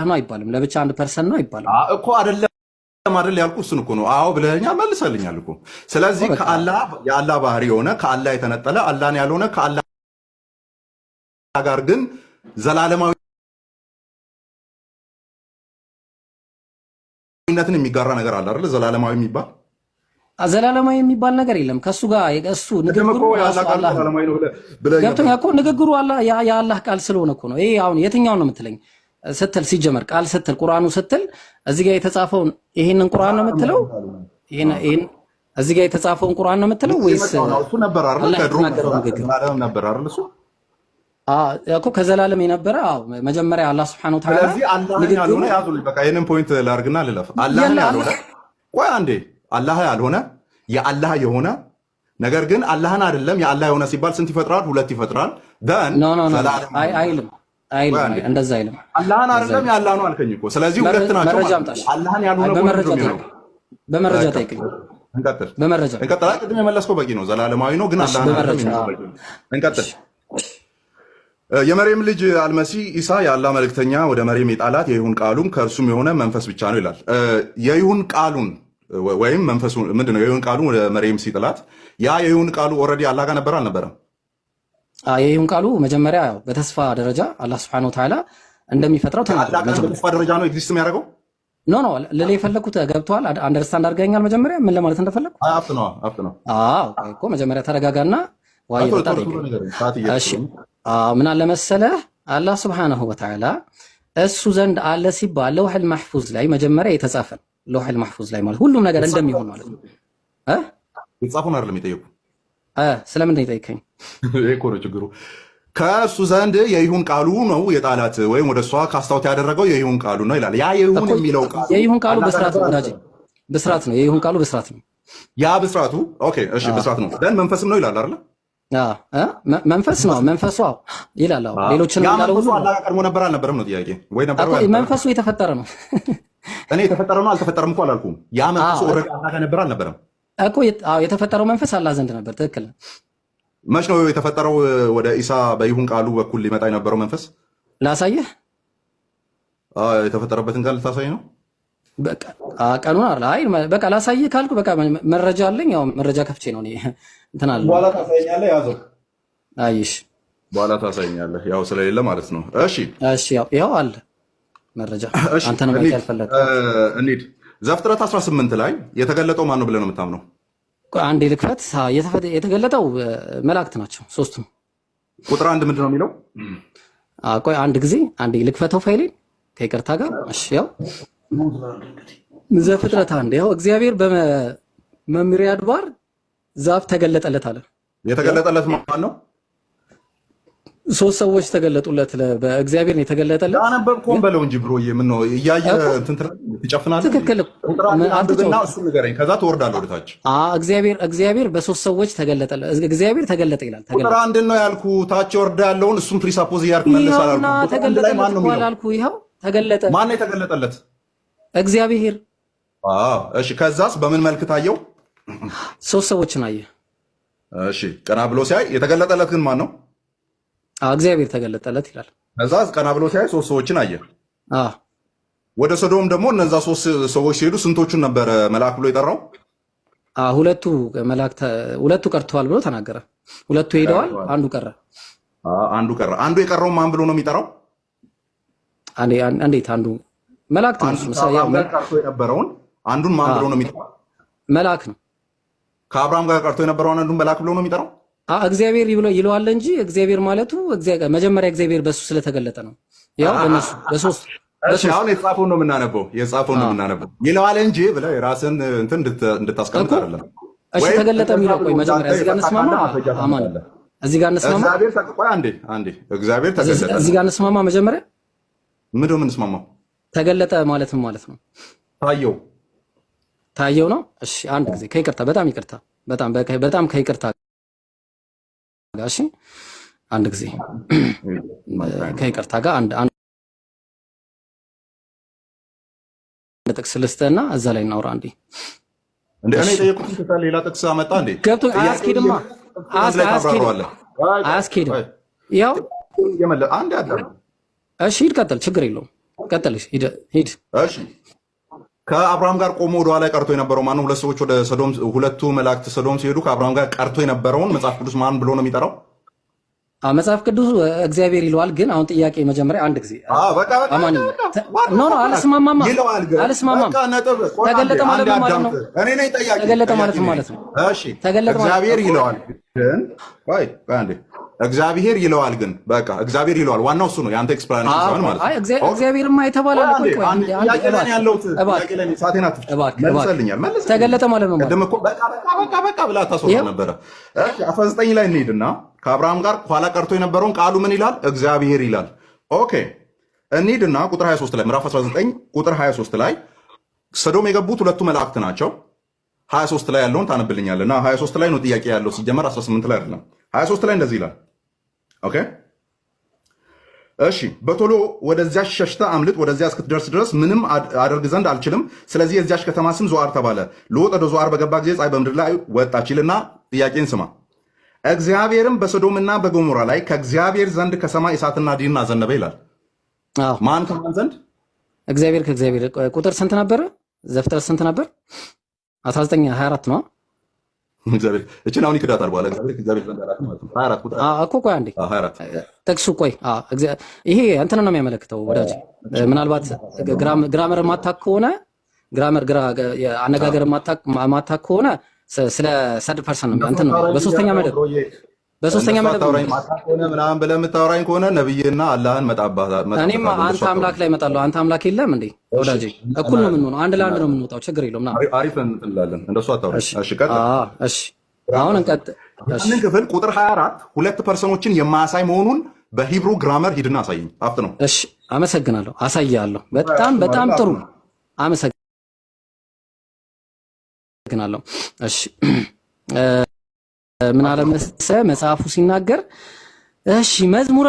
ነው አይባልም። ለብቻ አንድ person ነው አይባልም እኮ አይደለም አይደል ያልኩህ እሱን እኮ ነው። አዎ ብለኸኛል፣ መልሰልኛል እኮ። እኮ ስለዚህ በቃ ከአላህ የአላህ ባህሪ የሆነ ከአላህ የተነጠለ አላህን ያልሆነ ከአላህ ጋር ግን ዘላለማዊነትን የሚጋራ ነገር አለ አይደል? ዘላለማዊ የሚባል ዘላለማዊ የሚባል ነገር የለም። ከሱ ጋር እሱ ቅድም ንግግሩ እኮ ራሱ የአላህ ቃል አላህ ነው። ዘላለማዊ ነው ብለህ ነበር። ገብቶኛል እኮ ንግግሩ አላህ የአላህ ቃል ስለሆነ እኮ ነው። ይሄ አሁን የትኛውን ነው የምትለኝ ስትል ሲጀመር ቃል ስትል ቁርአኑ ስትል እዚህ ጋር የተጻፈውን ይሄንን ቁርአን ነው የምትለው? ይሄን ይሄን እዚህ ጋር የተጻፈውን ቁርአን ነው የምትለው ወይስ የመጣው ነው እሱ ነበር አይደል? አላህ ከድሮ የተናገረው ነበር ንግግር? ከዘላለም ነበር አይደል? እሱ እኮ ከዘላለም የነበረ አዎ፣ መጀመሪያ አላህ سبحانه وتعالى ስለዚህ አላህን ንግግሩ ያልሆነ ያዙልኝ፣ በቃ ይህንን point ላርግና ልለፍ። አላህን የለ ያልሆነ አላህ ቆይ አንዴ፣ አላህ ያልሆነ የአላህ የሆነ ነገር ግን አላህን አይደለም የአላህ የሆነ ሲባል ስንት ይፈጥራል? ሁለት ይፈጥራል። Then No no no ዘላለም አይ አይልም አይልም ቆይ አንዴ፣ እንደዛ አይልም አላህን እንደዛ አይደለም አይልም። የአላህ ነው አልከኝ እኮ። ስለዚህ ሁለት ናቸው መረጃ ማለት ነው። አምጣሽ። አላህን አይ ያልሆነ ከሆነ በመረጃ ምንድን ነው የሚሆነው? ጠይቀኝ፣ በመረጃ በቃ ጠይቀኝ፣ እንቀጥል በመረጃ እንቀጥል። አይ ቅድም የመለስከው በቂ ነው። ዘላለማዊ ነው ግን እሺ፣ አላህን አይደለም በመረጃ የሚለው አዎ። በቂ ነው። እንቀጥል። እሺ የመርየም ልጅ አልመሲ ኢሳ የአላህ መልእክተኛ ወደ መርየም የጣላት የይሁን ቃሉም ከእርሱም የሆነ መንፈስ ብቻ ነው ይላል። የይሁን ቃሉን ወይም መንፈሱ ምንድን ነው? የይሁን ቃሉን ወደ መርየም ሲጥላት ያ የይሁን ቃሉ already አላህ ጋር ነበር አልነበረም? የይሁን ቃሉ መጀመሪያ ያው በተስፋ ደረጃ አላህ سبحانه وتعالى እንደሚፈጥረው የአላህ ተናግሯል። ቃል መጀመሪያ በተስፋ ደረጃ ነው exist የሚያደርገው? No no ልል የፈለግኩት ገብቶሃል? Understand አድርገኸኛል? መጀመሪያ ምን ለማለት እንደፈለግኩ? አይ አፍጥነዋ አፍጥነዋ። አዎ ቆይ እኮ መጀመሪያ ተረጋጋና ውሃ ቶሎ እየጠጣ ቶሎ ቶሎ ጠይቀኝ። ንገረኝ፣ ሰዓት እየሄደ እሺ ስለሆነ። አዎ፣ ምን አለ መሰለህ አላህ سبحانه وتعالى እሱ ዘንድ አለ ሲባል لوح المحفوظ ላይ መጀመሪያ የተጻፈ ነው። لوح المحفوظ ላይ ማለት ሁሉም ነገር እንደሚሆን ማለት ነው። እ የተጻፈውን አይደለም የጠየኩህ። እ ስለምንድን ነው የጠየከኝ? ይሄ እኮ ነው ችግሩ። ከእሱ ዘንድ የይሁን ቃሉ ነው የጣላት ወይም ወደ እሷ cast out ያደረገው የይሁን ቃሉ ነው ይላል። ያ የይሁን እኮ የሚለው ቃሉ የይሁን ቃሉ አላህ ጋር ብስራት ነበር ነው ወዳጄ፣ አልነበረም? ብስራት ነው። የይሁን ቃሉ ብስራት ነው። ያ ብስራቱ okay፣ እሺ አዎ ብስራት ነው። Then መንፈስም ነው ይላል አይደለ? መንፈስ ነው መንፈሱ ይላል። አዎ ሌሎችንም ያ እንዳለ መንፈሱ ሁሉ ነው አላህ ጋር ቀድሞ ነበር አልነበረም ነው ጥያቄ። ወይ ነበር እኮ ወይ አልነበረም? መንፈሱ የተፈጠረ ነው። እኔ የተፈጠረ ነው አልተፈጠረም እኮ አላልኩም። ያ መንፈሱ already አላህ ጋር ነበር አልነበረም? እኮ አዎ የተፈጠረው መንፈስ አላህ ዘንድ ነበር። ትክክል። መች ነው የተፈጠረው? ወደ ኢሳ በይሁን ቃሉ በኩል ሊመጣ የነበረው መንፈስ? ላሳየህ። የተፈጠረበትን ቀን ልታሳይ ነው? በቃ ቀኑን አለ። አይ በቃ ላሳየህ ካልኩ በቃ መረጃ አለኝ። ያው መረጃ ከፍቼ ነው እኔ እንትን አለ። በኋላ ታሳየኛለህ። ያዘው። አይሽ። በኋላ ታሳየኛለህ። ያው ስለሌለ ማለት ነው። እሺ። እሺ፣ ያው ይኸው አለ መረጃ። እሺ። አንተ ነው ማየት እንሂድ። ያልፈለግከው። እንሂድ። ዘፍጥረት 18 ላይ የተገለጠው ማን ነው ብለህ ነው የምታምነው? ቆይ አንዴ ልክፈት። የተገለጠው መላእክት ናቸው ሶስቱም። ቁጥር 1 ምንድን ነው የሚለው? ቆይ አንድ ጊዜ አንዴ ልክፈተው ፋይሌን ከይቅርታ ጋር። እሺ፣ ያው ዘፍጥረት 1፣ ያው እግዚአብሔር በመምሬ አድባር ዛፍ ተገለጠለት አለ። የተገለጠለት ማን ነው? ሶስት ሰዎች ተገለጡለት። በእግዚአብሔር ነው የተገለጠለት። ያነበብከውን በለው እንጂ bro ዬ፣ ምን ነው እያየ እኮ እንትን ትላለህ? ትጨፍናለህ እንዴ? ትክክል። ቁጥር 1 አንብብና አልተጫወትኩም። እሱን ንገረኝ። ከዛ ትወርዳለህ ወደ ታች። እግዚአብሔር በሶስት ሰዎች ተገለጠለት። እግዚአብሔር ተገለጠ ይላል። ቁጥር ተገለጠ። 1ን ነው ያልኩ። ታች ወርዳ ያለውን እሱን presuppose እያልክ መልስ ይኸውና አላልኩም። ቁጥር 1 ላይ ተገለጠለት ማን ነው እኮ የሚለው? አላልኩ። ይኸው ተገለጠ። ማን ነው የተገለጠለት? እግዚአብሔር። አዎ እሺ። ከዛስ በምን መልክ ታየው? ሶስት ሰዎችን አየ። እሺ፣ ቀና ብሎ ሲያይ የተገለጠለት ግን ማን ነው? እግዚአብሔር ተገለጠለት ይላል። ከዛ ቀና ብሎ ሲያይ ሶስት ሰዎችን አየ። አዎ። ወደ ሶዶም ደግሞ እነዛ ሶስት ሰዎች ሲሄዱ ስንቶቹን ነበረ መልአክ ብሎ የጠራው? ሁለቱ መላእክት፣ ሁለቱ ቀርተዋል ብሎ ተናገረ። ሁለቱ ሄደዋል፣ አንዱ ቀረ። አንዱ ቀረ። አንዱ የቀረውን ማን ብሎ ነው የሚጠራው? እንዴት አንዱ መላእክት ነው? አንዱ እሱ ያው ከአብርሃም ጋር ቀርቶ የነበረውን አንዱን ማን ብሎ ነው የሚጠራው? መልአክ ነው። ከአብርሃም ጋር ቀርቶ የነበረውን አንዱን መልአክ ብሎ ነው የሚጠራው? እግዚአብሔር ይለዋል እንጂ እግዚአብሔር ማለቱ መጀመሪያ እግዚአብሔር በሱ ስለተገለጠ ነው። ያው በእነሱ በሶስት እሺ። በሶስት አሁን የተጻፈውን ነው የምናነበው። የተጻፈውን ነው የምናነበው። ይለዋል እንጂ ብለህ የራስን እንትን እንድታስቀምጥ እኮ አይደለም። እሺ ወይም ተገለጠ እንደዛ የሚለው ብሎ ቆይ መጀመሪያ እንዳንተ እዚህ ጋር የፈታ እንስማማ። ካለ ማስረጃ አማን ታመጣለህ። እዚህ ጋር እንስማማ። እግዚአብሔር ቆይ አንዴ አንዴ፣ እግዚአብሔር እዚህ ተገለጠለት። ጋር እንስማማ። መጀመሪያ ምንድን ነው የምንስማማው? ተገለጠ ማለት ምን ማለት ነው? ታየው። ታየው ነው። እሺ አንድ ጊዜ ከይቅርታ፣ በጣም ይቅርታ፣ በጣም በጣም ከይቅርታ ጋር፣ እሺ አንድ ጊዜ ከይቅርታ ጋር አንድ አንድ ጥቅስ ልስጥህና እዛ ላይ እናውራ አንዴ። እንደ እኔ እሺ የጠየቁትን ትተህ ሌላ ጥቅስ አመጣ እንዴ? ገብቶ ጥያቄውን አያስኬድማ። እየመለስክ ጥቅሱን አንድ ላይ አያስኬድም፣ ታብራራዋለህ። ቆይ አያስኬድም። ቆይ፣ ያው አንዴ አዳምጥ። እሺ ሂድ፣ ቀጥል፣ ችግር የለውም ቀጥል። እሺ ሂድ ሂድ። እሺ፣ ከአብርሃም ጋር ቆሞ ወደኋላ ቀርቶ የነበረው ማነው? ሁለት ሰዎች ወደ ሰዶም፣ ሁለቱ መላእክት ሰዶም ሲሄዱ ከአብርሃም ጋር ቀርቶ የነበረውን መጽሐፍ ቅዱስ ማን ብሎ ነው የሚጠራው? መጽሐፍ ቅዱስ እግዚአብሔር ይለዋል። ግን አሁን ጥያቄ መጀመሪያ አንድ ጊዜ በቃ በቃ አማን በቃ what no no the fuck አልስማማማ። ይለዋል ግን አልስማማም። በቃ ነጥብ። ቆይ አንዴ ተገለጠ ማለት አንዴ ምን ማለት ነው? አዳምጥ። እኔ ነኝ ጠያቂ ተገለጠ ጠያቂ ማለት ምን ነኝ። ማለት ነው? እሺ ተገለጠ ማለት እግዚአብሔር እኮ ይለዋል ግን፣ ቆይ ቆይ አንዴ፣ እግዚአብሔር ይለዋል ግን፣ በቃ እግዚአብሔር ይለዋል። ዋናው እሱ ነው፣ የአንተ explanation ሳይሆን ማለት አይ ነው። okay እግዚአብሔርማ የተባለ ቆይ አለ። አንዴ ቆይ ቆይ አንዴ አንዴ አንዴ ጥያቄ ላይ ነው እባክህ ያለሁት። ጥያቄ እባክህ ላይ ነኝ። ሰዓቴን አትፍጭ። እባክህ እባክህ መልሰልኛል መልሰልኛል። ተገለጠ ማለት ምን ማለት ቅድም ነው? እኮ በቃ በቃ በቃ በቃ ብላ ታስወራ ይኸው ነበረ። እሺ 19 ላይ እንሂድና ከአብርሃም ጋር ኋላ ቀርቶ የነበረውን ቃሉ ምን ይላል? እግዚአብሔር ይላል። Okay፣ እንሂድና ቁጥር 23 ላይ፣ ምዕራፍ 19 ቁጥር 23 ላይ ሰዶም የገቡት ሁለቱ መላእክት ናቸው። 23 ላይ ያለውን ታነብልኛለህ እና 23 ላይ ነው ጥያቄ ያለው፣ ሲጀመር 18 ላይ አይደለም። 23 ላይ እንደዚህ ይላል። Okay እሺ፣ በቶሎ ወደዚያች ሸሽተህ አምልጥ፣ ወደዚያ እስክትደርስ ድረስ ምንም አደርግ ዘንድ አልችልም። ስለዚህ የዚያች ከተማ ስም ዞዓር ተባለ። ሎጥ ወደ ዞዓር በገባ ጊዜ ፀሐይ በምድር ላይ ወጣች ይልና ጥያቄን ስማ። እግዚአብሔርም በሶዶምና በገሞራ ላይ ከእግዚአብሔር ዘንድ ከሰማይ እሳትና ዲን አዘነበ ይላል። አዎ። ማን ከማን ዘንድ? እግዚአብሔር ከእግዚአብሔር። ቁጥር ስንት ነበረ? ዘፍጥረት ስንት ነበር? 19 24 ነው። እግዚአብሔር እችን አሁን ይክዳታል። በኋላ እግዚአብሔር ከእግዚአብሔር ዘንድ አላትም ማለት ነው። 24 ቁጥር እኮ ቆይ አንዴ። 24። ጥቅሱ ቆይ ይሄ እንትን ነው የሚያመለክተው ወዳጅ። ምናልባት grammar ማታክ ከሆነ፣ grammar አነጋገር ማታክ ከሆነ ስለ third person ነው እንትን ነው በሶስተኛ እንደሱ መደብ ነው አታውራኝ። የሚገልጸው። ማታ ከሆነ ምናምን ብለህ የምታወራኝ ከሆነ ነብይና አላህን እኔማ መጣበታለሁ። አንተ እንደሱ አምላክ አታውራኝ። ላይ እመጣለሁ። አንተ አምላክ የለም እንዴ እሺ ወዳጄ? እኩል ነው የምንሆነው። 1 ለ1 ነው የምንወጣው። ችግር የለውም። ና። አሪፍ እንትን እንላለን። እንደሱ አታውራኝ። እሺ። እሺ ቀጥል። እሺ አሁን እንቀጥል። እሺ። ያንን ክፍል ቁጥር 24 ሁለት person ኦችን የማያሳይ መሆኑን በ Hebrew grammar ሂድና አሳየኝ። አፍጥ ነው። እሺ አመሰግናለሁ። አሳያለሁ። በጣም በጣም ጥሩ፣ አመሰግናለሁ። እሺ። ምን አለ መሰለህ መጽሐፉ ሲናገር፣ እሺ፣ መዝሙረ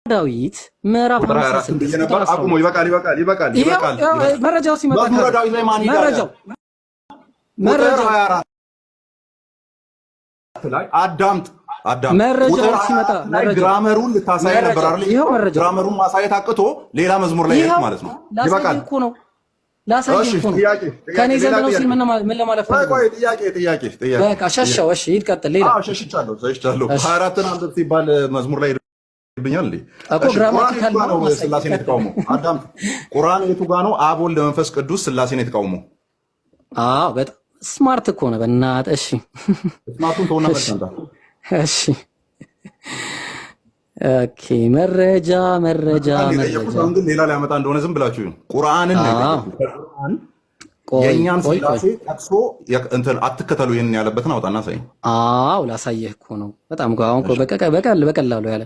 ዳዊት ምዕራፍ ቁጥር 24 ብዬ 56 ነበር። ቁጥር አቁሞ 12። ይበቃል፣ ይበቃል፣ ይበቃል፣ ይኸው ይበቃል፣ ይበቃል። መረጃው ሲመጣ መዝሙረ ካለ ዳዊት ላይ ማን ሂድ አለ? መረጃው ቁጥር መረጃው 24 ላይ አዳምጥ፣ አዳምጥ። መረጃው ቁጥር ሲመጣ 24 ላይ መረጃው grammar ኡን ልታሳይ ነበር መረጃው አይደል? ይኸው መረጃው grammar ኡን ማሳየት አቅቶ ሌላ መዝሙር ላይ ሄድክ ይኸው ማለት ነው። ላሳየህ ይበቃል። እኮ ነው፣ ላሳየህ እሺ እኮ ነው። ጥያቄ ጥያቄ ከኔ ሌላ ዘንድ ነው ጥያቄ። ሲል ምን ለማለት ቆይ ፈልጎ ቆይ ነው? ጥያቄ ጥያቄ ጥያቄ በቃ ሸሸው። እሺ ሂድ፣ ቀጥል። ሌላ አዎ፣ ሸሽቻለሁ፣ ሸሽቻለሁ። እሺ 24ን አንብብ ሲባል መዝሙር ላይ ሄድብኛል እንዴ? እኮ እሺ ቁርአን የቱ grammatical ጋ ነው ነው ማሳየህ። ስላሴን ቀጥል። የተቃወመው? አዳምጥ። ቁርአን የቱ ጋ ነው አብ ወልድ መንፈስ ቅዱስ ስላሴን የተቃወመው? አዎ፣ በጣም smart እኮ ነው። በእናትህ እሺ፣ smart ኡን ተውና እሺ መልስ አምጣ። እሺ okay። መረጃ መረጃ ቁርአን የጠየኩት መረጃ አሁን ግን ሌላ ሊያመጣ እንደሆነ ዝም ብላችሁ ይሁን። ቁርአንን ነው አዎ የጠየኩት። ከቁርአን ቆይ የእኛን ቆይ ቆይ ስላሴ ጠቅሶ እንትን አትከተሉ ይህንን ያለበትን አውጣና ሳይ። አዎ፣ ላሳየህ እኮ ነው። በጣም እኮ አሁን እኮ በቀላሉ ያለ።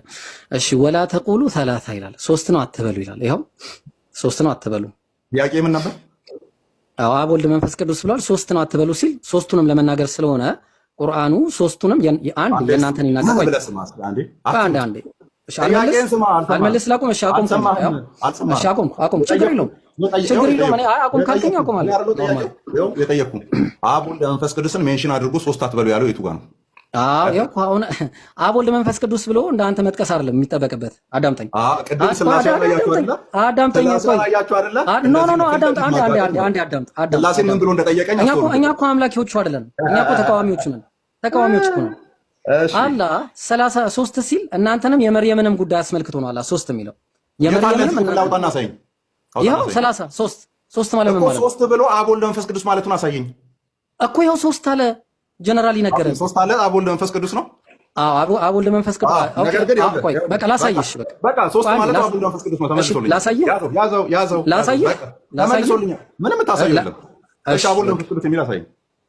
እሺ፣ ولا تقولوا ثلاثة ይላል። ሶስት ነው አትበሉ ይላል። ይኸው ሶስት ነው አትበሉ። ጥያቄ ምን ነበር? አዎ፣ አብ ወልድ መንፈስ ቅዱስ ብሏል። ሶስት ነው አትበሉ ሲል ሶስቱንም ለመናገር ስለሆነ ቁርአኑ ሶስቱንም አንድ አንዴ የእናንተን ይናገር። ዝም ቆይ ብለህ ስማ እስኪ አንዴ። ቆይ አንዴ አትሩጥ። አንዴ። እሺ አልመልስ ጥያቄን ስማ። አልሰማህም። አልመልስ ላቁም። እሺ አቁምኩኝ። አልሰማህም። ያው እሺ አልሰማህም። አቁምኩ አቁም። ችግር የለውም ችግር የለውም። እኔ አይ አቁም ካልከኝ አቁማለሁ። Normal። የጠየቅኩህ አብ ወልድ መንፈስ ቅዱስን mention አድርጎ ሶስት አትበሉ ያለው የቱ ጋር ነው? አዎ፣ ያው እኮ አሁን አብ ወልድ መንፈስ ቅዱስ ብሎ እንደ አንተ መጥቀስ አይደለም የሚጠበቅበት። አዳምጠኝ። ቅድም ስላሴ አላያችሁ አዳምጠኝ አይደለ? አዳምጠኝ። ስላሴ ቆይ አላያችሁ አይደለ? No no no እንደዚህ ፊት አዳምጥ። ለፊት አንዴ አንዴ ማጋጨት አንዴ ነው። አንዴ አዳምጥ አዳምጥ ስላሴ ምን አዳምጥ። ብሎ እንደጠየቀኝ እኛ እኮ አስተውሉ። እኛ እኮ አምላኪዎቹ አይደለንም። እኛ እኮ ተቃዋሚዎቹ ነን። ተቃዋሚዎች እኮ ነን። እሺ አላህ 33 ሲል እናንተንም የመርየምንም ጉዳይ አስመልክቶ ነው አላህ ሶስት የሚለው። የታለ የመርየምንም ጽሑፍ ላይ እናንተ አውጣና አሳየኝ። አውጣና ይኸው አሳየኝ። 33 ሶስት ማለት ምን እኮ ማለት ነው? ሶስት ብሎ አብ ወልድ መንፈስ ቅዱስ ማለቱን አሳየኝ። እኮ ይኸው ሶስት አለ፣ ጀነራል ይነገረን። ሶስት አለ አብ ወልድ መንፈስ ቅዱስ ነው። አዎ፣ አብ ወልድ መንፈስ ቅዱስ። Okay። ነገር ግን አዎ፣ ቆይ በቃ ላሳይሽ። በቃ በቃ ሶስት ቆይ አንዴ ማለት አብ ወልድ መንፈስ ቅዱስ ነው። እሺ ተመልሶልኛል። ላሳይህ ያዘው ያዘው ያዘው ያዘው። ላሳይህ በቃ ላሳይህ ተመልሶልኛል። ምንም የምታሳየው የለም። እሺ እሺ አብ ወልድ በቃ መንፈስ ቅዱስ የሚል አሳየኝ።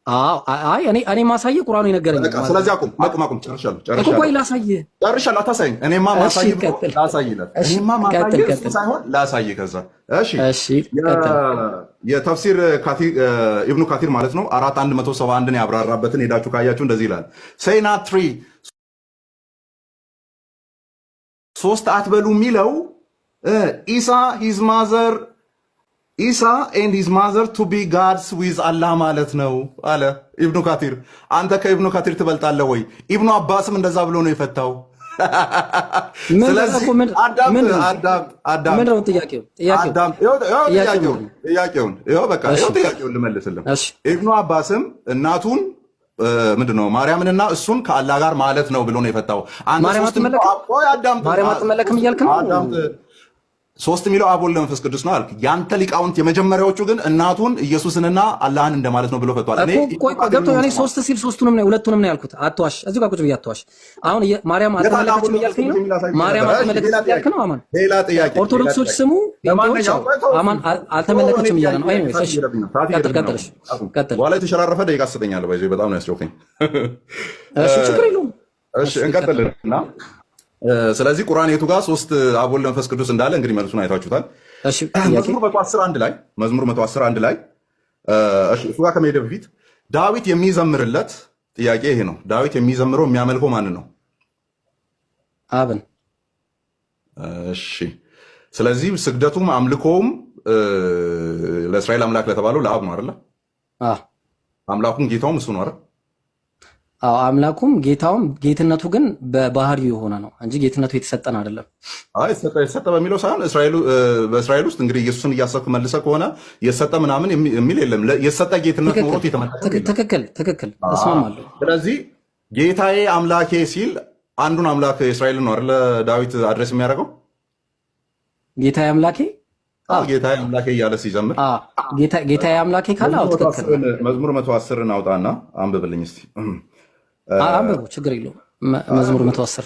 አዎ፣ አይ እኔ ማሳየህ ቁርአኑ የነገረኝ በቃ ማለት ስለዚህ ነው። አቁም አቁም አቁም። ጨርሻለሁ እኮ ጨርሻለሁ ቆይ ላሳይህ። ጨርሻለሁ። አታሳይኝ። እኔማ እሺ ማሳይህ ብሎ ቀጥል። ላሳይለት። እሺ እኔማ ቀጥል ማሳይህ እሱ ቀጥል። ሳይሆን ላሳይህ። ከዛ እሺ እሺ ቀጥል። የተፍሲር ኢብኑ ካቲር ማለት ነው 4 171ን ያብራራበትን ሄዳችሁ ካያችሁ እንደዚህ ይላል። Say not three፣ ሶስት አትበሉ የሚለው ኢሳ his mother ኢሳ and his mother to be gods with አላህ ማለት ነው አለ ኢብኑ ካቲር። አንተ ከኢብኑ ካቲር ትበልጣለህ ወይ? ኢብኑ አባስም እንደዛ ብሎ ነው የፈታው። ምን ስለዚህ እኮ ምን አዳምጥ ምንድን ነው አዳምጥ አዳምጥ ምንድን ነው ጥያቄው? ጥያቄው አዳምጥ። ይኸው ይኸው ጥያቄው ጥያቄውን ምንድን ነው? ጥያቄውን ይኸው በቃ እሺ ይኸው ጥያቄውን ልመልስልህ። እሺ ኢብኑ አባስም እናቱን ምንድን ነው ማርያምንና እሱን ከአላህ ጋር ማለት ነው ብሎ ነው የፈታው። አንተ ማርያም ሶስት የሚለው አትመለክም? ቆይ አዳምጥ ማርያም አትመለክም እያልክ ነው? አዳምጥ ሶስት የሚለው አብ ወልድ መንፈስ ቅዱስ ነው አልክ። ያንተ ሊቃውንት የመጀመሪያዎቹ ግን እናቱን ኢየሱስንና አላህን እንደማለት ነው ብሎ ፈቷል። እኔ እኮ ቆይ ቆይ ገብቶ እኔ ሶስት ሲል ሶስቱንም ነው ሁለቱንም ነው ያልኩት። አትዋሽ፣ እዚሁ ጋር ቁጭ ብዬ አትዋሽ። አሁን ማርያም የታለ አብ አልተመለከችም ወልድ መንፈስ እያልከኝ ቅዱስ ነው? የሚል አሳይቼ ማርያም ነበር። እሺ ሌላ አልተመለከችም ጥያቄ እያልክ ነው? አማን ሌላ ጥያቄ ሌላ ኦርቶዶክሶች ጥያቄ። ስሙ፣ ጴንጤዎች ለማንኛውም አዎ ቆይ ተው አማን እሱን ተው። እኔ አልተመለከችም እያለ ጥያቄ ነው። Anyways ሰዓት እሺ እየሄደብኝ ነው። ሰዓት ቀጥል እየሄደብኝ ቀጥል ነው። እሺ አቁም። ቀጥል። በኋላ የተሸራረፈ ደቂቃ ትሰጠኛለህ። ባይዘ በጣም ነው ያስጨውከኝ። እሺ ችግር የለውም። እሺ እሺ ቀጥል። እንቀጥልና ስለዚህ ቁርአን የቱ ጋር ሶስት አብ ወልድ መንፈስ ቅዱስ እንዳለ እንግዲህ መልሱን አይታችሁታል። እሺ ጥያቄ መዝሙር 110 1 ላይ መዝሙር 110 1 ላይ እሺ፣ እሱ ጋር ከመሄደ በፊት ዳዊት የሚዘምርለት ጥያቄ ይሄ ነው። ዳዊት የሚዘምረው የሚያመልከው ማንን ነው? አብን። እሺ፣ ስለዚህ ስግደቱም አምልኮውም ለእስራኤል አምላክ ለተባለው ለአብ ነው አይደለ? አዎ። አምላኩም ጌታውም እሱ ነው አይደል? አዎ፣ አምላኩም ጌታውም፣ ጌትነቱ ግን በባህሪው የሆነ ነው እንጂ ጌትነቱ የተሰጠን አይደለም። አይ የተሰጠ የተሰጠ በሚለው ሳይሆን በእስራኤል ውስጥ እንግዲህ ኢየሱስን እያሰብክ መልሰህ ከሆነ የተሰጠ ምናምን የሚል የለም። የተሰጠ ጌትነት ትክክል ኖሮት የተመለከ የለም። ትክክል ትክክል፣ እስማማለሁ። ስለዚህ ጌታዬ አምላኬ ሲል አንዱን አምላክ የእስራኤልን ነው አይደለ ዳዊት address የሚያደርገው? ጌታዬ አምላኬ። አዎ፣ ጌታዬ አምላኬ እያለ ሲዘምር ጌታዬ አምላኬ ካለ አዎ ትክክል ነው። መዝሙር 110ን አውጣና አንብብልኝ እስቲ። አንብቡ፣ ችግር የለውም። መዝሙር 110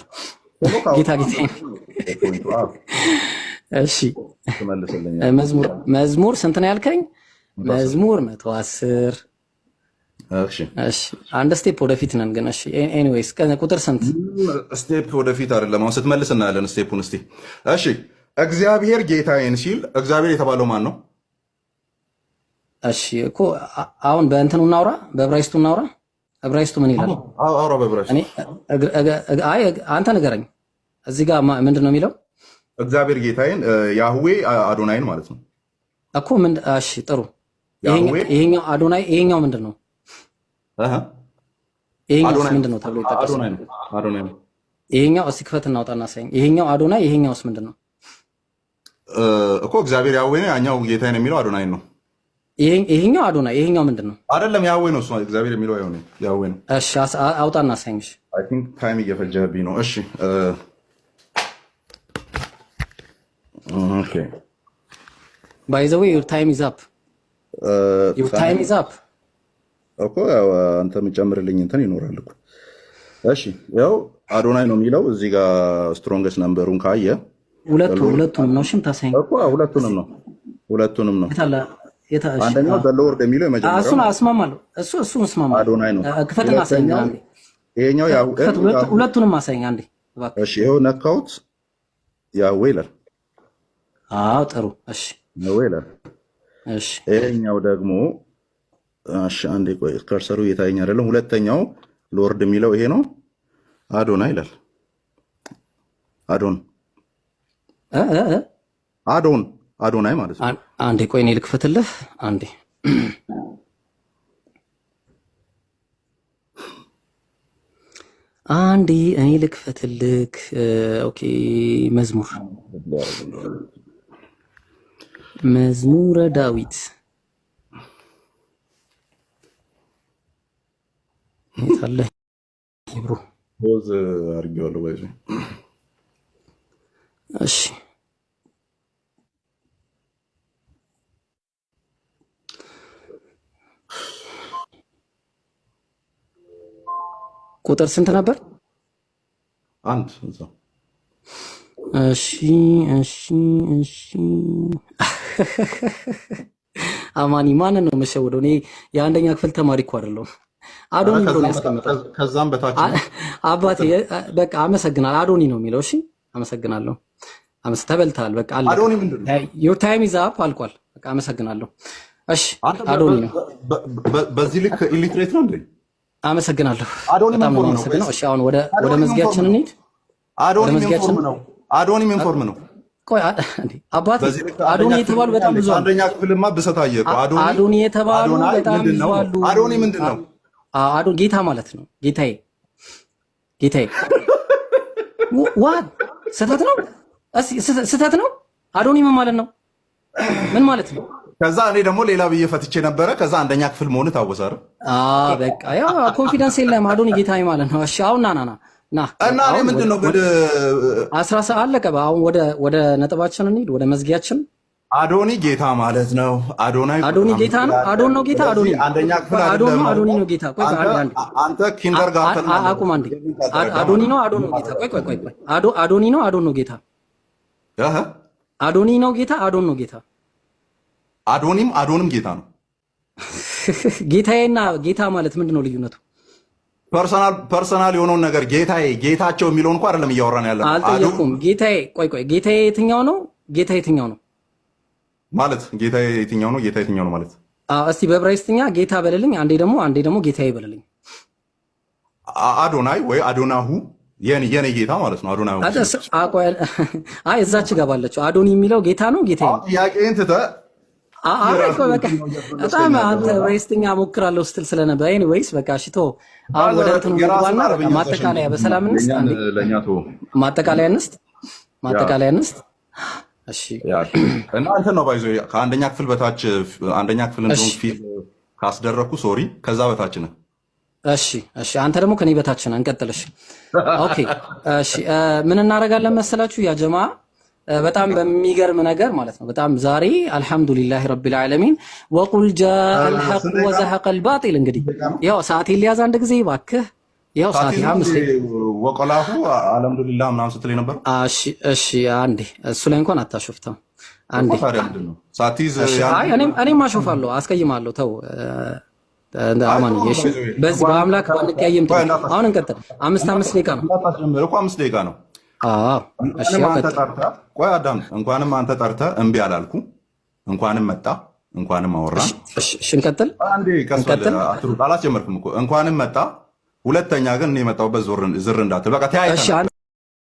ጌታ ጌታዬ። እሺ ትመልስልኛለህ። መዝሙር ስንት ነው ያልከኝ? መዝሙር 110። እሺ። እሺ፣ አንድ step ወደፊት ነን ግን። እሺ anyways ቁጥር ስንት? Step ወደፊት አይደለም። አሁን ስትመልስ እናያለን step ኡን። እስቲ እሺ፣ እግዚአብሔር ጌታዬን ሲል እግዚአብሔር የተባለው ማን ነው? እሺ እኮ አሁን በእንትኑ እናውራ፣ በዕብራይስጡ እናውራ ዕብራይስጡ ምን ይላል? አውራ በዕብራይስጡ። እኔ አይ አንተ ንገረኝ። እዚህ ጋር ምንድን ነው የሚለው? እግዚአብሔር ጌታዬን፣ ያህዌ አዶናይን ማለት ነው። እኮ ምን? እሺ ጥሩ። ያህዌ ይሄኛው አዶናይ፣ ይሄኛው ምንድን ነው? ይሄኛውስ አዶናይ ምንድን ነው ተብሎ ይጠቀሳል? አዶናይ ነው። አዶናይ ነው። ይሄኛው እስኪ ክፈት እናውጣና ሳይኝ። ይሄኛው አዶናይ፣ ይሄኛውስ ምንድን ነው? እኮ እግዚአብሔር ያህዌ ነው። ያኛው ጌታዬን የሚለው አዶናይን ነው። ይሄኛው አዶናይ፣ ይሄኛው ምንድን ነው? አይደለም፣ ያህዌ ነው እሱ። እግዚአብሔር የሚለው ያህዌ ነው። እሺ አውጣና ሳይኝ። እሺ። I think time እየፈጀህብኝ ነው። እሺ okay። By the way, your time is up, your time is up። እኮ ያው አንተ የምጨምርልኝ እንትን ይኖራል እኮ። እሺ ያው አዶናይ ነው የሚለው እዚህ ጋር Strong's number ኡን ካየ ሁለቱ ሁለቱንም ነው። እሺ የምታሳይኝ እኮ ሁለቱንም ነው፣ ሁለቱንም ነው። የት አለ? የት? እሺ አንደኛው the Lord የሚለው የመጀመሪያው እሱን እስማማለሁ። እሱን እስማማለሁ። አዶናይ ነው። ክፈትና አሳይኝ ሁለተኛው አንዴ። ይሄኛው ያሁ ክፈት፣ ሁለቱንም አሳይኝ አንዴ እባክህ። እሺ ይኸው ነካሁት፣ ያህዌ ይላል። አዎ ጥሩ። እሺ። ያህዌ ይላል። እሺ። ይሄኛው ደግሞ እሺ አንዴ ቆይ፣ cursor ኡ እየታየኝ አይደለም። ሁለተኛው Lord የሚለው ይሄ ነው። አዶናይ ይላል። አዶን እ እ እ አዶን አዶናይ ማለት ነው። አንዴ ቆይ እኔ ልክፈትልህ። አንዴ አንዴ እኔ ልክፈትልክ። Okay፣ መዝሙረ ዳዊት የት አለ? Hebrew pause አድርጌዋለሁ። ባይዘ እሺ፣ ቁጥር ስንት ነበር? አንድ እዛው። እሺ። አማኒ ማንን ነው የምሸውደው? እኔ የአንደኛ ክፍል ተማሪ እኮ አይደለሁም። ኧረ አዶኒ ብሎ ነው ከዛም ያስቀመጠው። ከዛም በታች ነው። አባቴ በቃ አመሰግናለሁ። አዶኒ ነው የሚለው። እሺ አመሰግናለሁ። ተበልተሃል። በቃ አለቀ። አዶኒ ምንድን ነው? Your time is up፣ አልቋል። በቃ አመሰግናለሁ። እሺ አንተ አዶኒ ነው። በዚህ ልክ illiterate ነው እንዴ? አመሰግናለሁ። አዶኒ ምን በጣም ነው form ነው? የማመሰግነው። እሺ አሁን ወደ አዶኒ ምን form መዝጊያችን ነው? እንሂድ። አዶኒ ወደ ምን መዝጊያችን form ነው? አዶኒ ምን form ነው? ቆይ እንዴ አባቴ በዚህ ልክ አዶኒ አንደኛ የተባሉ ክፍል በጣም ብዙ አሉ። አንደኛ ክፍልማ ብሰት አየህ እኮ። አዶኒ አዶኒ የተባሉ አዶናይ በጣም ምንድን ብዙ ነው? አሉ። አዶኒ ምንድን ነው? አዶ ጌታ ማለት ነው። ጌታዬ ጌታዬ what ስህተት ነው? እስኪ ስህተት ነው? አዶኒ ምን ማለት ነው? ምን ማለት ነው? ከዛ እኔ ደግሞ ሌላ ብዬ ፈትቼ ነበረ። ከዛ አንደኛ ክፍል መሆን ታወሰ አይደል? በቃ ያው confidence የለም። አዶኒ ጌታዬ ማለት ነው። እሺ አሁን ና ና ና ና እና እኔ አሁን ምንድን ነው ወደ ግን አስራ አለቀ። አሁን ወደ ነጥባችን እንሂድ፣ ወደ መዝጊያችን። አዶኒ ጌታ ማለት ነው። አዶናይ አዶኒ ቁጥር ጌታ አምስት ነው። ላይ አለ። አዶን ነው ጌታ። አዶኒ ስለዚህ ነው። አንደኛ ክፍል ቆይ አዶን አይደለም ነው። አዶኒ ማለት ነው ጌታ። ቆይ ቆይ አንተ አንዴ አንዴ አንተ kindergarten ማለት አቁም አንዴ። ካልተረዳ አዶኒ ማለት ነው አዶን ነው ጌታ። ቆይ ቆይ ቆይ ቆይ አዶኒ ነው አዶን ነው ጌታ። እህ አዶኒ ነው ጌታ። አዶን ነው ጌታ። አዶኒም አዶንም ጌታ ነው። ጌታዬና ጌታ ማለት ምንድን ነው ልዩነቱ? Personal የሆነውን ነገር ጌታዬ ጌታቸው የሚለውን እንኳ አይደለም እያወራን ያለ ነው። አዶን አልጠየኩም። ጌታዬ ቆይ ቆይ ጌታዬ የትኛው ነው? ጌታ የትኛው ነው? ማለት ጌታዬ የትኛው ነው? ጌታ የትኛው ነው ማለት እስቲ በዕብራይስጥኛ ጌታ በልልኝ። አንዴ ደግሞ ጌታዬ በልልኝ። አዶናይ ወይ አዶናሁ የኔ ጌታ ማለት ነው። አዶናሁ ቆይ፣ አይ እዛች ገባለችው። አዶኒ የሚለው ጌታ ነው ጌታዬ ነው። ጥያቄን ትተህ አይ ቆይ በቃ በጣም አንተ ዕብራይስጥኛ እሞክራለሁ ስትል ስለነበር anyways በቃ እሺ ተወው። አሁን ወደ እንትኑ የራስን እንግባና በቃ አረብኛ ማጠቃለያ በሰላም እንስጥ። ለእኛን አንዴ ለእኛ ተወው። ማጠቃለያ እንስጥ። ማጠቃለያ እንስጥ። እሺ። Yeah እና እንትን ነው ባይዞ ከአንደኛ ክፍል በታች አንደኛ ክፍል እሺ እንደሆን feel ካስደረግኩ sorry፣ ከዛ በታች ነህ። እሺ፣ አንተ ደግሞ ከኔ በታች ነህ። እንቀጥል። እሺ okay እሺ፣ ምን እናደርጋለን መሰላችሁ ያ ጀማ በጣም በሚገርም ነገር ማለት ነው። በጣም ዛሬ الحمد لله رب العالمين وقل جاء الحق ስንት ደቂቃ ነው? وزهق الباطل። እንግዲህ ያው ሰዓቴን ሊያዝ አንድ ጊዜ እባክህ። ያው ሰዓቴ ሳትይዝ ነው 5 እንዴ ወቆላሁ አልሐምዱሊላህ ምናምን ስትል የነበረው? እሺ እሺ፣ አንዴ እሱ ላይ እንኳን አታሾፍተው እኮ አንዴ። ታዲያ ምንድን ነው ሳትይዝ? እሺ አይ እኔም አሾፋለሁ፣ አስቀይማለሁ። ተው እንደ አይ ጥሩ አማንዬ ነው። እሺ፣ by the way በዚህ እንኳን በአምላክ ባንቀያየም ጥሩ። ቆይ እንዳታስ አሁን እንቀጥል። አምስት አምስት ደቂቃ ነው። እንዳታስጀምር እኮ 5 ደቂቃ ነው። አዎ እሺ፣ እንኳንም ያው አንተ ቀጥል። ጠርተህ ቆይ አዳም፣ እንኳንም አንተ ጠርተህ እምቢ አላልኩ፣ እንኳንም መጣ። እንኳንም አወራ። እሺ፣ እንቀጥል። አንዴ ቀስ በል። እንቀጥል። አትሩጥ፣ አላስጀመርኩም እኮ። እንኳንም መጣ። ሁለተኛ ግን እኔ የመጣሁበት ዝር እንዳትል። በቃ እሺ። ተያይተናል።